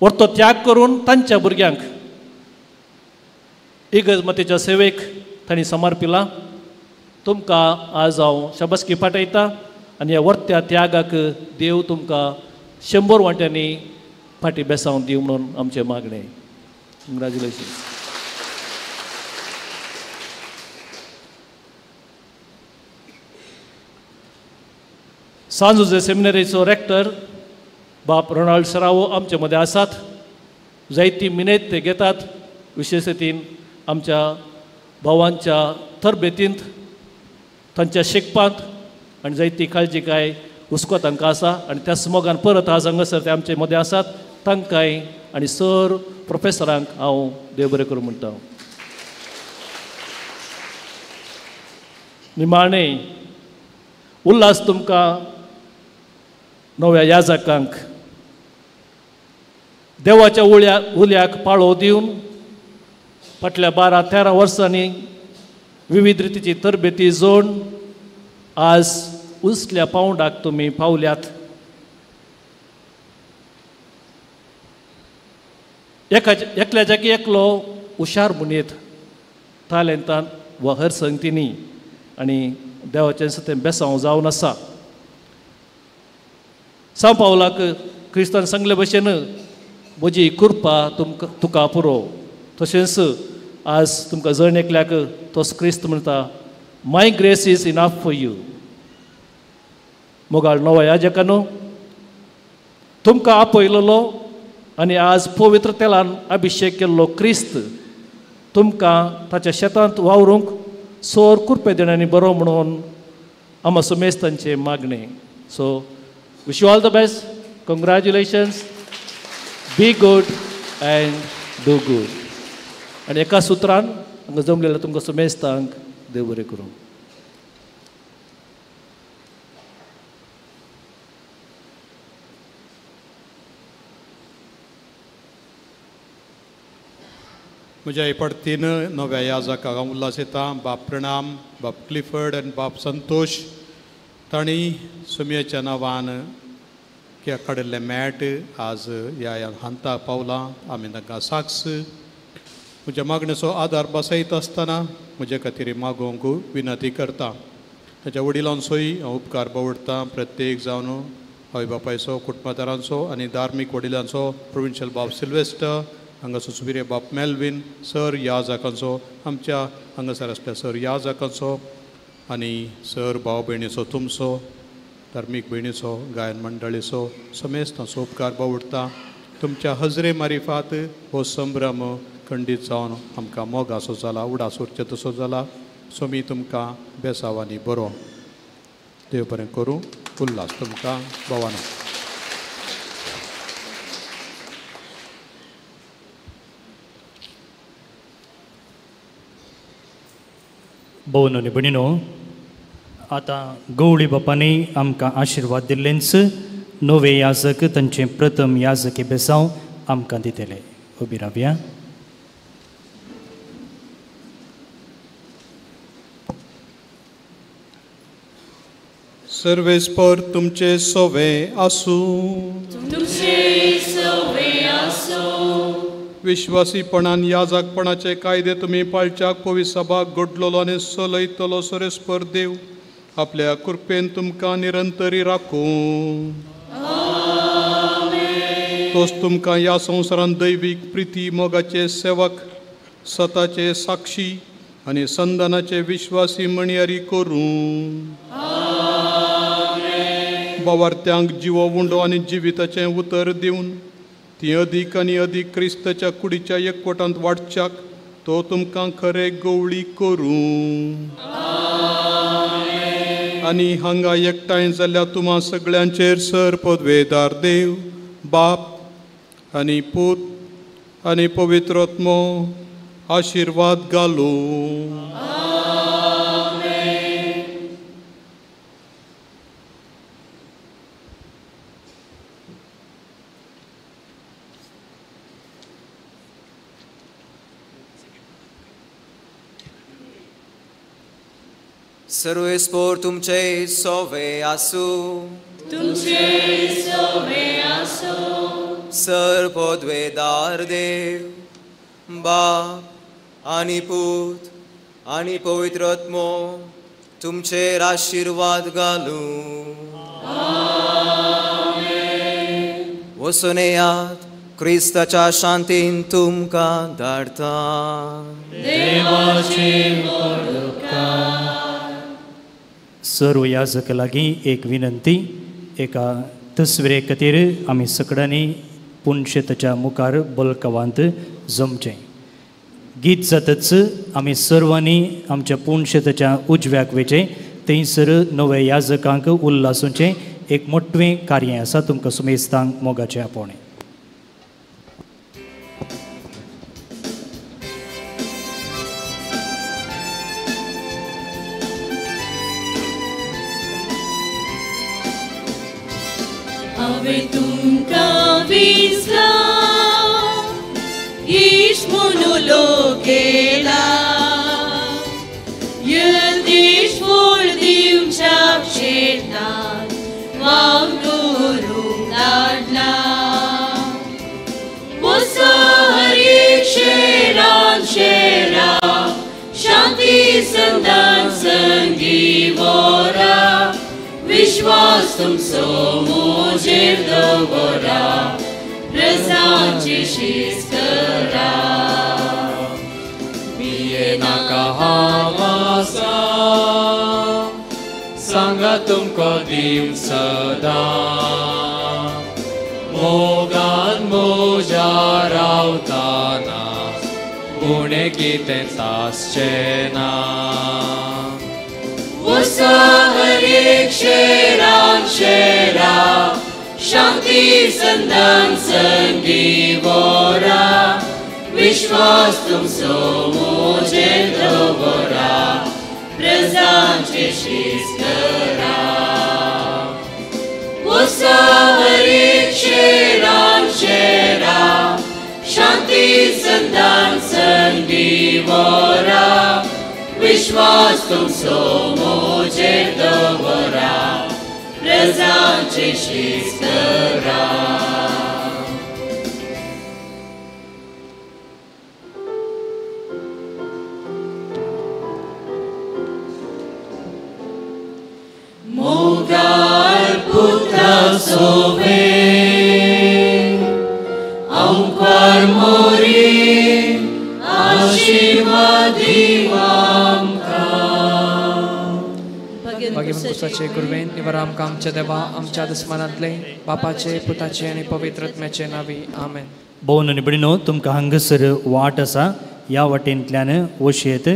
वर्तो त्याग करून तांच्या भुरग्यांक इगर्ज मातेच्या सेवेक तांणी समर्पिला. तुमकां आज हांव शाबासकी पाठयता आनी ह्या वर्त्या त्यागाक देव तुमकां 100 वांट्यांनी फाटीं बेसावन दिवं म्हणून आमचें मागणें. कंग्रेच्युलेशन. सांजुजे सेमिनरीचो रेक्टर बाप रोनाल्ड सरावो आमचे मदें आसात. जायती मिनेत ते घेतात विशेश रितीन आमच्या भावांच्या तरबेतींत, तांच्या शिकपांत आनी जायती काळजी काय हुस्को तांकां आसा आनी त्या मोगान परत आज हांगासर ते आमचे मदें आसात. तांकांय आनी सर प्रोफेसरांक हांव देव बरें करूं म्हणटा. निमाणें उल्हास तुमकां नव्या याजकांक देवाच्या उल्याक पाळो दिवन फाटल्या 12-13 वर्सांनी विविध रितीची तरबेती जोड आज उंचल्या पावंडाक तुमी पावल्यात. एकल्या जागी एकलो हुशार म्हणयत तालेंतान वा हर संगतींनी आनी देवाचें तें बेसांव जावन आसा. सांव पावलाक क्रिस्तान सांगले भशेन म्हजी कृपा तुमकां तुका पुरो. तशेंच आज तुमकां जण एकल्याक तोच क्रिस्त म्हणटा, my grace is enough for you. मोगाळ नव्या याजकानो, तुमकां आपयलेलो आनी आज पवित्र तेलान अभिशेक केल्लो क्रिस्त तुमकां ताच्या शेतांत वावरूंक सोर कृपे देण्यानी बरो म्हणून आमा सुमेस्तांचें मागणें. So wish you all the best, congratulations, be good and do good. आनी एका सुत्रान हांगा जमलेल्या तुमकां सुमेस्तांक देव बरें करूं. म्हज्या पडतीन नव्या याजकाक हांव उल्हास येता. बाप प्रणाम, बाप क्लिफर्ड आनी बाप संतोष तांणी सुमयेच्या नांवान काडिल्लें मॅट आज ह्या हांताक पावलां. आमी तांकां साक्ष म्हज्या मागणेचो आदार बसयत आसतना म्हजे खातीर मागोवंक विनंती करता. ताच्या वडिलांचोय हांव उपकार बावडटा, प्रत्येक जावन आवय बापायचो, कुटुंबादारांचो आनी धार्मीक वडिलांचो, प्रोविन्शियल बाब सिल्वेस्टर, हांगासर सुपिरियर बाप मेल्विन सर याजकांचो, आमच्या हांगासर आसल्या सर याजकांचो आनी सर भाव भयणीचो, तुमचो धार्मीक भयणीचो, गायन मंडळीचो समेस्तांचो उपकार बावडटा. तुमच्या हजरे मारिफात हो संभ्रम खंडीत जावन आमकां मोगासो जाला, उडास उरचें तसो जाला. सोमी तुमकां बेसावानी बरो देव बरें करूं. उल्हास तुमकां भवाना. भोवन आनी भयणीनो, आतां गवळी बापांनी आमकां आशिर्वाद दिल्लेंच नवे याजक तांचें प्रथम याजकी बेसांव आमकां दितले. उबी रावया. सर्वेस्पर तुमचे सोवे आसूं. तुमचे सोवे आसूं. विश्वासीपणान याजकपणाचे कायदे तुमी पाळच्याक पवित्र सभाक घडलेलो आनी सलयतलो सर्वेस्पर देव आपल्या कृपेन तुमकां निरंतरी राखूं. तोच तुमकां ह्या संवसारांत दैवीक प्रिती मोगाचे सेवक, सताचे साक्षी आनी संदानाचे विश्वासी म्हणयारी करूं. बावार्थ्यांक जिवो उंडो आनी जिविताचें उतर दिवन ती अदीक आनी अदीक क्रिस्ताच्या कुडीच्या एकवटांत वाडच्याक तो तुमकां खरे गवळी करूं. आनी हांगा एकठांय जाल्ल्या तुमा सगळ्यांचेर सर पदवेदार देव बाप आनी पूत आनी पवित्र आत्मो आशिर्वाद घालूं. सर्वेस्पर तुमचे सोवे आसूं. तुमचे सोवे आसूं. सर पदवेदार देव बाप आनी पूत आनी पवित्र आत्मो तुमचेर आशिर्वाद घालूं. वचून येयात, क्रिस्ताच्या शांतीन तुमकां धाडटा. सर्व याजक लागीं एक विनंती, एका तस्विरे खातीर आमी सगळ्यांनी पुनशेताच्या मुखार बलकवांत जमचें. गीत जातच आमी सर्वांनी आमच्या पुनशेताच्या उजव्याक वेचें, थंयसर नव्या याजकांक उल्हासूचें एक मोटवें कार्य आसा. तुमकां सुमेस्तांक मोगाचें आपोवणें. हांवें तुमकां विसला तुमचो म्हजेर दवरा प्रजांची शीस करा. भियेनाका हांव आसा सांगा तुमकां दीव सदां मोगान म्हज्या रावताना उणें कितेंच आसचें ना. वसा हरेक शेरान शेरा शांती संदान संगी वोरा विश्वास तुमचो म्हजेर दवरा प्रजांची शीस करा. वसा हरेक शेरान शेरा शांती संदान संगी वोरा विश्वास तुमचो म्हजेर दवरा प्रजांची शीस करा. मोगाळ पुता सोवे आमकार मोरी आशीर्वाद आमकां. भाग्यवंत कुसाचे कुरवेन निवारा आमकां आमच्या देवा आमच्या दुस्मानांतले बापाचे पुताचे आनी पवित्र आत्म्याचे नांवी आमेन. भोवन आनी भयणीनो, तुमकां हांगासर वाट आसा, ह्या वाटेंतल्यान वशयेत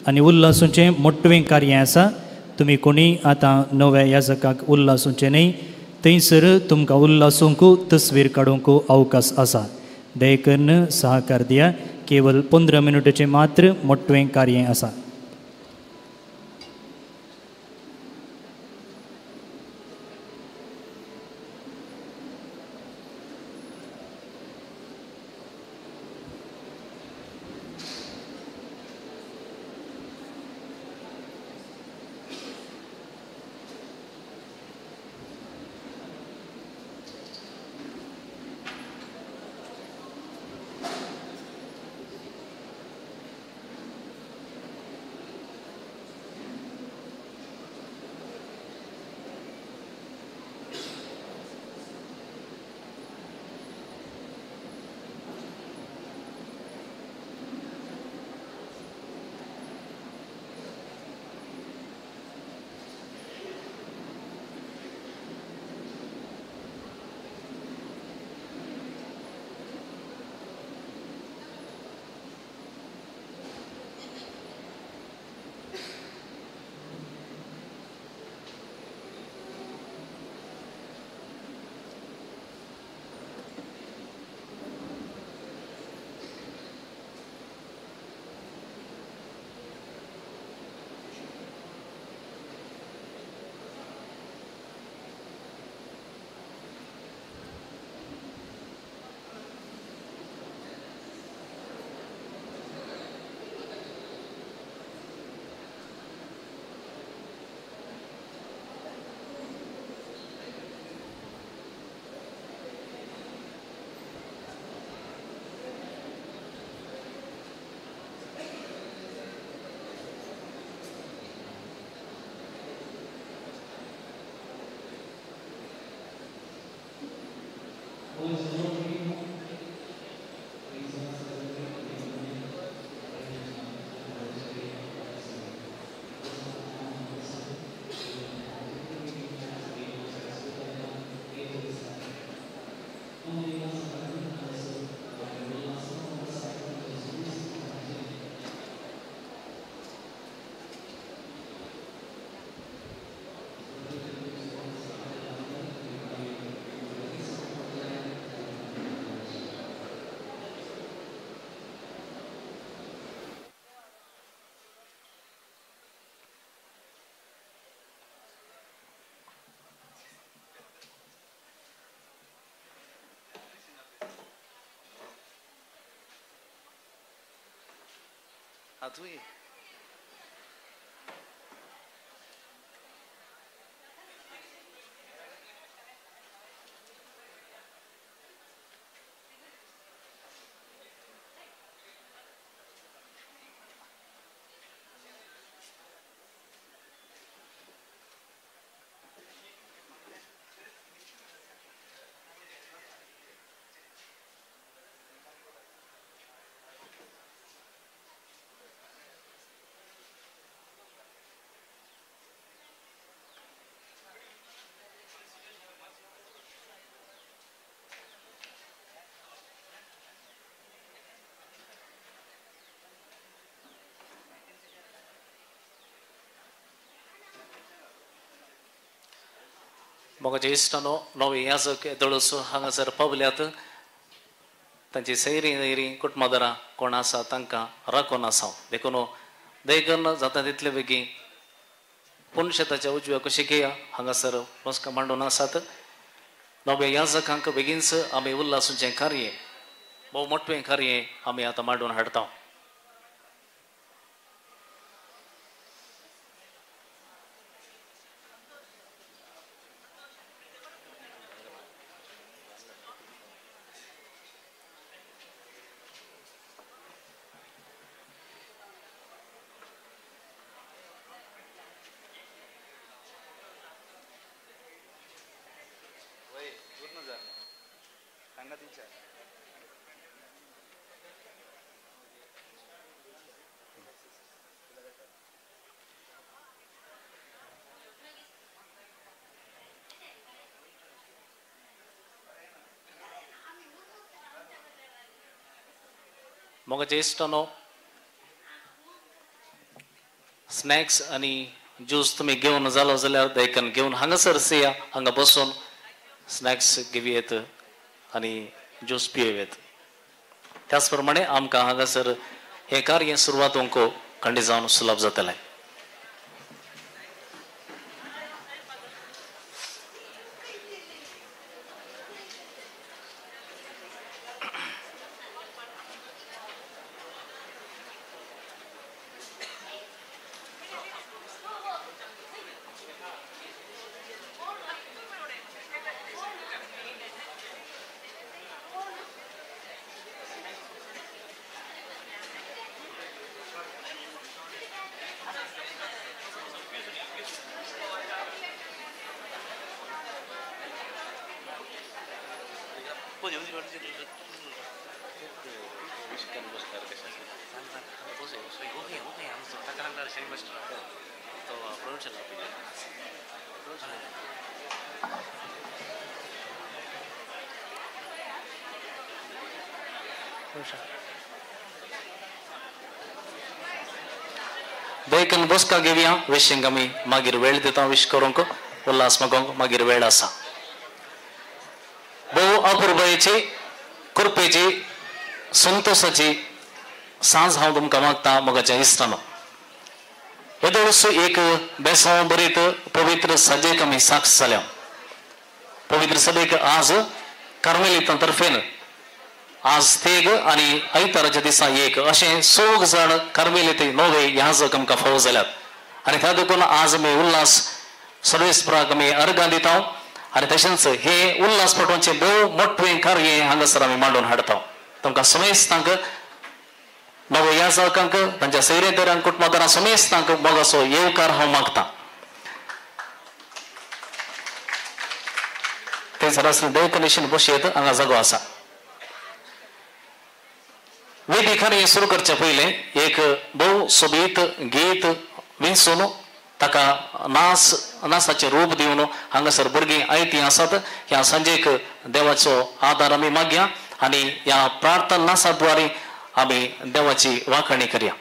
आनी उल्लासूचें मोटवें कार्य आसा. तुमी कोणी आतां नव्या याजकाक उल्लासूचें न्हय, थंयसर तुमकां उल्लासूंक तस्वीर काडूंक अवकाश आसा. दयेकरून सहकार दिया. केवल 15 मिनटाचें मात्र मोटवें कार्य आसा. हातूय मोगाच्या इश्टानो, नवे याजक येदोळसो हांगासर पावल्यात. तांची सैरी नैरी कुटुंबादारां कोण आसा तांकां राखून आसा. देखून दयकन जाता तितले बेगीन पुनशेताच्या उजव्या कुशीक हांगासर बसका मांडून आसात. नव्या याजकांक बेगीनच आमी उल्हासूचें कार्य, भोव मोटवें कार्य आमी आतां मांडून हाडटा. मोगाचे इश्टानो, स्नॅक्स आनी ज्यूस तुमी घेवन जालो जाल्यार दयकन घेवन हांगासर सेया, हांगा बसून स्नॅक्स घेवयेत आनी ज्यूस पियेत. त्याच प्रमाणे आमकां हांगासर हें कार्य सुरवात खंडीत जावन सुलभ जातलें. देखून बसका घेवया. विशींक आमी मागीर वेळ दिता, विश करूंक उल्हास मागोवंक मागीर वेळ आसा. भोव अपुरबायेची, कृपेची, संतोषाची सांज हांव तुमकां मागता मोगाच्या इश्टानो. येदोळसो एक बेसांव बरीत पवित्र सजेक आमी साक्ष जाल्या. पवित्र सभेक आज कार्मेलितां तर्फेन आज तेग आनी आयताराच्या दिसा एक अशें सोग जाण कार्मेलीत नवे याजक आमकां फावो जाल्यात. आनी त्या देखून आज आमी उल्हास सर्वेस्पराक आमी अर्गां दिता आनी तशेंच हे उल्हास पटोवचें भोव मोटवें कार्य हांगासर आमी मांडून हाडटा. तुमकां समेस्तांक नवे याजकांक, तांच्या सैरेदारांक, कुटुंबादारां समेस्तांक मोगाचो येवकार हांव मागता. ते सरासरी देवकनेशन बशयेत हांगा जागो आसा. वेदी कार्य सुरू करचे पयलें एक भोव सोबीत गीत विंचून ताका नास नासाचें रूप दिवन हांगासर भुरगीं आयतीं आसात. ह्या सांजेक देवाचो आदार आमी मागया आनी ह्या प्रार्थना नासा द्वारे आमी देवाची वाखाणी करया.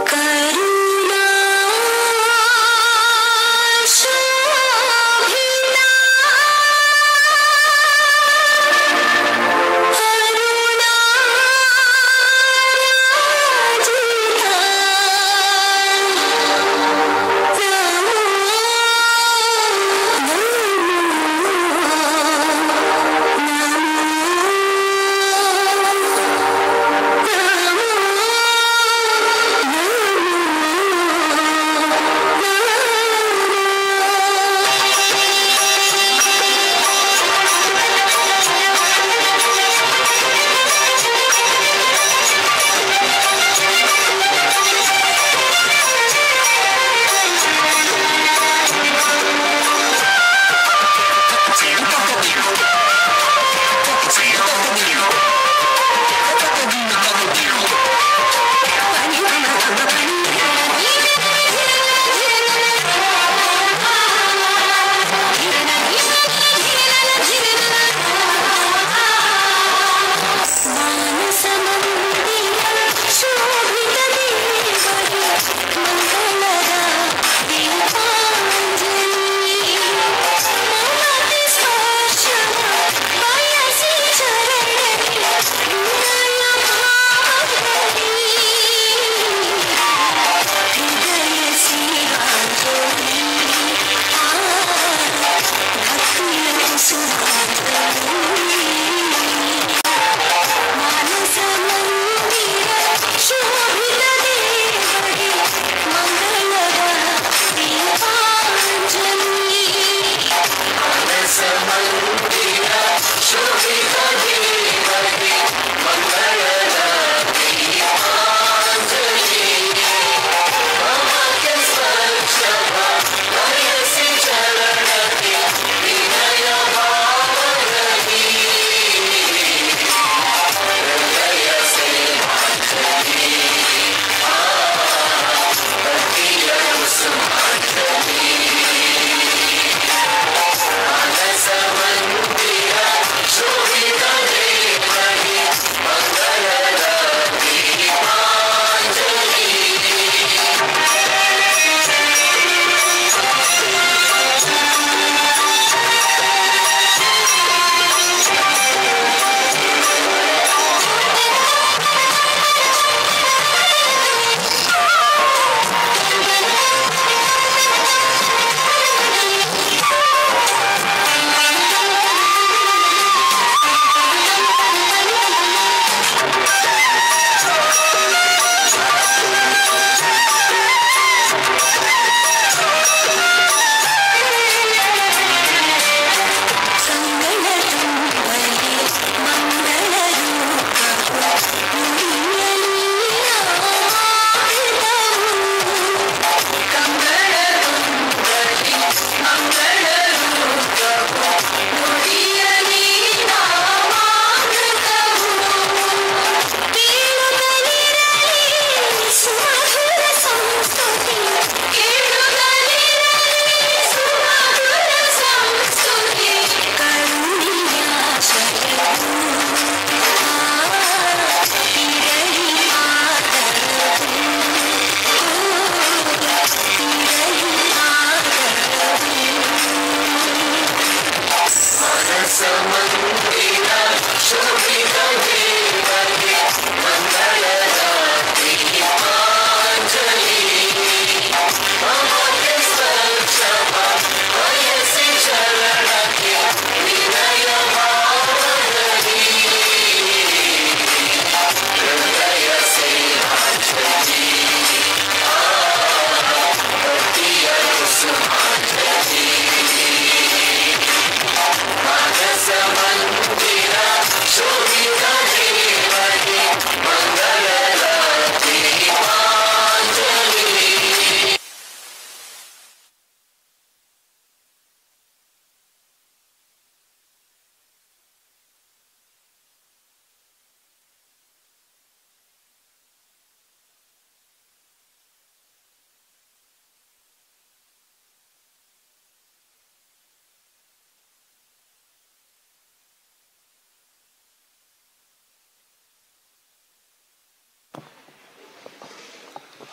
करुणा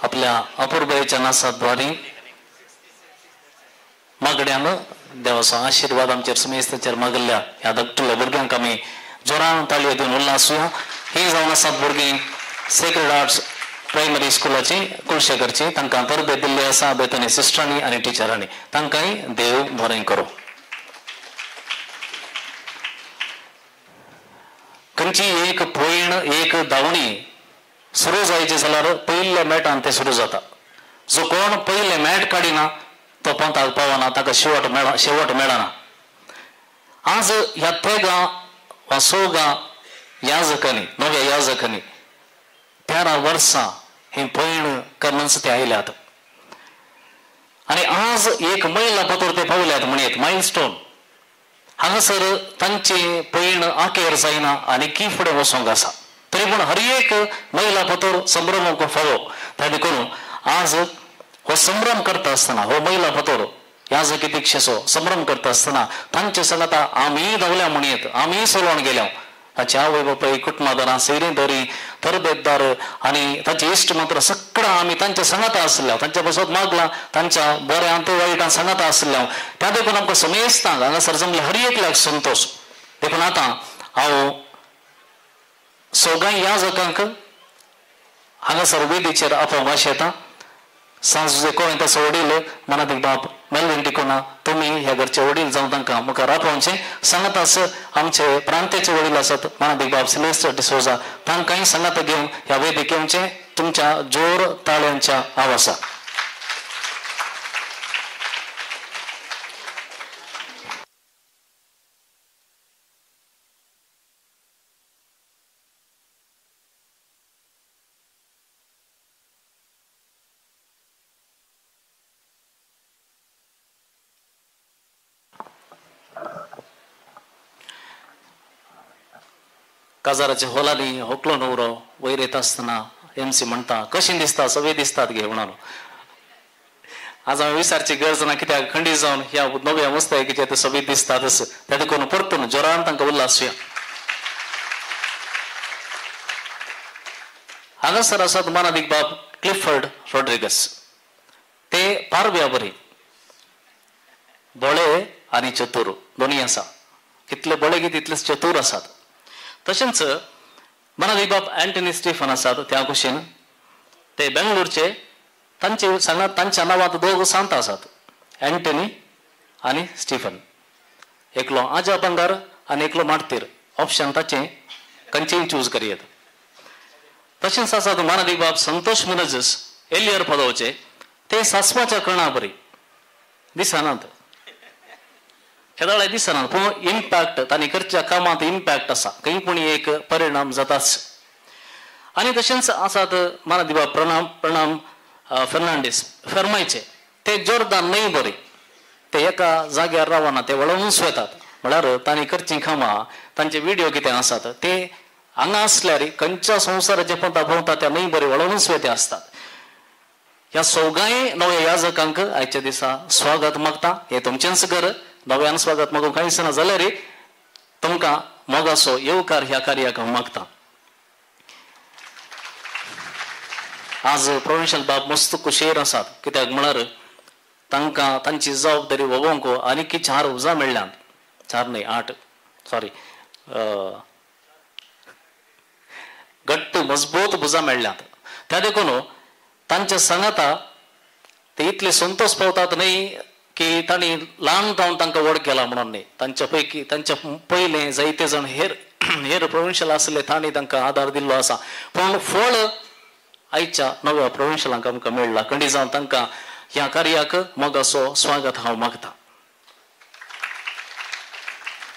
आपल्या अपुरबायेच्या नासाद्वारे मागड्यान देवाचो आशिर्वाद आमचेर सुमेस्ताचेर मागल्ल्या ह्या धाकटुल्या भुरग्यांक आमी जोरान ताळयो दिवन उल्हासूया. ही जावन आसात भुरगीं सेक्रेड आर्ट्स प्रायमरी स्कुलाची कुळशेकरची. तांकां तरबेत दिल्ली आसा बेतनी सिस्टरांनी आनी टिचरांनी. तांकांय देव बरें करूं. खंयची एक पयण एक धांवणी सुरू जायची जाल्यार पयल्या मॅटान ते सुरू जाता. जो कोण पयले मॅट काडिना तो पंताक पावना, ताका शेवट मेळना. आज ह्या तेगां वा सोगां याजकांनी, नव्या याजकांनी 13 वर्सां ही पयण करूनच ते आयल्यात आनी आज एक मैला पतोर ते पावल्यात म्हणयेत, मायलस्टोन. हांगासर तांची पयण आकेर जायना आनी की फुडें वचोंक आसा. तरी पूण हर एक महिला पतोर संभ्रमाक फावो. त्या देखून आज हो संभ्रम करता आसतना, हो महिला पतोर याजकी दीक्षेचो संभ्रम करता आसतना तांचे सांगाता आमी धांवल्या म्हणयेत, आमी चलोवन गेल्या. ताचे आवय बापाय, कुटुंबादारां, सैरी दरी, तरबेतदार आनी ताचे इश्ट मात्र सगळं आमी तांच्या सांगाता आसल्या, तांच्या बसत मागला, तांच्या बऱ्यांत वायटां सांगाता आसल्या. त्या देखून आमकां समेस्तांक हांगासर जमले हर एकल्याक संतोश. देखून आतां हांव सोगांय याजकांक हांगासर वेदीचेर आपोवंक आशेता. सांजे कोण तसो वडील मनादीक बाप मेलविन डिकोना, तुमी ह्या घरचे वडील जावन तांकां मुखार आपोवचें. सांगाताच आमचे प्रांताचे वडील आसात मनादीक बाप सिलेस्टर डिसोजा, तांकांय सांगात घेवन ह्या वेदीक येवचें तुमच्या जोर ताळ्यांच्या आवाजाक. काजाराच्या होलांनी होकलो न्हवरो वयर येता आसतना एमसी म्हणटा, कशी दिसता, सगळीं दिसतात गे म्हणालो. आज हांवें विचारची गरज ना, कित्याक खंडीत जावन ह्या नव्या मुस्तायकीचे ते सगळीं दिसतातच. त्या देखून परतून जोरान तांकां उल्हासूया. हांगासर आसात मानादीक बाब क्लिफर्ड रॉड्रिगस. ते पारव्या बरी बोळे आनी चतूर दोनूय आसा. कितले बोळे की तितलेच चतूर आसात. तशेंच मनादीक बाब अँटनी स्टीफन आसात त्या कुशीन, ते बेंगलोरचे. तांचे सांगा तांच्या नांवांत दोग सांत आसात, अँटनी आनी स्टीफन. एकलो आजा बंगार आनी एकलो मार्तीर. ऑप्शन ताचें खंयचेय चूज करयेत. तशेंच आसात मानादीक बाब संतोष मिनजस एलियर पदवचे. ते सासवाच्या कणा बरी दिसनात, हेदोळे दिसना, पूण इम्पॅक्ट तांणी करच्या कामांत इम्पॅक्ट आसा, खंय पूण एक परिणाम जाताच. आनी तशेंच आसात मानादीक बाब प्रणाम फेर्नांडीस फेर्मायचे. ते जोरदार न्हय बरी, ते एका जाग्यार रावना, ते वळोवनूच वतात. म्हळ्यार तांणी करचीं कामां, तांचे विडियो कितें आसात ते हांगा आसल्यार खंयच्या संवसाराचे पंता भोंवता त्या न्हय बरी वळोवनूच वते आसतात. ह्या सगळ्यांय नव्या याजकांक आयच्या दिसा स्वागत मागता. हें तुमचेंच घर, नव्यान स्वागत मागूंक कांयच ना जाल्यार तुमकां मोगाचो येवकार ह्या कार्याक हांव मागता. आज प्रोविन्शियल बाब मस्त कुशेर आसात, कित्याक म्हळ्यार तांकां तांची जबाबदारी वगोवंक आनीक 4 उजां मेळ्ळ्यांत. 4 न्हय 8, सॉरी, घट्ट मजबूत भुजां मेळ्ळ्यांत. त्या देखून तांच्या सांगाता ते इतले संतोष पावतात न्हय की तांणी ल्हान जावन तांकां व्हड केला म्हणून न्हय. तांच्या पैकी तांच्या पयले जायते जाण हेर हेर प्रोविन्शियल आसले तांणी तांकां आदार दिल्लो आसा, पूण फळ आयच्या नव्या प्रोविन्शियलांक आमकां मेळ्ळा. खंडीत जावन तांकां ह्या कार्याक मोगाचो स्वागत हांव मागता.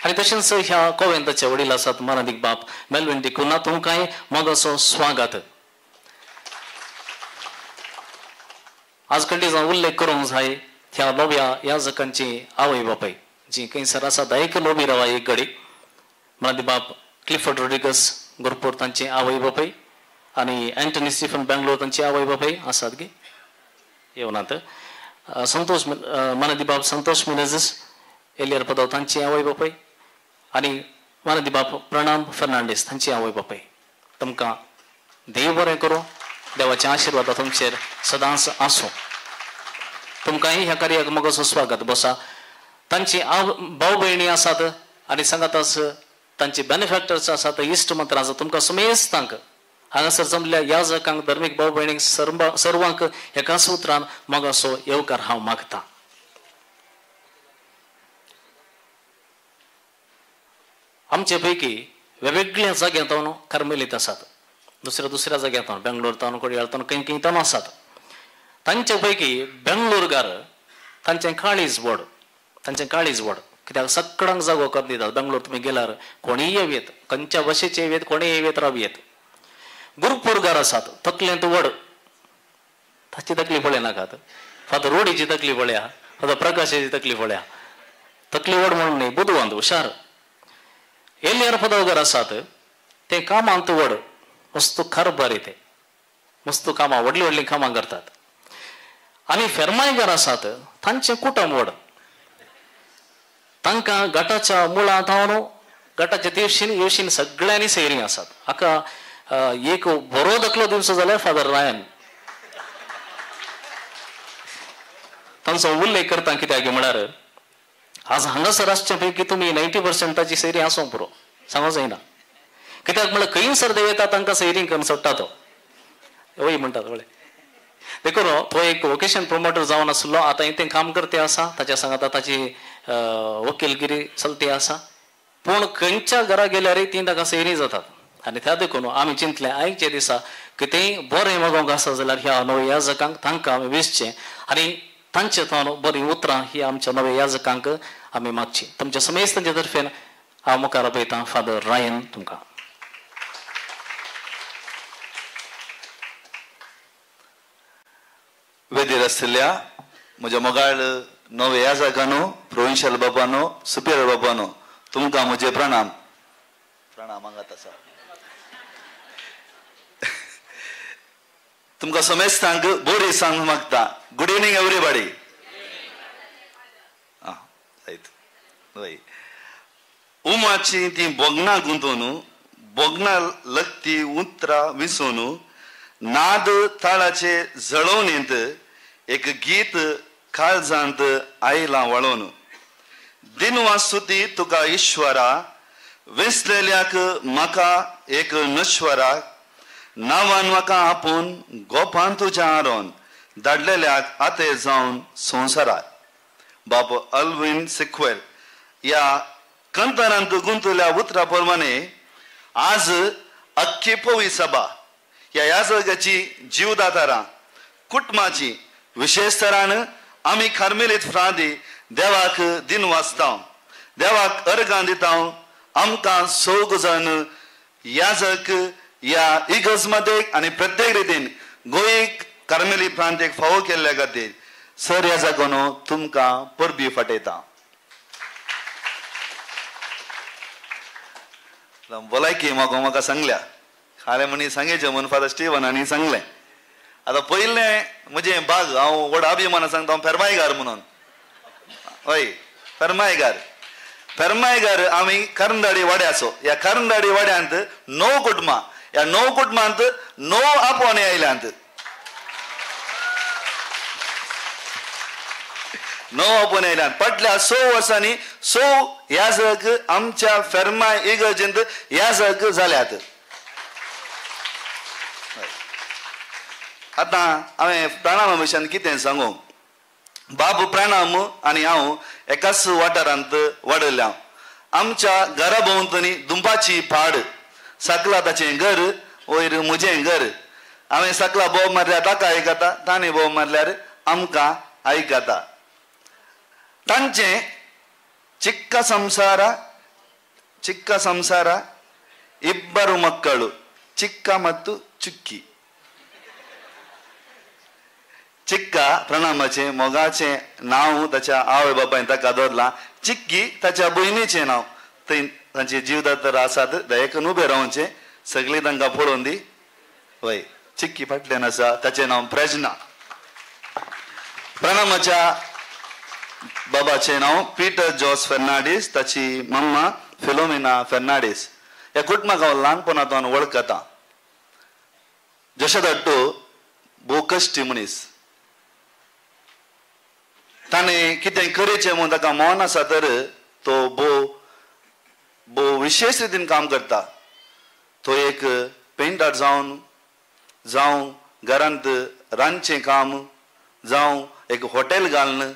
आनी तशेंच ह्या कोवेंताचे वडील आसात मानादीक बाप मेलविन डिकुना, तुमकांय मोगाचो स्वागत. आज खंडीत जावन उल्लेख करूंक जाय ह्या नव्या याजकांची आवय बापाय जी खंयसर आसा दायक लोबी रावा एक घडी. मानादीक बाप क्लिफर्ड रोड्रिगस गोरपूर तांची आवय बापाय आनी अँटनी स्टीफन बेंगलोर तांची आवय बापाय आसात गे येवनात. संतोष मानादीक बाप संतोष मिनेझस एलियर पदव तांची आवय बापाय आनी मानादीक बाप प्रणाम फेर्नांडीस तांची आवय बापाय. तुमकां देव बरें करूं. देवाचे आशिर्वाद तुमचेर सदांच आसूं. तुमकांय ह्या कार्याक मोगाचो स्वागत. बसा. तांची भाव भयणी आसात आनी सांगाताच तांची बेनिफॅक्टर्स आसात, इश्ट मंत्र आसात. तुमकां समेस्तांक हांगासर जमल्या याजकांक, धर्मीक भाव भयणींक, सर्वांक एकाच उतरान मोगाचो येवकार हांव मागता. आमचे पैकी वेगवेगळ्या जाग्यांत कार्मेलीत आसात, दुसऱ्या दुसऱ्या जाग्यांत, बेंगलोर तावन, कोडयाळ तावन, खंय खंय तावन आसात. तांचे पैकी बेंगलोरकार तांचें काळीज व्हड, तांचें काळीज व्हड कित्याक सगळ्यांक जागो करून दितात. बेंगलोर तुमी गेल्यार कोणीय येवयेत, खंयच्या भाशेचे येवयेत, कोणीय येवयेत, रावयेत. गुरुपूरकार आसात, तकलेंत व्हड, ताची तकली पळयनाकात. फादर रोडीची तकली पळया, फादर प्रकाशाची तकली पळया. तकली व्हड म्हणून न्ही, बुदवंत, हुशार. एलियर पदवकार आसात, ते कामांत व्हड, वस्तू कारभारी, ते मस्त कामां, व्हडलीं व्हडलीं कामां करतात. आनी फेर्मायकार आसात, तांचें कुटुंब व्हड. तांकां गटाच्या मुळां थावन गटाच्या दिवशीन येवशीन सगळ्यांनी सैरीं आसात. हाका एक बरो दाखलो दिवचो जाल्यार फादर रायन तांचो उल्लेख करता. कित्याक म्हळ्यार आज हांगासर आसचे पैकी तुमी 90% सैरीं आसूंक पुरो, सांगो जायना. कित्याक म्हळ्यार खंयसर देवता तांकां सैरीं करून सोडटा तो, वय म्हणटात वळे. देखून तो एक वोकेशन प्रोमोटर जावन आसलो, आतां तें काम करते आसा, ताच्या सांगाता ताची वकीलगिरी चलती आसा. पूण खंयच्या घरा गेल्यार ती ताका सैरीं जातात. आनी त्या देखून आमी चिंतलें आयचे दिसा कितेंय बरें मागोवंक आसा जाल्यार ह्या नव्या याजकांक तांकां आमी वेचचें आनी तांचे थंय बरीं उतरां ही आमच्या नव्या याजकांक आमी मागची. तुमच्या समेस्तांचे तर्फेन हांव मुखार आपयतां फादर रायन तुमकां. वेदीर आसलेल्या म्हज्या मोगाळ नव्या याजकांनो, प्रोविन्शियल बाबानो, सुपिरियर बाबानो, तुमकां म्हजे प्रणाम. प्रणाम हांगात आसा. तुमकां समेस्तांक बरी सांग मागता. Good evening everybody. जायत हय. उमाची ती बोगनां गुंतोवन, बोगनां लगती उतरां विसोवन, नाद ताळाचे जळोवणेंत एक गीत काळजांत आयलां वळोवन. दिनवासुती तुका ईश्वरा, वेसलेल्याक म्हाका एक नश्वरा, नांवान म्हाका आपून गोपान तुज्या आरोन, धाडलेल्याक आते जावन संवसाराक. बाब अल्विन सिक्वेल ह्या कंतरांत गुंतल्या उतरा प्रमाणे आज अख्खी पवी सभा ह्या याजकाची जीवदातारां कुटुंबाची विशेष तरान आमी कार्मेलीत फ्रांदी देवाक दिन वाचता, देवाक अर्गां दिता. आमकां सोग जावन याजक ह्या इगर्ज मध्ये आनी प्रत्येक रितीन गोंय कार्मेली प्रांतेक फावो केल्ल्या खातीर सर याजकांनो तुमकां परबी फाटयता. भलायकी म्हाका म्हाका सांगल्या खालें म्हणी सांगेचें म्हूण फादर स्टीवन हांणी सांगलें. आतां पयलें म्हजें बाग हांव व्हड अभिमानान सांगता, हांव फेर्मायगार म्हणून. हय, फेर्मायगार. फेर्मायगार आमी करंदाडी वाड्याचो. ह्या करंदाडी वाड्यांत 9 कुटुंबां, ह्या 9 कुटुंबांत 9 आपोवणे आयल्यांत. 9 आपोवणे आयल्यात. फाटल्या 6 वर्सांनी 6 याजक आमच्या फेर्माय इगर्जेंत याजक जाल्यात. आतां हांवें प्राणामा विशयान कितें सांगू. बाब प्राणाम आनी हांव एकाच वाठारांत वाडयल्या. आमच्या घरा भोंवतणी दुंबाची पाड, सकला ताचें घर, वयर म्हजें घर. हांवें सकला बोव मारल्यार ताका आयकता, ताणें बोव मारल्यार आमकां आयकता. तांचें चिक्का संसारा, चिक्का संसारा इब्बरू मक्कळू, चिक्का मत्तू चिक्की. चिक्का प्रणामाचें मोगाचें नांव ताच्या आवय बापायन ताका दवरलां. चिक्की ताच्या भयणीचें नांव. थंय तांचे जीवदातर आसात, दयेकन उबें रावचें, सगळीं तांकां पळोवन दी. वय, चिक्की फाटल्यान आसा, ताचें नांव प्रजना. प्रणामाच्या बाबाचें नांव पीटर जॉस फेर्नांडीस, ताची मम्मा फिलोमिना फेर्नांडीस. ह्या कुटुंबाक हांव ल्हानपणांत वळखता. जशें धाडटो भोव कश्टी मनीस. ताणें कितें करेचें म्हूण ताका मन आसा तर तो भोव भोव विशेश रितीन काम करता. तो एक पेंटर जावन जावं घरांत रांदचें काम जावं एक हॉटेल घालून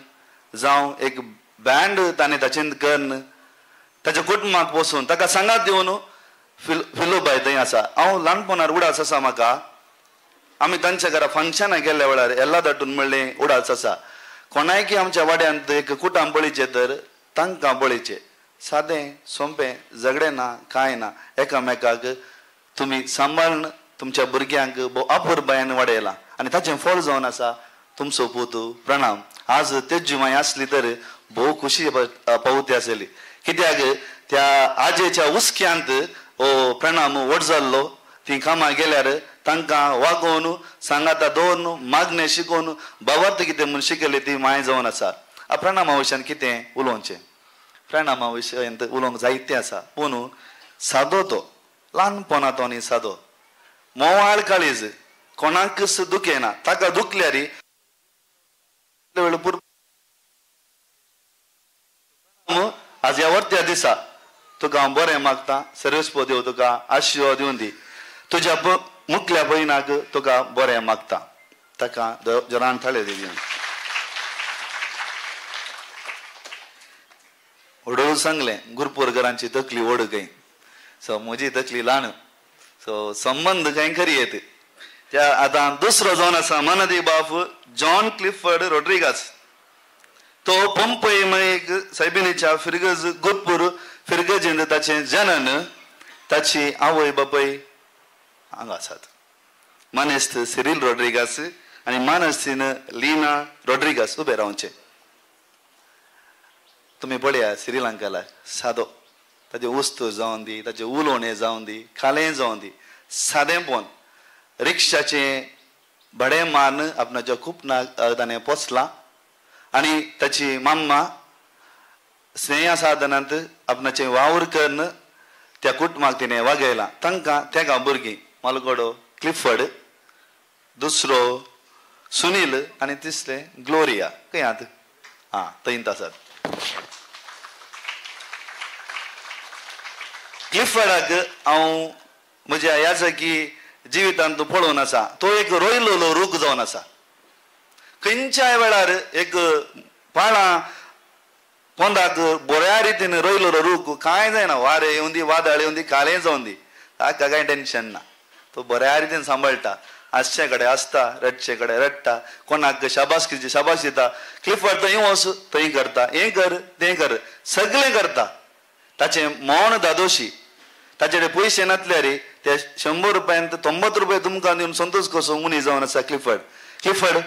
जावं एक बँड ताणें ताचें करून ताच्या कुटुंबाक पोसून ताका सांगात दिवन फिलोबाय थंय आसा. हांव ल्हानपणार उडास आसा म्हाका. आमी तांच्या घरा फंक्शनां गेल्ल्या वेळार येल्ला दाटून म्हणलें उडास आसा. कोणायकी आमच्या वाड्यांत एक कुटाम बळीचें तर तांकां बळीचें सादें सोंपें झगडें ना कांय ना. एकामेकाक तुमी सांबाळून तुमच्या भुरग्यांक भोव अपुरबायेन वाडयलां आनी ताचें फळ जावन आसा तुमचो पूत प्रणाम. आज तेजी माय आसली तर भोव खुशी पावती आसली. कित्याक त्या आजेच्या हुस्क्यांत हो प्रणाम व्हड जाल्लो. ती कामां गेल्यार तांकां वागोवन सांगाता दवरून मागणें शिकोवन भावार्थ कितें म्हूण शिकयली ती माय जावन आसा. प्रणामा विशयान कितें उलोवचें, प्रणामा विशयांत उलोवंक जायतें आसा. पूण सादो तो ल्हानपणा तो आनी सादो मोवाळ काळीज, कोणाकच दुखेना. ताका दुखल्यार आज ह्या वर्त्या दिसा तुका हांव बरें मागता. सर्वेस्पर देव तुका आशिर्वाद दिवन दी. तुज्या मुखल्या भयणाक तुका बरें मागता. ताका जरान थाळे दिवन व्हडू सांगलें गुरपूरकरांची तकली व्हड खंय. सो म्हजी तकली ल्हान. सो संबंद खंय खरी येत. त्या आतां दुसरो जावन आसा मनदी बाप जॉन क्लिफर्ड रोड्रिगास. तो पंपय एक सायबिनीच्या फिरगज गुरपूर फिरगजींत ताचें जनन. ताची आवय बापय हांगा आसात. मानेस्त सिरील रोड्रिगास आनी मानस्तीन लीना रोड्रिगास उबे रावचें. तुमी पळया श्रीलंकाला सादो ताजें वस्तू जावन दी, ताजें उलोवणें जावन दी, खालें जावन दी, सादेंपण. रिक्षाचें भाडें मारून आपणाच्या कुपनाक ताणें पोसलां आनी ताची माम्मा स्नेहा साधनांत आपणाचें वावर करून त्या कुटुंबाक तिणें वागयलां. तांकां तेगां भुरगीं, मालगडो क्लिफर्ड, दुसरो सुनील आनी तिसरें ग्लोरिया. खंय आत आं थंयत आसात. क्लिफर्डाक हांव म्हज्या ह्या जागी जिवितांत पळोवन आसा. तो एक रोयलोलो रूख जावन आसा. खंयच्याय वेळार एक पाळां पोंदाक बऱ्या रितीन रोयलोलो रूख कांय जायना. वारें येवन दी, वादळ येवन दी, कालें जावन दी, ताका कांय टेन्शन ना. तो बऱ्या रितीन सांबाळटा. हांसचे कडेन हांसता, रडचे कडेन रडटा, कोणाक शाबासकी शाबास दिता. क्लिफर्ड थंय वच थंय करता, हें कर तें कर, सगळें करता. ताचें मौन दादोशी. ताचे कडेन पयशे नासल्यार ते 100 रुपयांत 90 रुपया तुमकां दिवन संतोश कसो मनीस जावन आसा क्लिफर्ड. क्लिफर्ड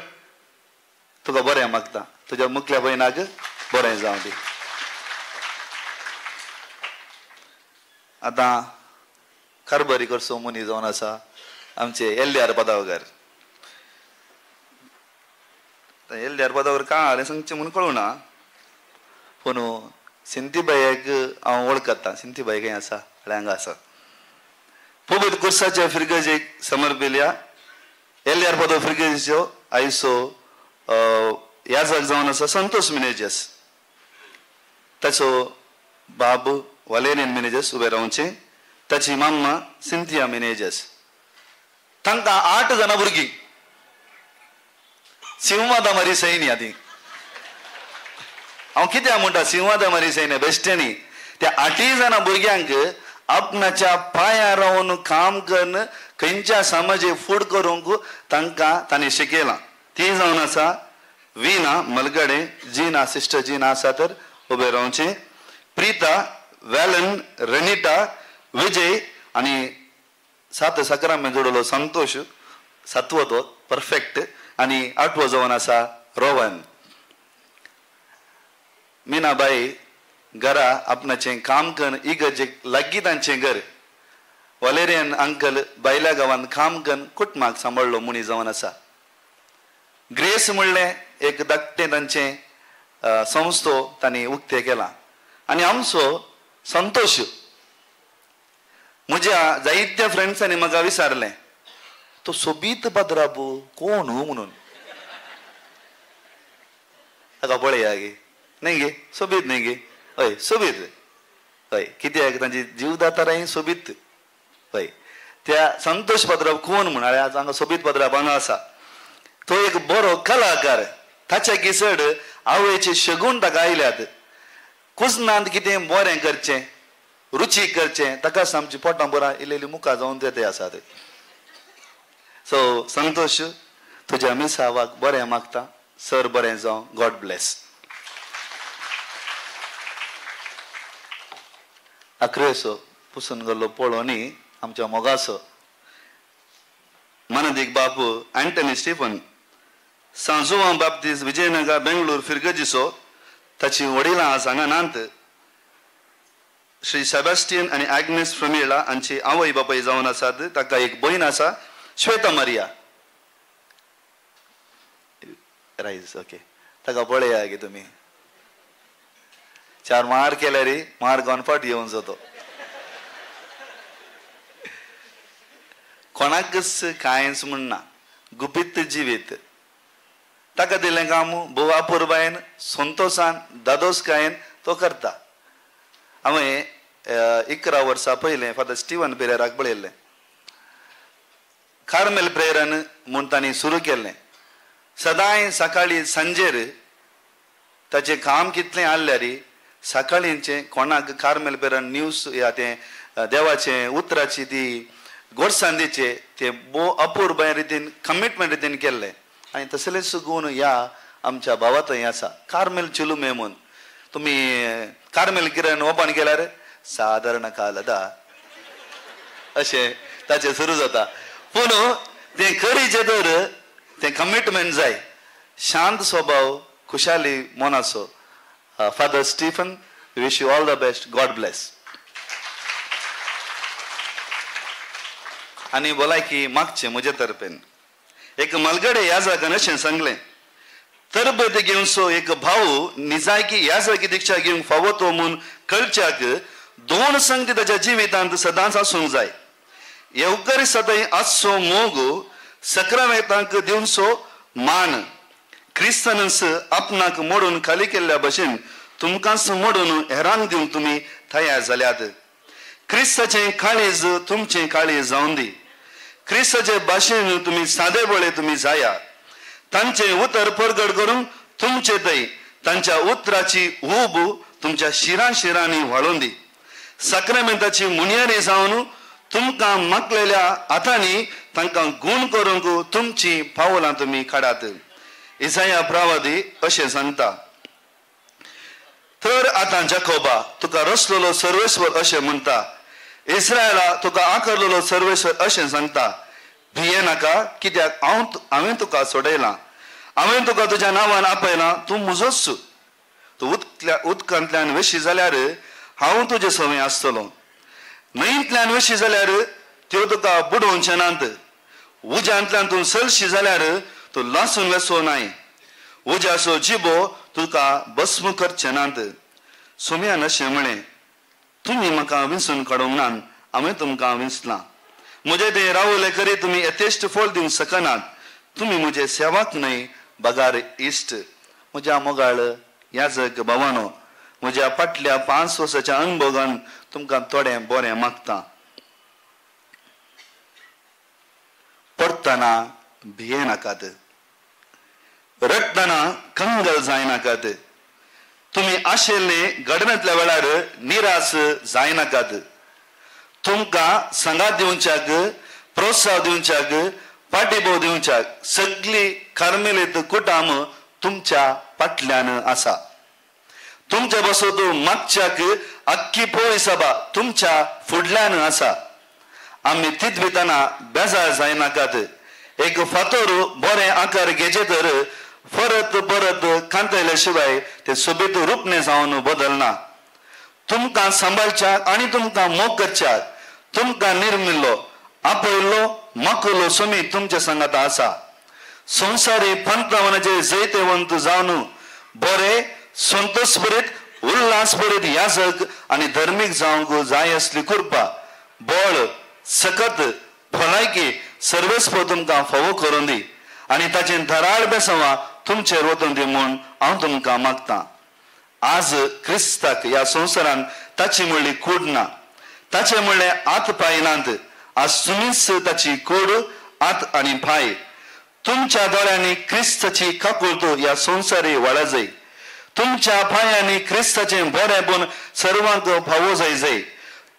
तुका बरें मागता. तुज्या मुखल्या भयणाक बरें जावं दी. आतां कारबारी करचो मनीस जावन आसा आमचे एल.आर. पदावकर. एल.आर. पदावकर कांय हांवें सांगचें म्हूण कळूं ना. पूण सिंतीबायक हांव वळखता. सिंतीबाय खंय आसा? हांगा आसा. पवित्र कुर्साच्या फिरगजेक समर्पिल्या एल.आर. पदव फिरगजेचो आयचो याजक जावन आसा संतोष मिनेजस. ताचो बाब वालेरियन मिनेजस उबे रावचें. ताची माम्मा सिंथिया मिनेजस. तांकां 8 जाणां भुरगीं. सिंवादा मारी सैनी आदी. हांव कित्याक म्हणटा सिंवादा मारी सैन्य बेश्टेनी. त्या 8 जाणां भुरग्यांक आपणाच्या पांयार रावन काम करून खंयच्या समाजे फूड करूंक तांकां तांणी शिकयलां. ती जावन आसा वीना मलगडे, जिना सिस्टर जिना आसा तर उबे रावचें, प्रिता, वेलन, रनिटा, विजय आनी सात सकरामेन जोडलो संतोष, सातवो तो परफेक्ट, आनी आठवो जावन आसा रोवन. मीनाबाई घरा आपणाचें काम करून इगर्जेक लागीं तांचें घर. वलेरियन अंकल बायल्या गांवांत काम करून कुटुंबाक सांबाळ्ळो मनीस जावन आसा. ग्रेस म्हणलें एक धाकटें तांचें संस्थो तांणी उक्तें केलां. आनी आमचो संतोश, म्हज्या जायत्या फ्रेंड्सांनी म्हाका विचारलें तो सोबीत पाद्राबू कोण म्हणून ताका पळया गे न्ही गे सोबीत न्ही गे हय सोबीत हय कित्याक तांची जीवदाताराय सोबीत हय त्या संतोष पाद्राब कोण म्हण आज हांगा सोबीत पाद्राब हांगा आसा तो एक बरो कलाकार ताच्या किसड आवयचे शगून ताका आयल्यात कुजनांत कितें बरें करचें रुची करचें ताका आमची पोटां बरां इल्ली मुखार जावन ते आसात. सो संतोष तुज्या मिसावाक बरें मागता सर बरें जावं गॉड ब्लेस. आक्रेसो पुसून गेल्लो पळोवनी आमच्या मोगाचो मानदीक बापू अँटनी स्टीफन सांजुआ बाप्तीस विजयनगर बेंगलोर फिरगजीचो ताची वडिलां आज हांगा नात. श्री सेबास्टियन आनी आग्नेस फ्रमिला हांची आवय बापाय जावन आसात. ताका एक भयण आसा श्वेता मारिया रायज ओके ताका पळया गे तुमी चार मार केल्यार मार घेवन फाट येवन जातो कोणाकच कांयच म्हणना गुपीत जिवीत ताका दिलें काम भोव अपुरबायेन संतोशान दादोसकायेन तो करता. हांवें 11 वर्सां पयलें फादर स्टीवन पेरेराक पळयल्लें कार्मेल प्रेयरान म्हूण तांणी सुरू केल्लें. सदांय सकाळी सांजेर ताचें काम कितलें आहल्यार सकाळींचें कोणाक कार्मेल प्रेयरान न्यूज या तें देवाचें उतराची ती गोडसांदीचें तें भोव अपुरबाय रितीन कमिटमेंट रितीन केल्लें आनी तसलेच गुण ह्या आमच्या भावा थंय आसा. कार्मेल चिलुमे म्हूण तुमी कार्मेल किरण ओपन केल्यार सादारण कालदा अशें ताचें सुरू जाता. पूण तें करीचें तर तें कमिटमेंट जाय. शांत स्वभाव खुशाली मनाचो Father Stephen wish you all the best God bless. आनी भलायकी मागचें म्हजे तर्फेन एक मलगडे ह्या जाग्यान अशें सांगलें तरबेत घेवचो एक भाव निजायकी ह्या जागी दिक्षा घेवंक फावो तो म्हूण कळच्याक दोन संगती ताच्या जिवितांत सदांच आसूंक जाय. येवकरी सदांय आसचो मोग सक्रामेतांक दिवचो मान क्रिस्तानस आपणाक मोडून खाली केल्ल्या भशेन तुमकांच मोडून हेरांक दिवंक तुमी तयार जाल्यात. क्रिस्ताचें काळीज तुमचें काळीज जावन दी. क्रिस्ताचे भाशेन तुमी सादे बळे तुमी जाया. तांचें उतर परगट करून तुमचे थंय तांच्या उतराची ऊब तुमच्या शिरां शिरांनी व्हाळून दी. साक्रामेंताची मुनियारी जावन तुमकां मागलेल्या हातांनी तांकां गूण करूंक तुमची पावलां तुमी काडात. इसाया प्रावादी अशें सांगता तर आतां जाकोबा तुका रचलेलो सर्वेश्वर अशें म्हणटा इस्रायला तुका आकारलेलो सर्वेश्वर अशें सांगता भिये नाका कित्याक हांवें तुका सोडयलां हांवें तुका तुज्या नांवान आपयलां तूं म्हजोच तूं उदकांतल्यान वेशी जाल्यार हांव तुजे सवंय आसतलो न्हंयंतल्यान वेशी जाल्यार त्यो तुका बुडोवचे नात उज्यांतल्यान तूं चलशी जाल्यार तूं लासून वेसो नाय उज्याचो जिबो तुका भस्म करचे नात. सोम्यान अशें म्हळें तुमी म्हाका विंचून काडूंक नात हांवें तुमकां विंचलां म्हजे ते रावले खरी तुमी यथेश्ट फळ दिवंक शकनात तुमी म्हजे सेवाक न्हय बगार इश्ट. म्हज्या मोगाळ याजक भावानो म्हज्या फाटल्या 5 वर्साच्या अनुभवान तुमकां थोडें बरें मागता. पडटना भिये नाकात रडटना कंगल जायनाकात तुमी आशिल्ले घडणांतल्या वेळार निराश जायनाकात. तुमकां सांगात दिवच्याक प्रोत्साह दिवच्याक पाठिंबो दिवच्याक सगळी कार्मेलीत कुटाम तुमच्या फाटल्यान आसा. तुमच्या बसत मागच्याक आख्खी पोळी सभा तुमच्या फुडल्यान आसा. आमी तितवितना बेजार जायनाकात. एक फातोर बरें आकार घेचे तर परत परत कांतयल्या शिवाय ते सोबीत रूपने जावन बदलना. तुमकां सांबाळच्याक आनी तुमकां मोग करच्याक तुमकां निर्मिल्लो आपयल्लो माकुलो सोमी तुमच्या सांगाता आसा. संवसारी पंथावनाचे जैतवंत जावन बरे संतोषभरीत उल्हासभरीत याजक आनी धर्मीक जावंक जाय असली कृपा बळ सकत भलायकी सर्वेस्पर तुमकां फावो करून दी आनी ताचें धराळ बेसांवां तुमचेर वतून दी म्हूण हांव तुमकां मागतां. आज क्रिस्ताक ह्या संवसारान ताची म्हणली कूड ना, ताचे म्हणले हात पांय नात. आज तुमीच ताची कूड, हात आनी पांय. तुमच्या दोळ्यांनी क्रिस्ताची काकुळट ह्या संवसारी वाडा जाय. तुमच्या पांयांनी क्रिस्ताचें बरेंपण सर्वांक फावो जाय जाय.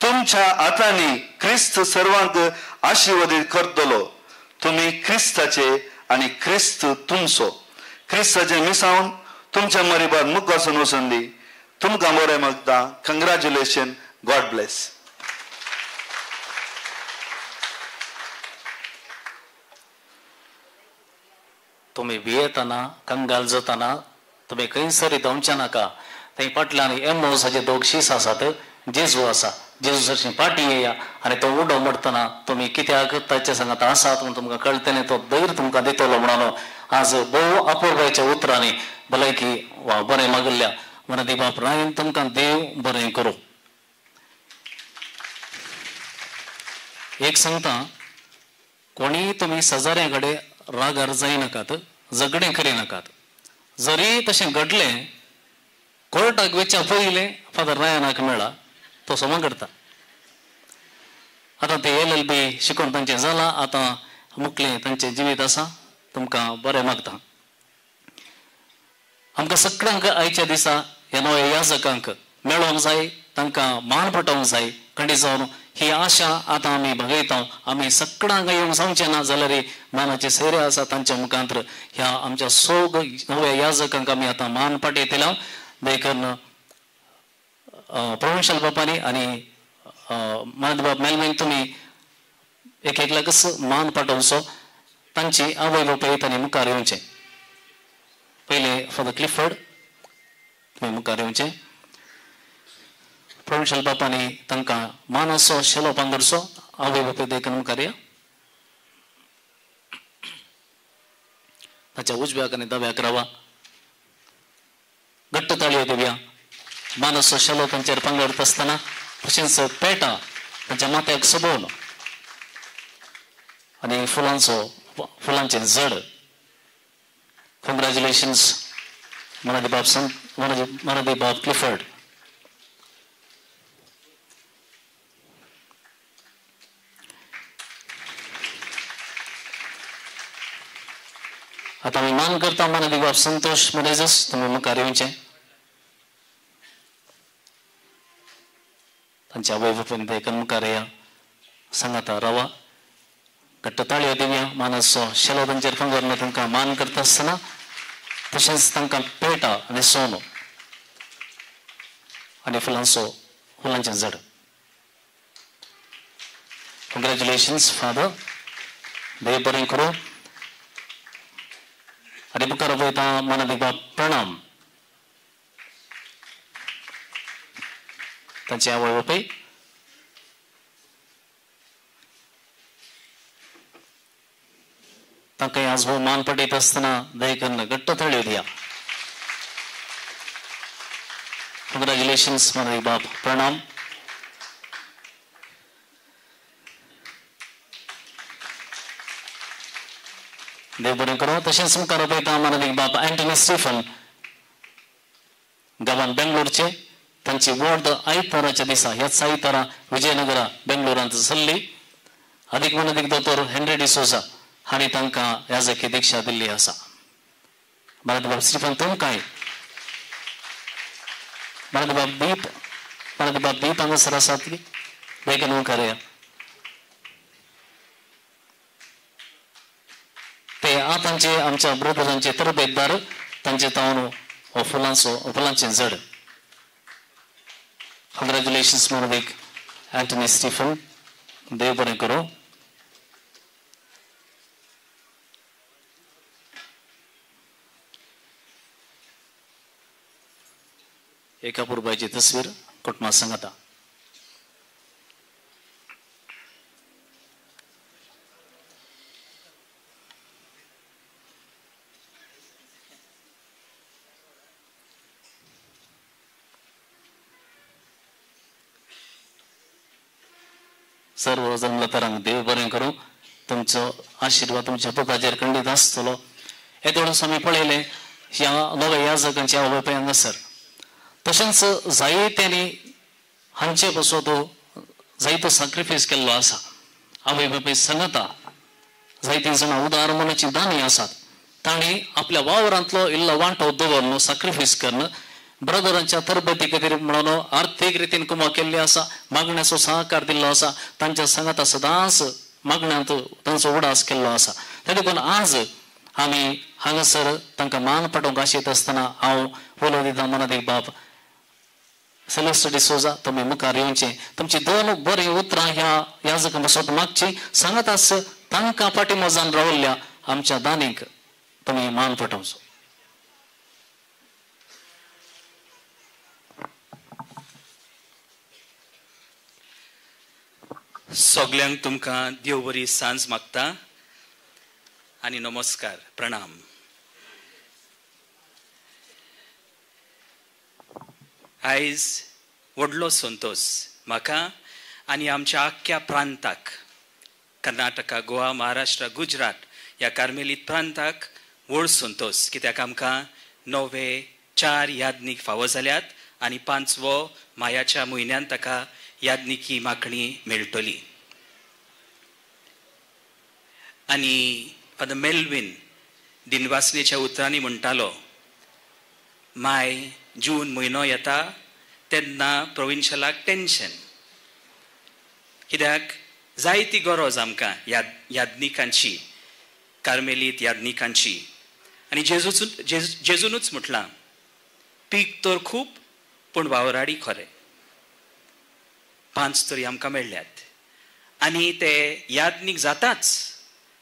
तुमच्या हातांनी क्रिस्त सर्वांक आशिर्वादीत करतलो. तुमी क्रिस्ताचे आनी क्रिस्त तुमचो. क्रिस्ताचें मिसावन तुमच्या मरिबार मुखासून वचून दी. तुमकां बरें मागता. Congratulation. God bless. तुमी भियेतना कंगाल जातना तुमी खंयसर धांवचे नाका. थंय फाटल्यान एमोसाचे दोग शीस आसात, जेजू आसा, जेजू सरशी फाटीं येया आनी तो उडो मोडटना तुमी कित्याक ताचे सांगात आसात म्हूण तुमकां कळटलें. तो धैर्य तुमकां दितलो म्हणून आज भोव अपुरबायेच्या उतरांनी भलायकी वा बरें मागिल्ल्या मनादी बाप रायन तुमकां देव बरें करूं. एक सांगता, कोणीय तुमी शेजाऱ्या कडेन रागार जायनाकात, झगडें करिनाकात. जरी तशें घडलें कोर्टाक वचच्या पयलें फादर रायनाक मेळ्ळा, तो समा करता. आतां ते LLB शिकून तांचें जालां, आतां मुखलें तांचें जिवीत आसा. तुमकां बरें मागता. आमकां सगळ्यांक आयच्या दिसा ह्या नव्या याजकांक मेळोंक जाय, तांकां मान पटोवंक जाय. खंडीत जावन ही आशा आतां आमी भागयता. आमी सगळ्यांक येवंक जावचें ना जाल्यार मानाचे सोयरे आसा तांच्या मुखांत ह्या आमच्या सोग नव्या याजकांक आमी आतां मान पाटयतले. देखून प्रोविन्शियल बापांनी आनी मानबाब मेलमेन तुमी एक एकल्याकच मान पाटोवचो. तांची आवय बापूय तांणी मुखार येवचें. पयलें फादर क्लिफर्ड तुमी मुखार येवचें. प्रोविन्शियल बापांनी तांकां मानाचो शेलो पांगरचो. आवय बापूय देखून मुखार या. ताच्या उजव्याक आनी दाव्याक रावा. घट्ट ताळयो दिवया. मानाचो शेलो तांचेर पांगरता आसतना तशेंच पेटा तांच्या माथ्याक सोबोवन आनी फुलांचें जड. कंग्रॅच्युलेशन्स मनादी बाब मनादी बाब क्लिफर्ड. आतां आमी मान करता मनादी बाब संतोष मनेजस, तुमी मुखार येवचें. तांच्या आवय बापून देखून मुखार या, सांगाता रावा. घट्ट ताळयो दिवया. मानाचो शेलो तांचेर पांगरून तांकां मान करता आसतना तशेंच तांकां पेटा आनी सोनो आनी फुलांचें जड. कंग्रॅच्युलेशन्स फादर. देव बरें करूं. आनी मुखार वयता मनादी बाब प्रणाम. तांचे आवय बापूय तांकां आज भोव मान पटयता आसतना दयेकन्न घट्ट ताळयो दिया. कंग्रॅच्युलेशन्स मनादी बाब प्रणाम. देव बरें करूं. तशेंच मुखार पळयता मनादी बाब अँटनी स्टीफन, गांवान बेंगलोरचे. तांची वॉर्ड आयताराच्या दिसा ह्याच आयतारा विजयनगरा बेंगलोरांत चल्ली. अदीक मनादीक दोतोर हेनरी डिसोजा हांणी तांकां याजकी दीक्षा दिल्ली आसा. मनादी बाब स्टीफन तुमकांय, मनादी बाब दीप हांगासर आसात बेगीन मुखार या. ते आतांचे आमच्या ब्रदरांचे तरबेतदार, तांचे तावन हो फुलांचें जड. कंग्रॅच्युलेशन्स मनादीक अँटनी स्टीफन. देव बरें करूं. एका पुरबायची तस्वीर कुटुंबा सांगता. सर्व जन्मतरांक देव बरें करूं. तुमचो आशिर्वाद तुमच्या पुताचेर खंडीत आसतलो. येदोळूच आमी पळयलें ह्या नव्या याजकांचे आवय बापूय हांगासर. तशेंच जायत्यांनी हांचे पासत जायतो सॅक्रिफायस केल्लो आसा. आवय बापूय सांगता जायतीं जाणां उदार मनाची दानी आसात, तांणी आपल्या वावरांतलो इल्लो वांटो दवरलो, सॅक्रिफायस करून ब्रदरांच्या तरबेती खातीर म्हणून आर्थीक रितीन कुमक केल्ली आसा, मागण्याचो सहकार दिल्लो आसा, तांच्या सांगाता सदांच मागण्यांत तांचो उडास केल्लो आसा. ते देखून आज आमी हांगासर तांकां मान पटोवंक आशेत आसतना हांव उलो दिता मनादीक बाब सेलेस्ट डिसोजा, तुमी मुखार येवचें, तुमची दोन बरीं उतरां ह्या याजकां पासत मागची, सांगाताच तांकां फाटीमोजान रावल्ल्या आमच्या दानीक तुमी मान पटोवचो. सगल्यांक तुमकां देव बरी सांज मागता आनी नमस्कार, प्रणाम. आयज व्हडलो संतोश म्हाका आनी आमच्या आख्ख्या प्रांताक, कर्नाटका, गोवा, महाराष्ट्र, गुजरात ह्या कार्मेलीत प्रांताक व्हड संतोश, कित्याक आमकां नवे 4 याज्ञीक फावो जाल्यात आनी 5वो मायाच्या म्हयन्यान ताका याज्ञिकी मागणी मेळटली. आनी फादर मेल्विन दिनवासनेच्या उतरांनी म्हणटालो, माय जून म्हयनो येता तेन्ना प्रोविन्शलाक टेन्शन, कित्याक जायती गरज आमकां याज्ञिकांची, कार्मेलीत याज्ञिकांची. आनी जेजूनूच म्हटलां, पीक तर खूब पूण वावराडी खरें. 5 तरी आमकां मेळ्ळ्यात आनी ते याज्ञीक जाताच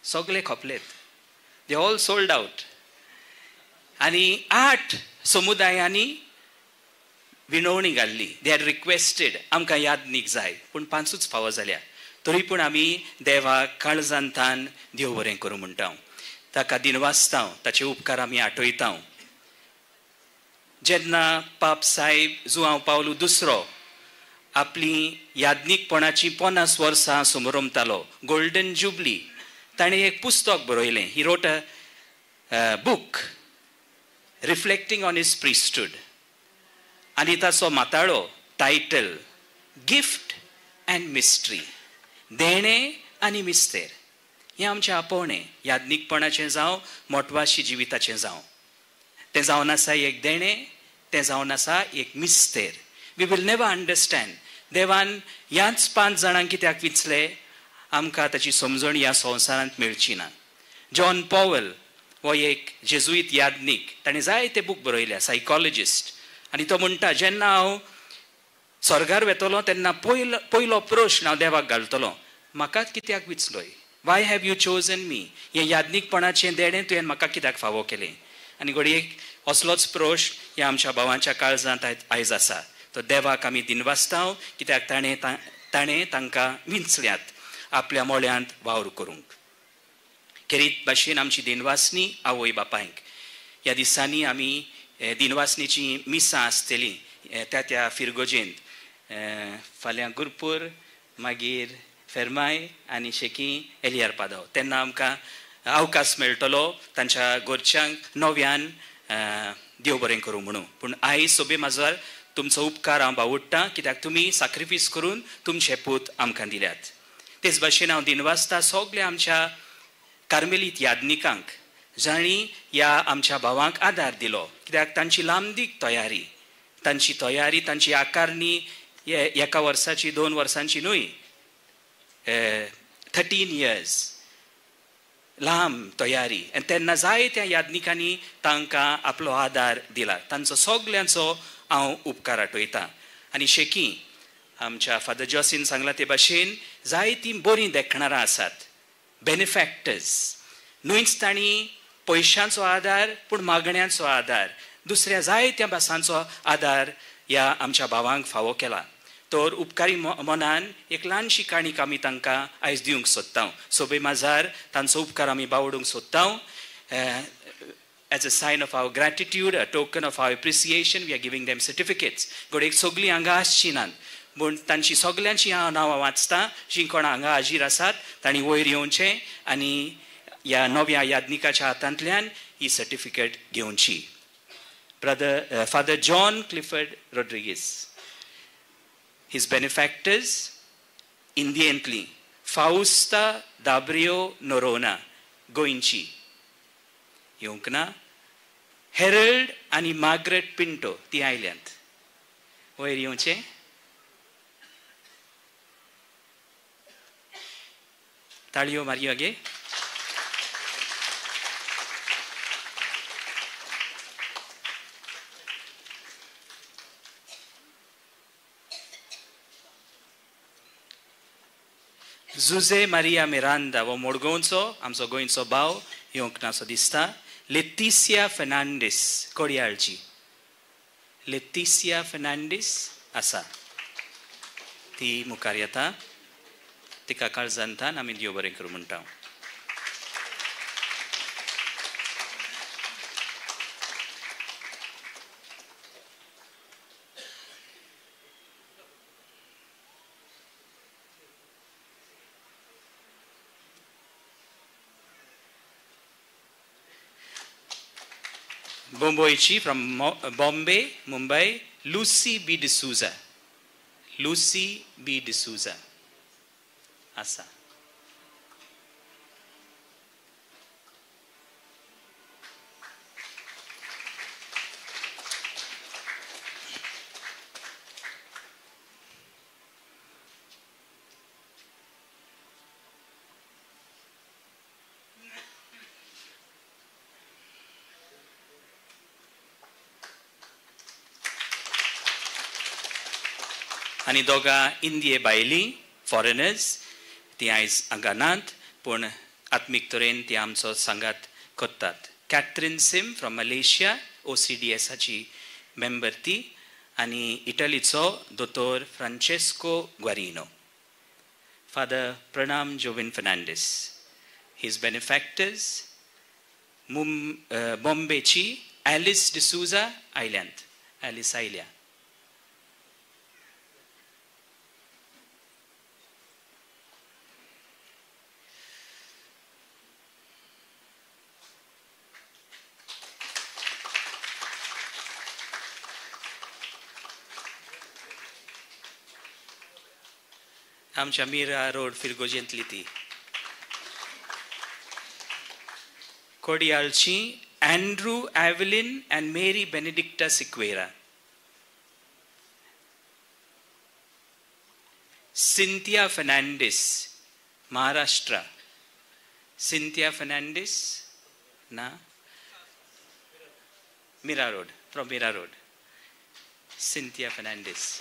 सगळे खपलेत, they all sold out. आनी 8 समुदायांनी विनवणी घाल्ली, they had requested आमकां याज्ञीक जाय, पूण 5ूच फावो जाल्या. तरी पूण आमी देवाक काळजांतान देव बरें करूं म्हणटा, ताका दिनवासता, ताचे उपकार आमी आठयता. जेन्ना पाप साहेब जुआंव पावलू दुसरो आपली याज्ञीकपणाची 50 वर्सां समरमतालो, गोल्डन जुबली, ताणें एक पुस्तक बरयलें. He wrote a book reflecting on his priesthood. आनी ताचो माताळो टायटल गिफ्ट अँड मिस्ट्री, देणें आनी मिस्तेर. हें आमचें आपोवणें, याज्ञीकपणाचें जावं मोटवाशी जिविताचें जावं, तें जावन आसा एक देणें, तें जावन आसा एक मिस्तेर. We will never understand देवान ह्याच 5 जाणांक कित्याक विंचले, आमकां ताची समजण ह्या संवसारांत मेळची ना. जॉन पॉवल हो एक जेजुईत याज्ञीक, ताणें जायते बूक बरयल्या, सायकोलॉजिस्ट. आनी तो म्हणटा, जेन्ना हांव स्वर्गार वेतलो तेन्ना पयलो प्रश्न हांव देवाक घालतलो, म्हाका कित्याक विचलोय, why have you chosen me, हें याज्ञीकपणाचें देणें तुवें म्हाका कित्याक फावो केलें. आनी घडये असलोच प्रश्न ह्या आमच्या भावांच्या काळजांत आयज आसा. तो देवाक आमी दिनवासता कित्याक ताणें तांकां विंचल्यात आपल्या मोळ्यांत वावर करूंक. खेरीत भाशेन आमची दिनवासनी आवय बापायक. ह्या दिसांनी आमी दिनवासनीची मिसां आसतली त्या त्या फिरगोजेंत, फाल्यां गुरपूर, मागीर फेरमाय आनी शेकी एलियार पादाव. तेन्ना आमकां अवकाश मेळटलो तांच्या घरच्यांक नव्यान देव बरें करूं म्हणून. पूण आयज सोबे माजार तुमचो उपकार हांव बावडटा, कित्याक तुमी साक्रिफीस करून तुमचे पूत आमकां दिल्यात. तेच भाशेन हांव दिनवासता सगल्या आमच्या कार्मेलीत याज्ञिकांक, जांणी ह्या आमच्या भावांक आदार दिलो, कित्याक तांची लांबदीक तयारी, तांची आकारणी एका वर्साची 2 वर्सांची न्हय, 13 इयर्स लांब तयारी. आनी तेन्ना जायत्या याज्ञिकांनी तांकां आपलो आदार दिला, तांचो सगल्यांचो हांव उपकार आठयता. आनी शेकी आमच्या फादर जॉसीन सांगला ते भाशेन जायतीं बरीं देखणारां आसात, बेनिफॅक्टर्स, न्हयच तांणी पयशांचो आदार पूण मागण्यांचो आदार, दुसऱ्या जायत्या भासांचो आदार ह्या आमच्या भावांक फावो केला. तर उपकारी मनान एक ल्हानशी काणीक आमी तांकां आयज दिवंक सोदता. सोबे माजार तांचो उपकार आमी बावडूंक सोदता. As a sign of our gratitude, a token of our appreciation, we are giving them certificates. घडये सगळीं हांगा आसची नात, म्हूण तांची सगल्यांची हांव नांवां वाचतां. जीं कोण हांगा हाजीर आसात तांणी वयर येवचें आनी ह्या नव्या याज्ञिकाच्या हातांतल्यान ही सर्टिफिकेट घेवची. Brother Father John Clifford Rodrigues, his benefactors इंडियेंतली फाउस्ता दाब्रियो Noronha गोंयची येवंक ना. हेरल्ड आनी मार्गरेट पिंटो ती आयल्यांत, वयर येवचें. ताळयो मारयो गे. जुजे मारिया मिरांदा हो मडगांवचो आमचो गोंयचो भाव येवंक नासो दिसता. लेतिसिया फेर्नांडीस कोडयाळची, लेतिसिया फेर्नांडीस आसा, ती मुखार येता. तिका काळजांतान आमी देव बरें करूं म्हणटा. Bomboichi from Bombay, Mumbai, Lucy B. D'Souza. Lucy B. D'Souza. Asa. आनी दोगां इंदिये भायलीं फॉरेनर्स, ती आयज हांगा नात पूण आत्मीक तरेन ती आमचो सांगात करतात. Catherine Sim from Malaysia, OCDSाची member ती, आनी इटलीचो दोतोर Francesco Guarino. Father Pranam Jovin Fernandes, his benefactors बॉम्बेची Alice D'Souza आयल्यांत, Alice आयल्या. आमच्या मीरा रोड फिरगोजेंतली ती. कोडियालची Andrew Evelyn and Mary Benedicta Sequeira. Cynthia Fernandes, Maharashtra. Cynthia Fernandes ना, Mira Road, from Mira Road, Cynthia Fernandes.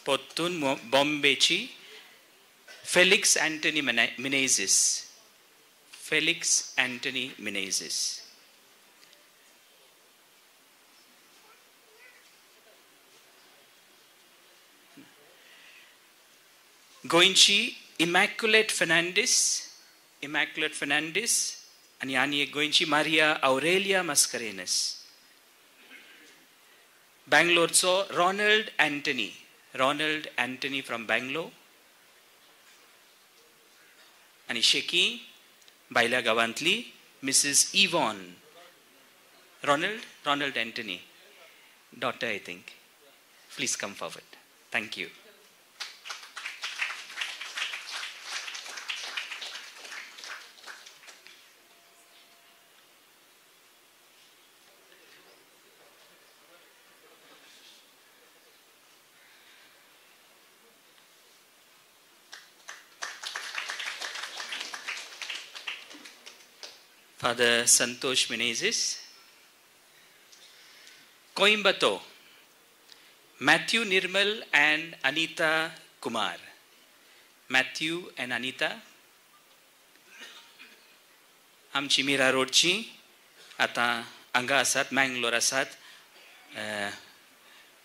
पोत्तून बॉम्बेची Felix Antony Menezes, Felix Antony Menezes. गोंयची इमॅक्युलेट फेर्नांडीस, इमॅक्युलेट फेर्नांडीस आनी आनी एक गोंयची मारिया औरेलिया मस्करेनस. बँगलोरचो Ronald Antony, Ronald Antony from Bangalore. आनी शेकी भायल्या गांवांतली Mrs Yvonne Ronald, Ronald Antony, daughter I think. Please come forward. Thank you. Father Santosh Menezes. Coimbatore, Matthew Nirmal and Anita Kumar. Matthew and Anita. आमची मीरा रोडची आतां हांगा आसात, मँगलोर आसात,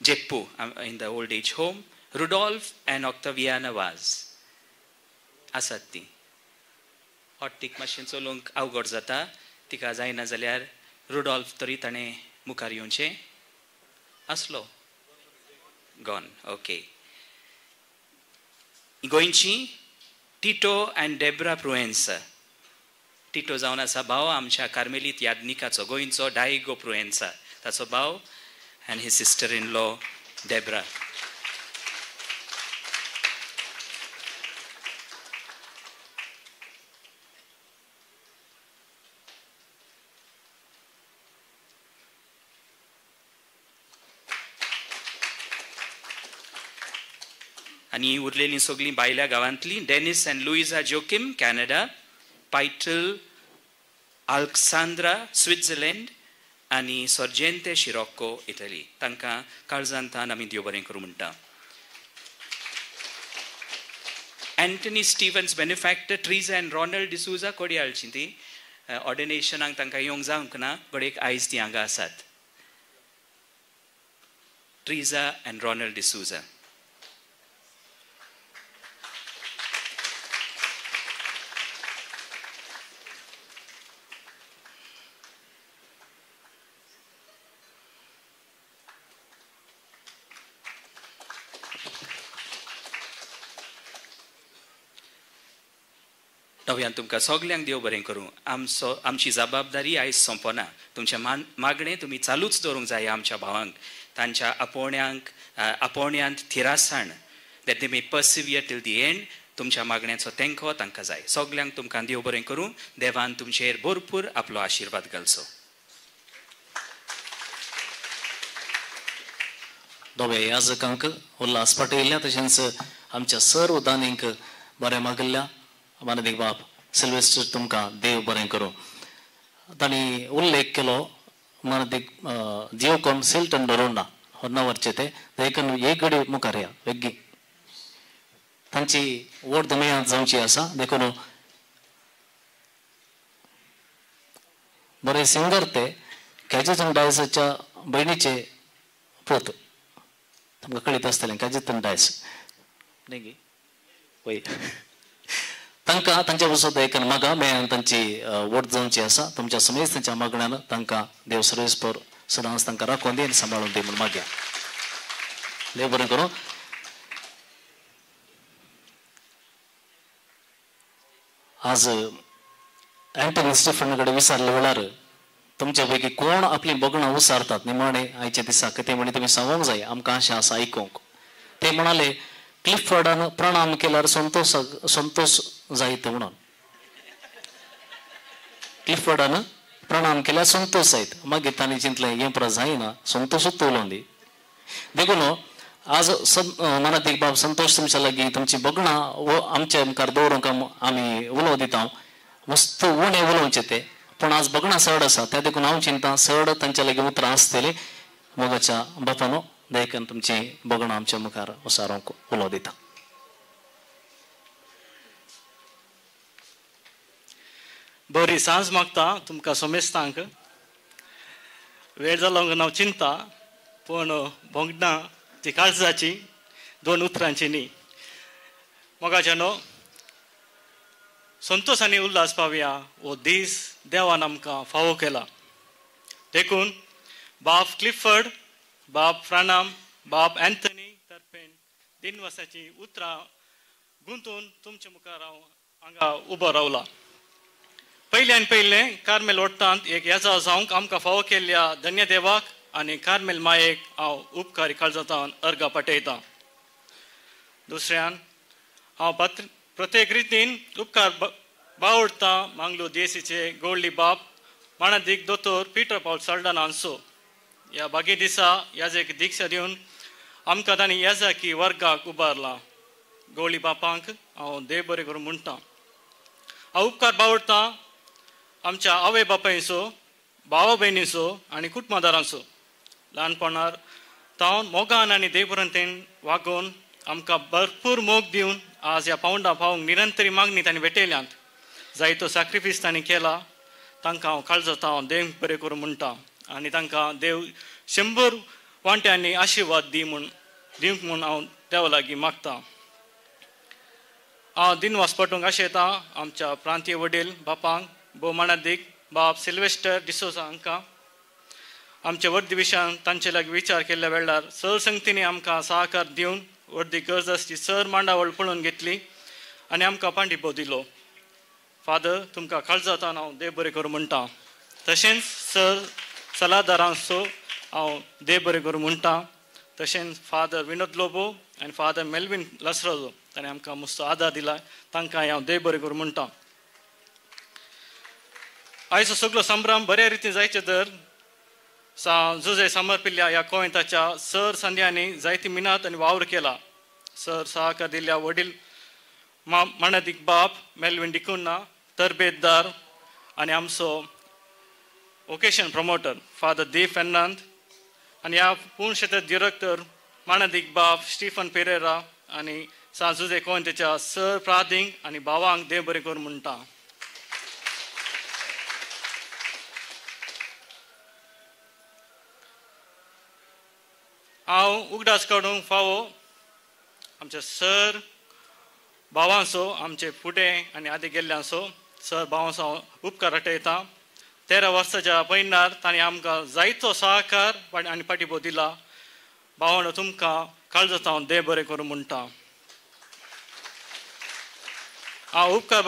Jeppu in the old age home. Rudolph and Octaviana Vaz आसात ती. ऑट्टीक मातशें चलोवंक अवघड जाता, तिका जायना जाल्यार रुडॉल्फ तरी ताणें मुखार येवचें आसलो. गॉन. ओके. गोंयची टिटो अँड डेब्रा प्रुएन्सा. टिटो जावन आसा भाव आमच्या कार्मेलीत यादनिकाचो, गोंयचो डायगो प्रुएन्सा, ताचो भाव and his sister in law Debra. आनी उरलेलीं सगळीं भायल्या गांवांतलीं Dennis and Luisa Joaquim Canada, पायटल Alexandra Switzerland आनी सोर्जेंते शिरोक्को इटली. तांकां काळजांतान आमी देव बरें करूं म्हणटा. Anthony Stevens benefactor, Teresa and Ronald D'Souza कोडयाळची ती ऑर्डिनेशनाक तांकां येवंक जावंक ना, घडयेक आयज ती हांगा आसात. Teresa and Ronald D'Souza. नव्यान तुमकां सगल्यांक देव बरें करूं. आमचो आमची जबाबदारी आयज सोंपना. तुमचें मागणें तुमी चालूच दवरूंक जाय आमच्या भावांक, तांच्या आपोवण्यांक, आपोवण्यांत थिरासाण, that they may persevere till the end. तुमच्या मागण्याचो तेंको तांकां जाय. सगल्यांक तुमकां देव बरें करूं. देवान तुमचेर भरपूर आपलो आशिर्वाद घालचो. दोवे याजकांक उल्हास पाटयल्ल्या तशेंच आमच्या सर्व दानींक बरें मागल्ल्या मानदीक बाब सिल्वेस्टर तुमकां देव बरें करूं. तांणी उल्लेख केलो मानदीक जियोकॉम सिल्टन डोरोना होन्नावरचे ते देखून एक घडी मुखार या वेगळी तांची वोट दमयांत जावची आसा. देखून बरे सिंगर ते कॅजेतन डायसाच्या भयणीचे पूत, तुमकां कळीत आसतलें कॅजेतन डायस न्ही वय. तांकां तांच्या वसत एक मागा मेळ्यान तांची वोट जावची आसा. तुमच्या समेज तांच्या मागण्यान तांकां देव सर्वेस्पर सदांच तांकां राखून दी आनी सांबाळून दी म्हूण मागया. देव बरें करूं. आज अँटनी स्टीफन कडेन विचारले वेळार तुमच्या पैकी कोण आपली बगणां उसारतात निमाणे आयच्या दिसाक ते म्हणे तुमी सांगूंक जाय आमकां आशा आसा आयकूंक. ते म्हणाले क्लिफर्डान प्रणाम केल्यार संतोष संतोष जायत म्हणून. क्लिफर्डान प्रणाम केल्यार संतोष जायत. मागीर तांणी चिंतलें हें परत जायना, संतोषूच उलोवन दी. देखून आज मनातीक बाब संतोष तुमच्या लागीं तुमची बगणां आमच्या मुखार दवरूंक आमी उलोव दिता. मस्त उणें उलोवचें तें, पूण आज बगणां चड आसा त्या देखून हांव चिंता चड तांच्या लागीं उतरां आसतलीं. मोगाच्या बापानो देखून तुमची बगणां आमच्या मुखार उसारूंक उलो दिता. बरी सांज मागता तुमकां समेस्तांक. वेळ जालो हांव चिंता, पूण भोंगणां ती काळजाची दोन उतरांची न्ही. मोगाच्यानो संतोष आनी उल्हास पावया हो दीस देवान आमकां फावो केला. देखून बाब क्लिफर्ड, बाब फ्राणाम, बाब अँथनी तर्फेन दिनवासाची उतरां गुंतून तुमचे मुखार हांव हांगा उबो रावला. पयल्यान पयलें कार्मेल वट्टांत एक येजा जावंक आमकां फावो केल्ल्या धन्य देवाक आनी कार्मेल मायेक हांव उपकारी काळजांत अर्गां पाठयतां. दुसऱ्यान हांव प्रत्येक रितीन उपकार बावडटा मांगलो देसीचे गोल्डी बाब माणादीक दोतोर पिटर पावल साल्डाना हांचो. ह्या बागी दिसा याजेक दिक्षा दिवन आमकां तांणी याजाकी वर्गाक उबारला. गोळी बापांक हांव देव बरें करूं म्हणटा. हांव उपकार बावडटा आमच्या आवय बापायचो, भावा भयणीचो आनी कुटुंबादारांचो. ल्हानपणार तावन मोगान आनी देवभरंतेन वागोवन आमकां भरपूर मोग दिवन आज ह्या पावंडा पावंक निरंतरी मागणी तांणी भेटयल्यांत. जायतो सॅक्रिफायस तांणी केला, तांकां हांव काळजांत हांव देव बरें करूं म्हणटा आनी तांकां देव 100 1 आशिर्वाद दी म्हूण दिवंक म्हूण हांव देवा लागीं मागता. हांव दिनवास पटूंक आशेता आमच्या प्रांतीय वडील बापांक भोवमानादीक बाब सिल्वेस्टर डिसोजा हांकां. आमच्या वर्दी विशयान तांचे लागीं विचार केल्ल्या वेळार सर संगतींनी आमकां सहकार दिवन वर्दी गरज आसची सर मांडावळ पळोवन घेतली आनी आमकां पांडिपो दिलो. फादर तुमकां काळजांतल्यान हांव देव बरें करूं म्हणटा. तशेंच सर सलादारांचो हांव देव बरें करूं म्हणटा. तशेंच फादर विनोद लोबो आनी फादर मेल्विन लसराजो ताणें आमकां मस्तो आदार दिला, तांकां हांव देव बरें करूं म्हणटा. आयचो सगलो संभ्रम बऱ्या रितीन जायचे तर जुजे समर्पिल्ल्या ह्या कोवेंताच्या सर संध्यांनी जायती मिनात आनी वावर केला. सर सहकार दिल्ल्या वडील मानादीक बाब मेल्विन डिकुन्ना तरबेतदार आनी आमचो vocation promoter father D Fernand आनी ह्या पूर्ण क्षेत्र डिरेक्टर मानादीक बाब स्टीफन पेरेरा आनी सांत जुजे कोवेंताच्या सर प्रादींक आनी भावांक देव बरें करूं म्हणटा. हांव उगडास काडूंक फावो आमच्या सर भावांचो, आमचे फुडें आनी आदी गेल्ल्यांचो सर भावांचो हांव उपकार आठयता. 13 वर्साच्या पयणार तांणी आमकां जायतो सहकार आनी पाठिंबो दिला. भावांनो तुमकां काळजांत हांव देव बरें करूं म्हणटा. हांव उपकार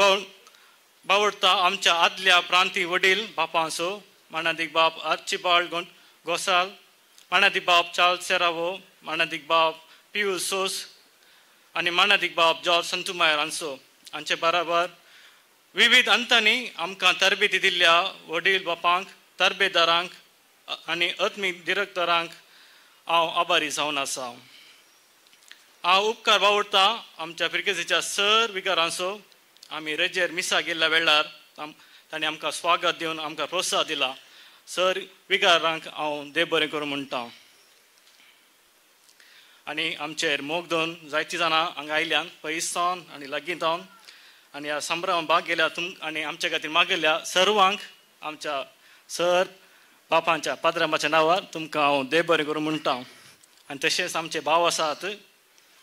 बावडटा आमच्या आदल्या प्रांती वडील बापांचो, मानादीक बाब आर्चिबाल्ड गोसाल, मानादीक बाब चार्ल्स सेरावो, मानादीक बाब पियूस सोस आनी मानादीक बाब जॉर्ज संतुमायर हांचो. हांचे बराबर विविध अंतांनी आमकां तरबेती दिल्ल्या वडील बापांक, तरबेदारांक आनी आत्मीक डिरेक्टरांक हांव आभारी जावन आसा. हांव उपकार बावडटा आमच्या फिरगेजीच्या सर विगारांचो. आमी रेजेर मिसा गेल्ल्या वेळार तांणी आमकां स्वागत दिवन आमकां प्रोत्साहन दिला. सर विगारांक हांव देव बरें करूं म्हणटा. आनी आमचेर मोग दोन जायतीं जाणां हांगा आयल्यान पयस सावन आनी लागीं जावन आनी ह्या संभ्रमान भाग गेल्या तुम आनी आमच्या खातीर मागयल्या सर्वांक आमच्या सर बापांच्या पाद्रांच्या नांवार तुमकां हांव देव बरें करूं म्हणटा. आनी तशेंच आमचे भाव आसात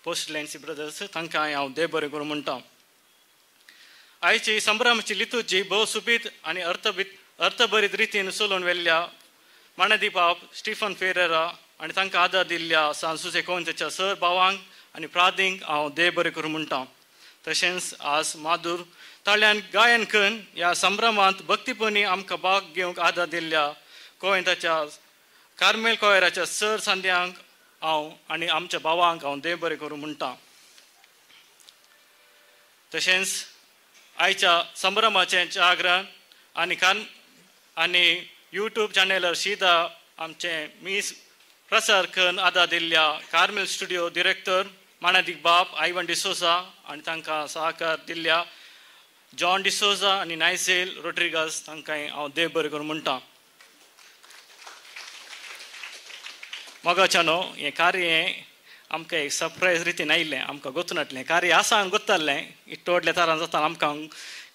पोस्ट लॅन्सी ब्रदर्स, तांकां हांव देव बरें करूं म्हणटा. आयची संभ्रमाची लितूजी भोव सुबीत आनी अर्थभरीत रितीन चलोवन व्हेल्ल्या मानादीक बाब स्टीफन फेरेरा आनी तांकां आदार दिल्ल्या सांत जुजे कोवेंताच्या सर भावांक आनी प्रादींक हांव देव बरें करूं म्हणटा. तशेंच आज माधूर ताळ्यान गायन करून ह्या संभ्रमांत भक्तीपणी आमकां भाग घेवंक आदार दिल्ल्या कोवेंताच्या कार्मेल कोयराच्या सर सांद्यांक हांव आनी आमच्या भावांक हांव देव बरें करूं म्हणटा. तशेंच आयच्या संभ्रमाचें जागरण आनी आनी यूट्यूब चॅनलार शिदा आमचें मीस प्रसार करून आदार दिल्ल्या कार्मेल स्टुडियो डिरेक्टर मानादीक बाब आयवन डिसोजा आनी तांकां सहकार दिल्ल्या जॉन डिसोजा आनी नायसेल रोड्रिगस तांकां हांव देव बरें करूं म्हणटा. मोगाच्यानो हें कार्य आमकां एक सरप्रायज रितीन आयिल्लें, आमकां गोतून हाडलें. कार्य आसा गोत्तालें इतलें व्हडलें तारान जाता आमकां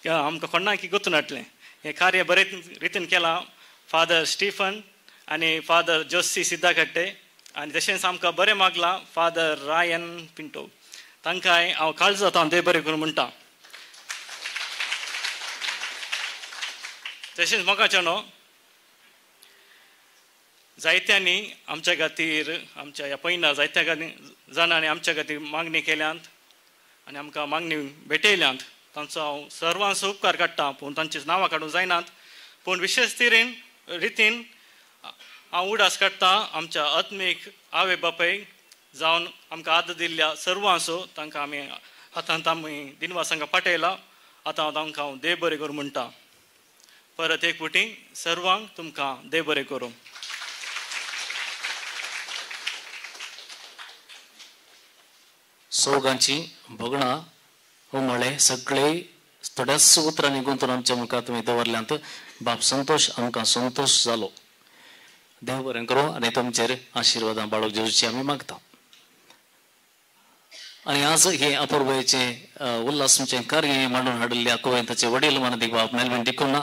आमकां कोणाक गोतून हाडलें. हें कार्य बरे रितीन केलां फादर स्टीफन आनी फादर जोसी सिद्धाकट्टे आनी तशेंच आमकां बरें मागलां फादर रायन पिंटो, तांकांय हांव काळजांत हांव देव बरें करूं म्हणटा. तशेंच मोगाच्यानो जायत्यांनी आमच्या खातीर आमच्या ह्या पयना जायत्या जाणांनी आमच्या खातीर मागणी केल्यांत आनी आमकां मागणी भेटयल्यांत. तांचो हांव सर्वांचो उपकार काडटा, पूण तांची नांवां काडूंक जायनात. पूण विशेश तरेन रितीन हांव उडास काडटा आमच्या आत्मीक आवय बापाय जावन आमकां आदार दिल्ल्या सर्वांचो, तांकां आमी आतां आमी दिनवासांक पाठयला. आतां हांव तांकां हांव देव बरें करूं म्हणटा. परत एक फावटी सर्वांक तुमकां देव बरें करूं. सोगांची भोगणां उमळे सगळे थोड्याच उतरांनी गुंतून आमच्या मुखार तुमी दवरल्यांत. बाप संतोश आमकां संतोश जालो. देव बरें करूं आनी तुमचेर आशिर्वादां बाळूक जेजूची आमी मागता. आनी आज हे अपुर्बायेचें उल्हासचें कार्य मांडून हाडिल्ल्या कोवेंताचे वडील मानादीक बाब मेल्विन डिकुन्हा,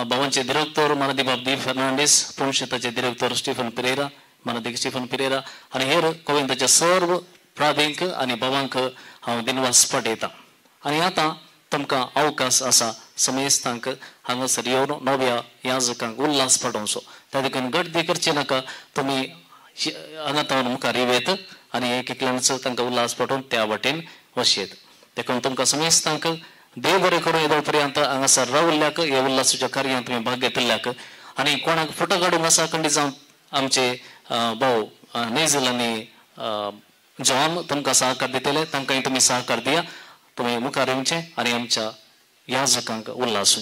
भावांचे दिरेक्तोर मानादीक बाब दी फेर्नांडीस, पुणशेताचे दिरेक्तोर स्टीफन पिरेरा, मानादीक स्टीफन पिरेरा आनी हेर कोवेंताचे सर्व प्रादींक आनी भावांक हांव दिनवास पटयतां. आनी आतां तुमकां अवकाश आसा समेस्तांक हांगासर येवन नव्या याजकांक उल्हास पाठोवचो. त्या देखून गर्दी करची नाका, तुमी हांगा तावन मुखार येत आनी एक एकल्यानच तांकां उल्हास पाठोवन त्या वाटेन वशयेत. देखून तुमकां समेस्तांक देव बरें करूं येदोळ पर्यंत हांगासर रावल्ल्याक ह्या उल्हासाच्या कार्यांत तुमी भाग घेतिल्ल्याक. आनी कोणाक फोटो काडूंक आसा खंडीत जावन आमचे भाव नेझल आनी जॉन तुमकां सहकार दितले, तांकांय तुमी सहकार दिया. तुमी मुखार येवचे आनी आमच्या याजकांक उल्हास.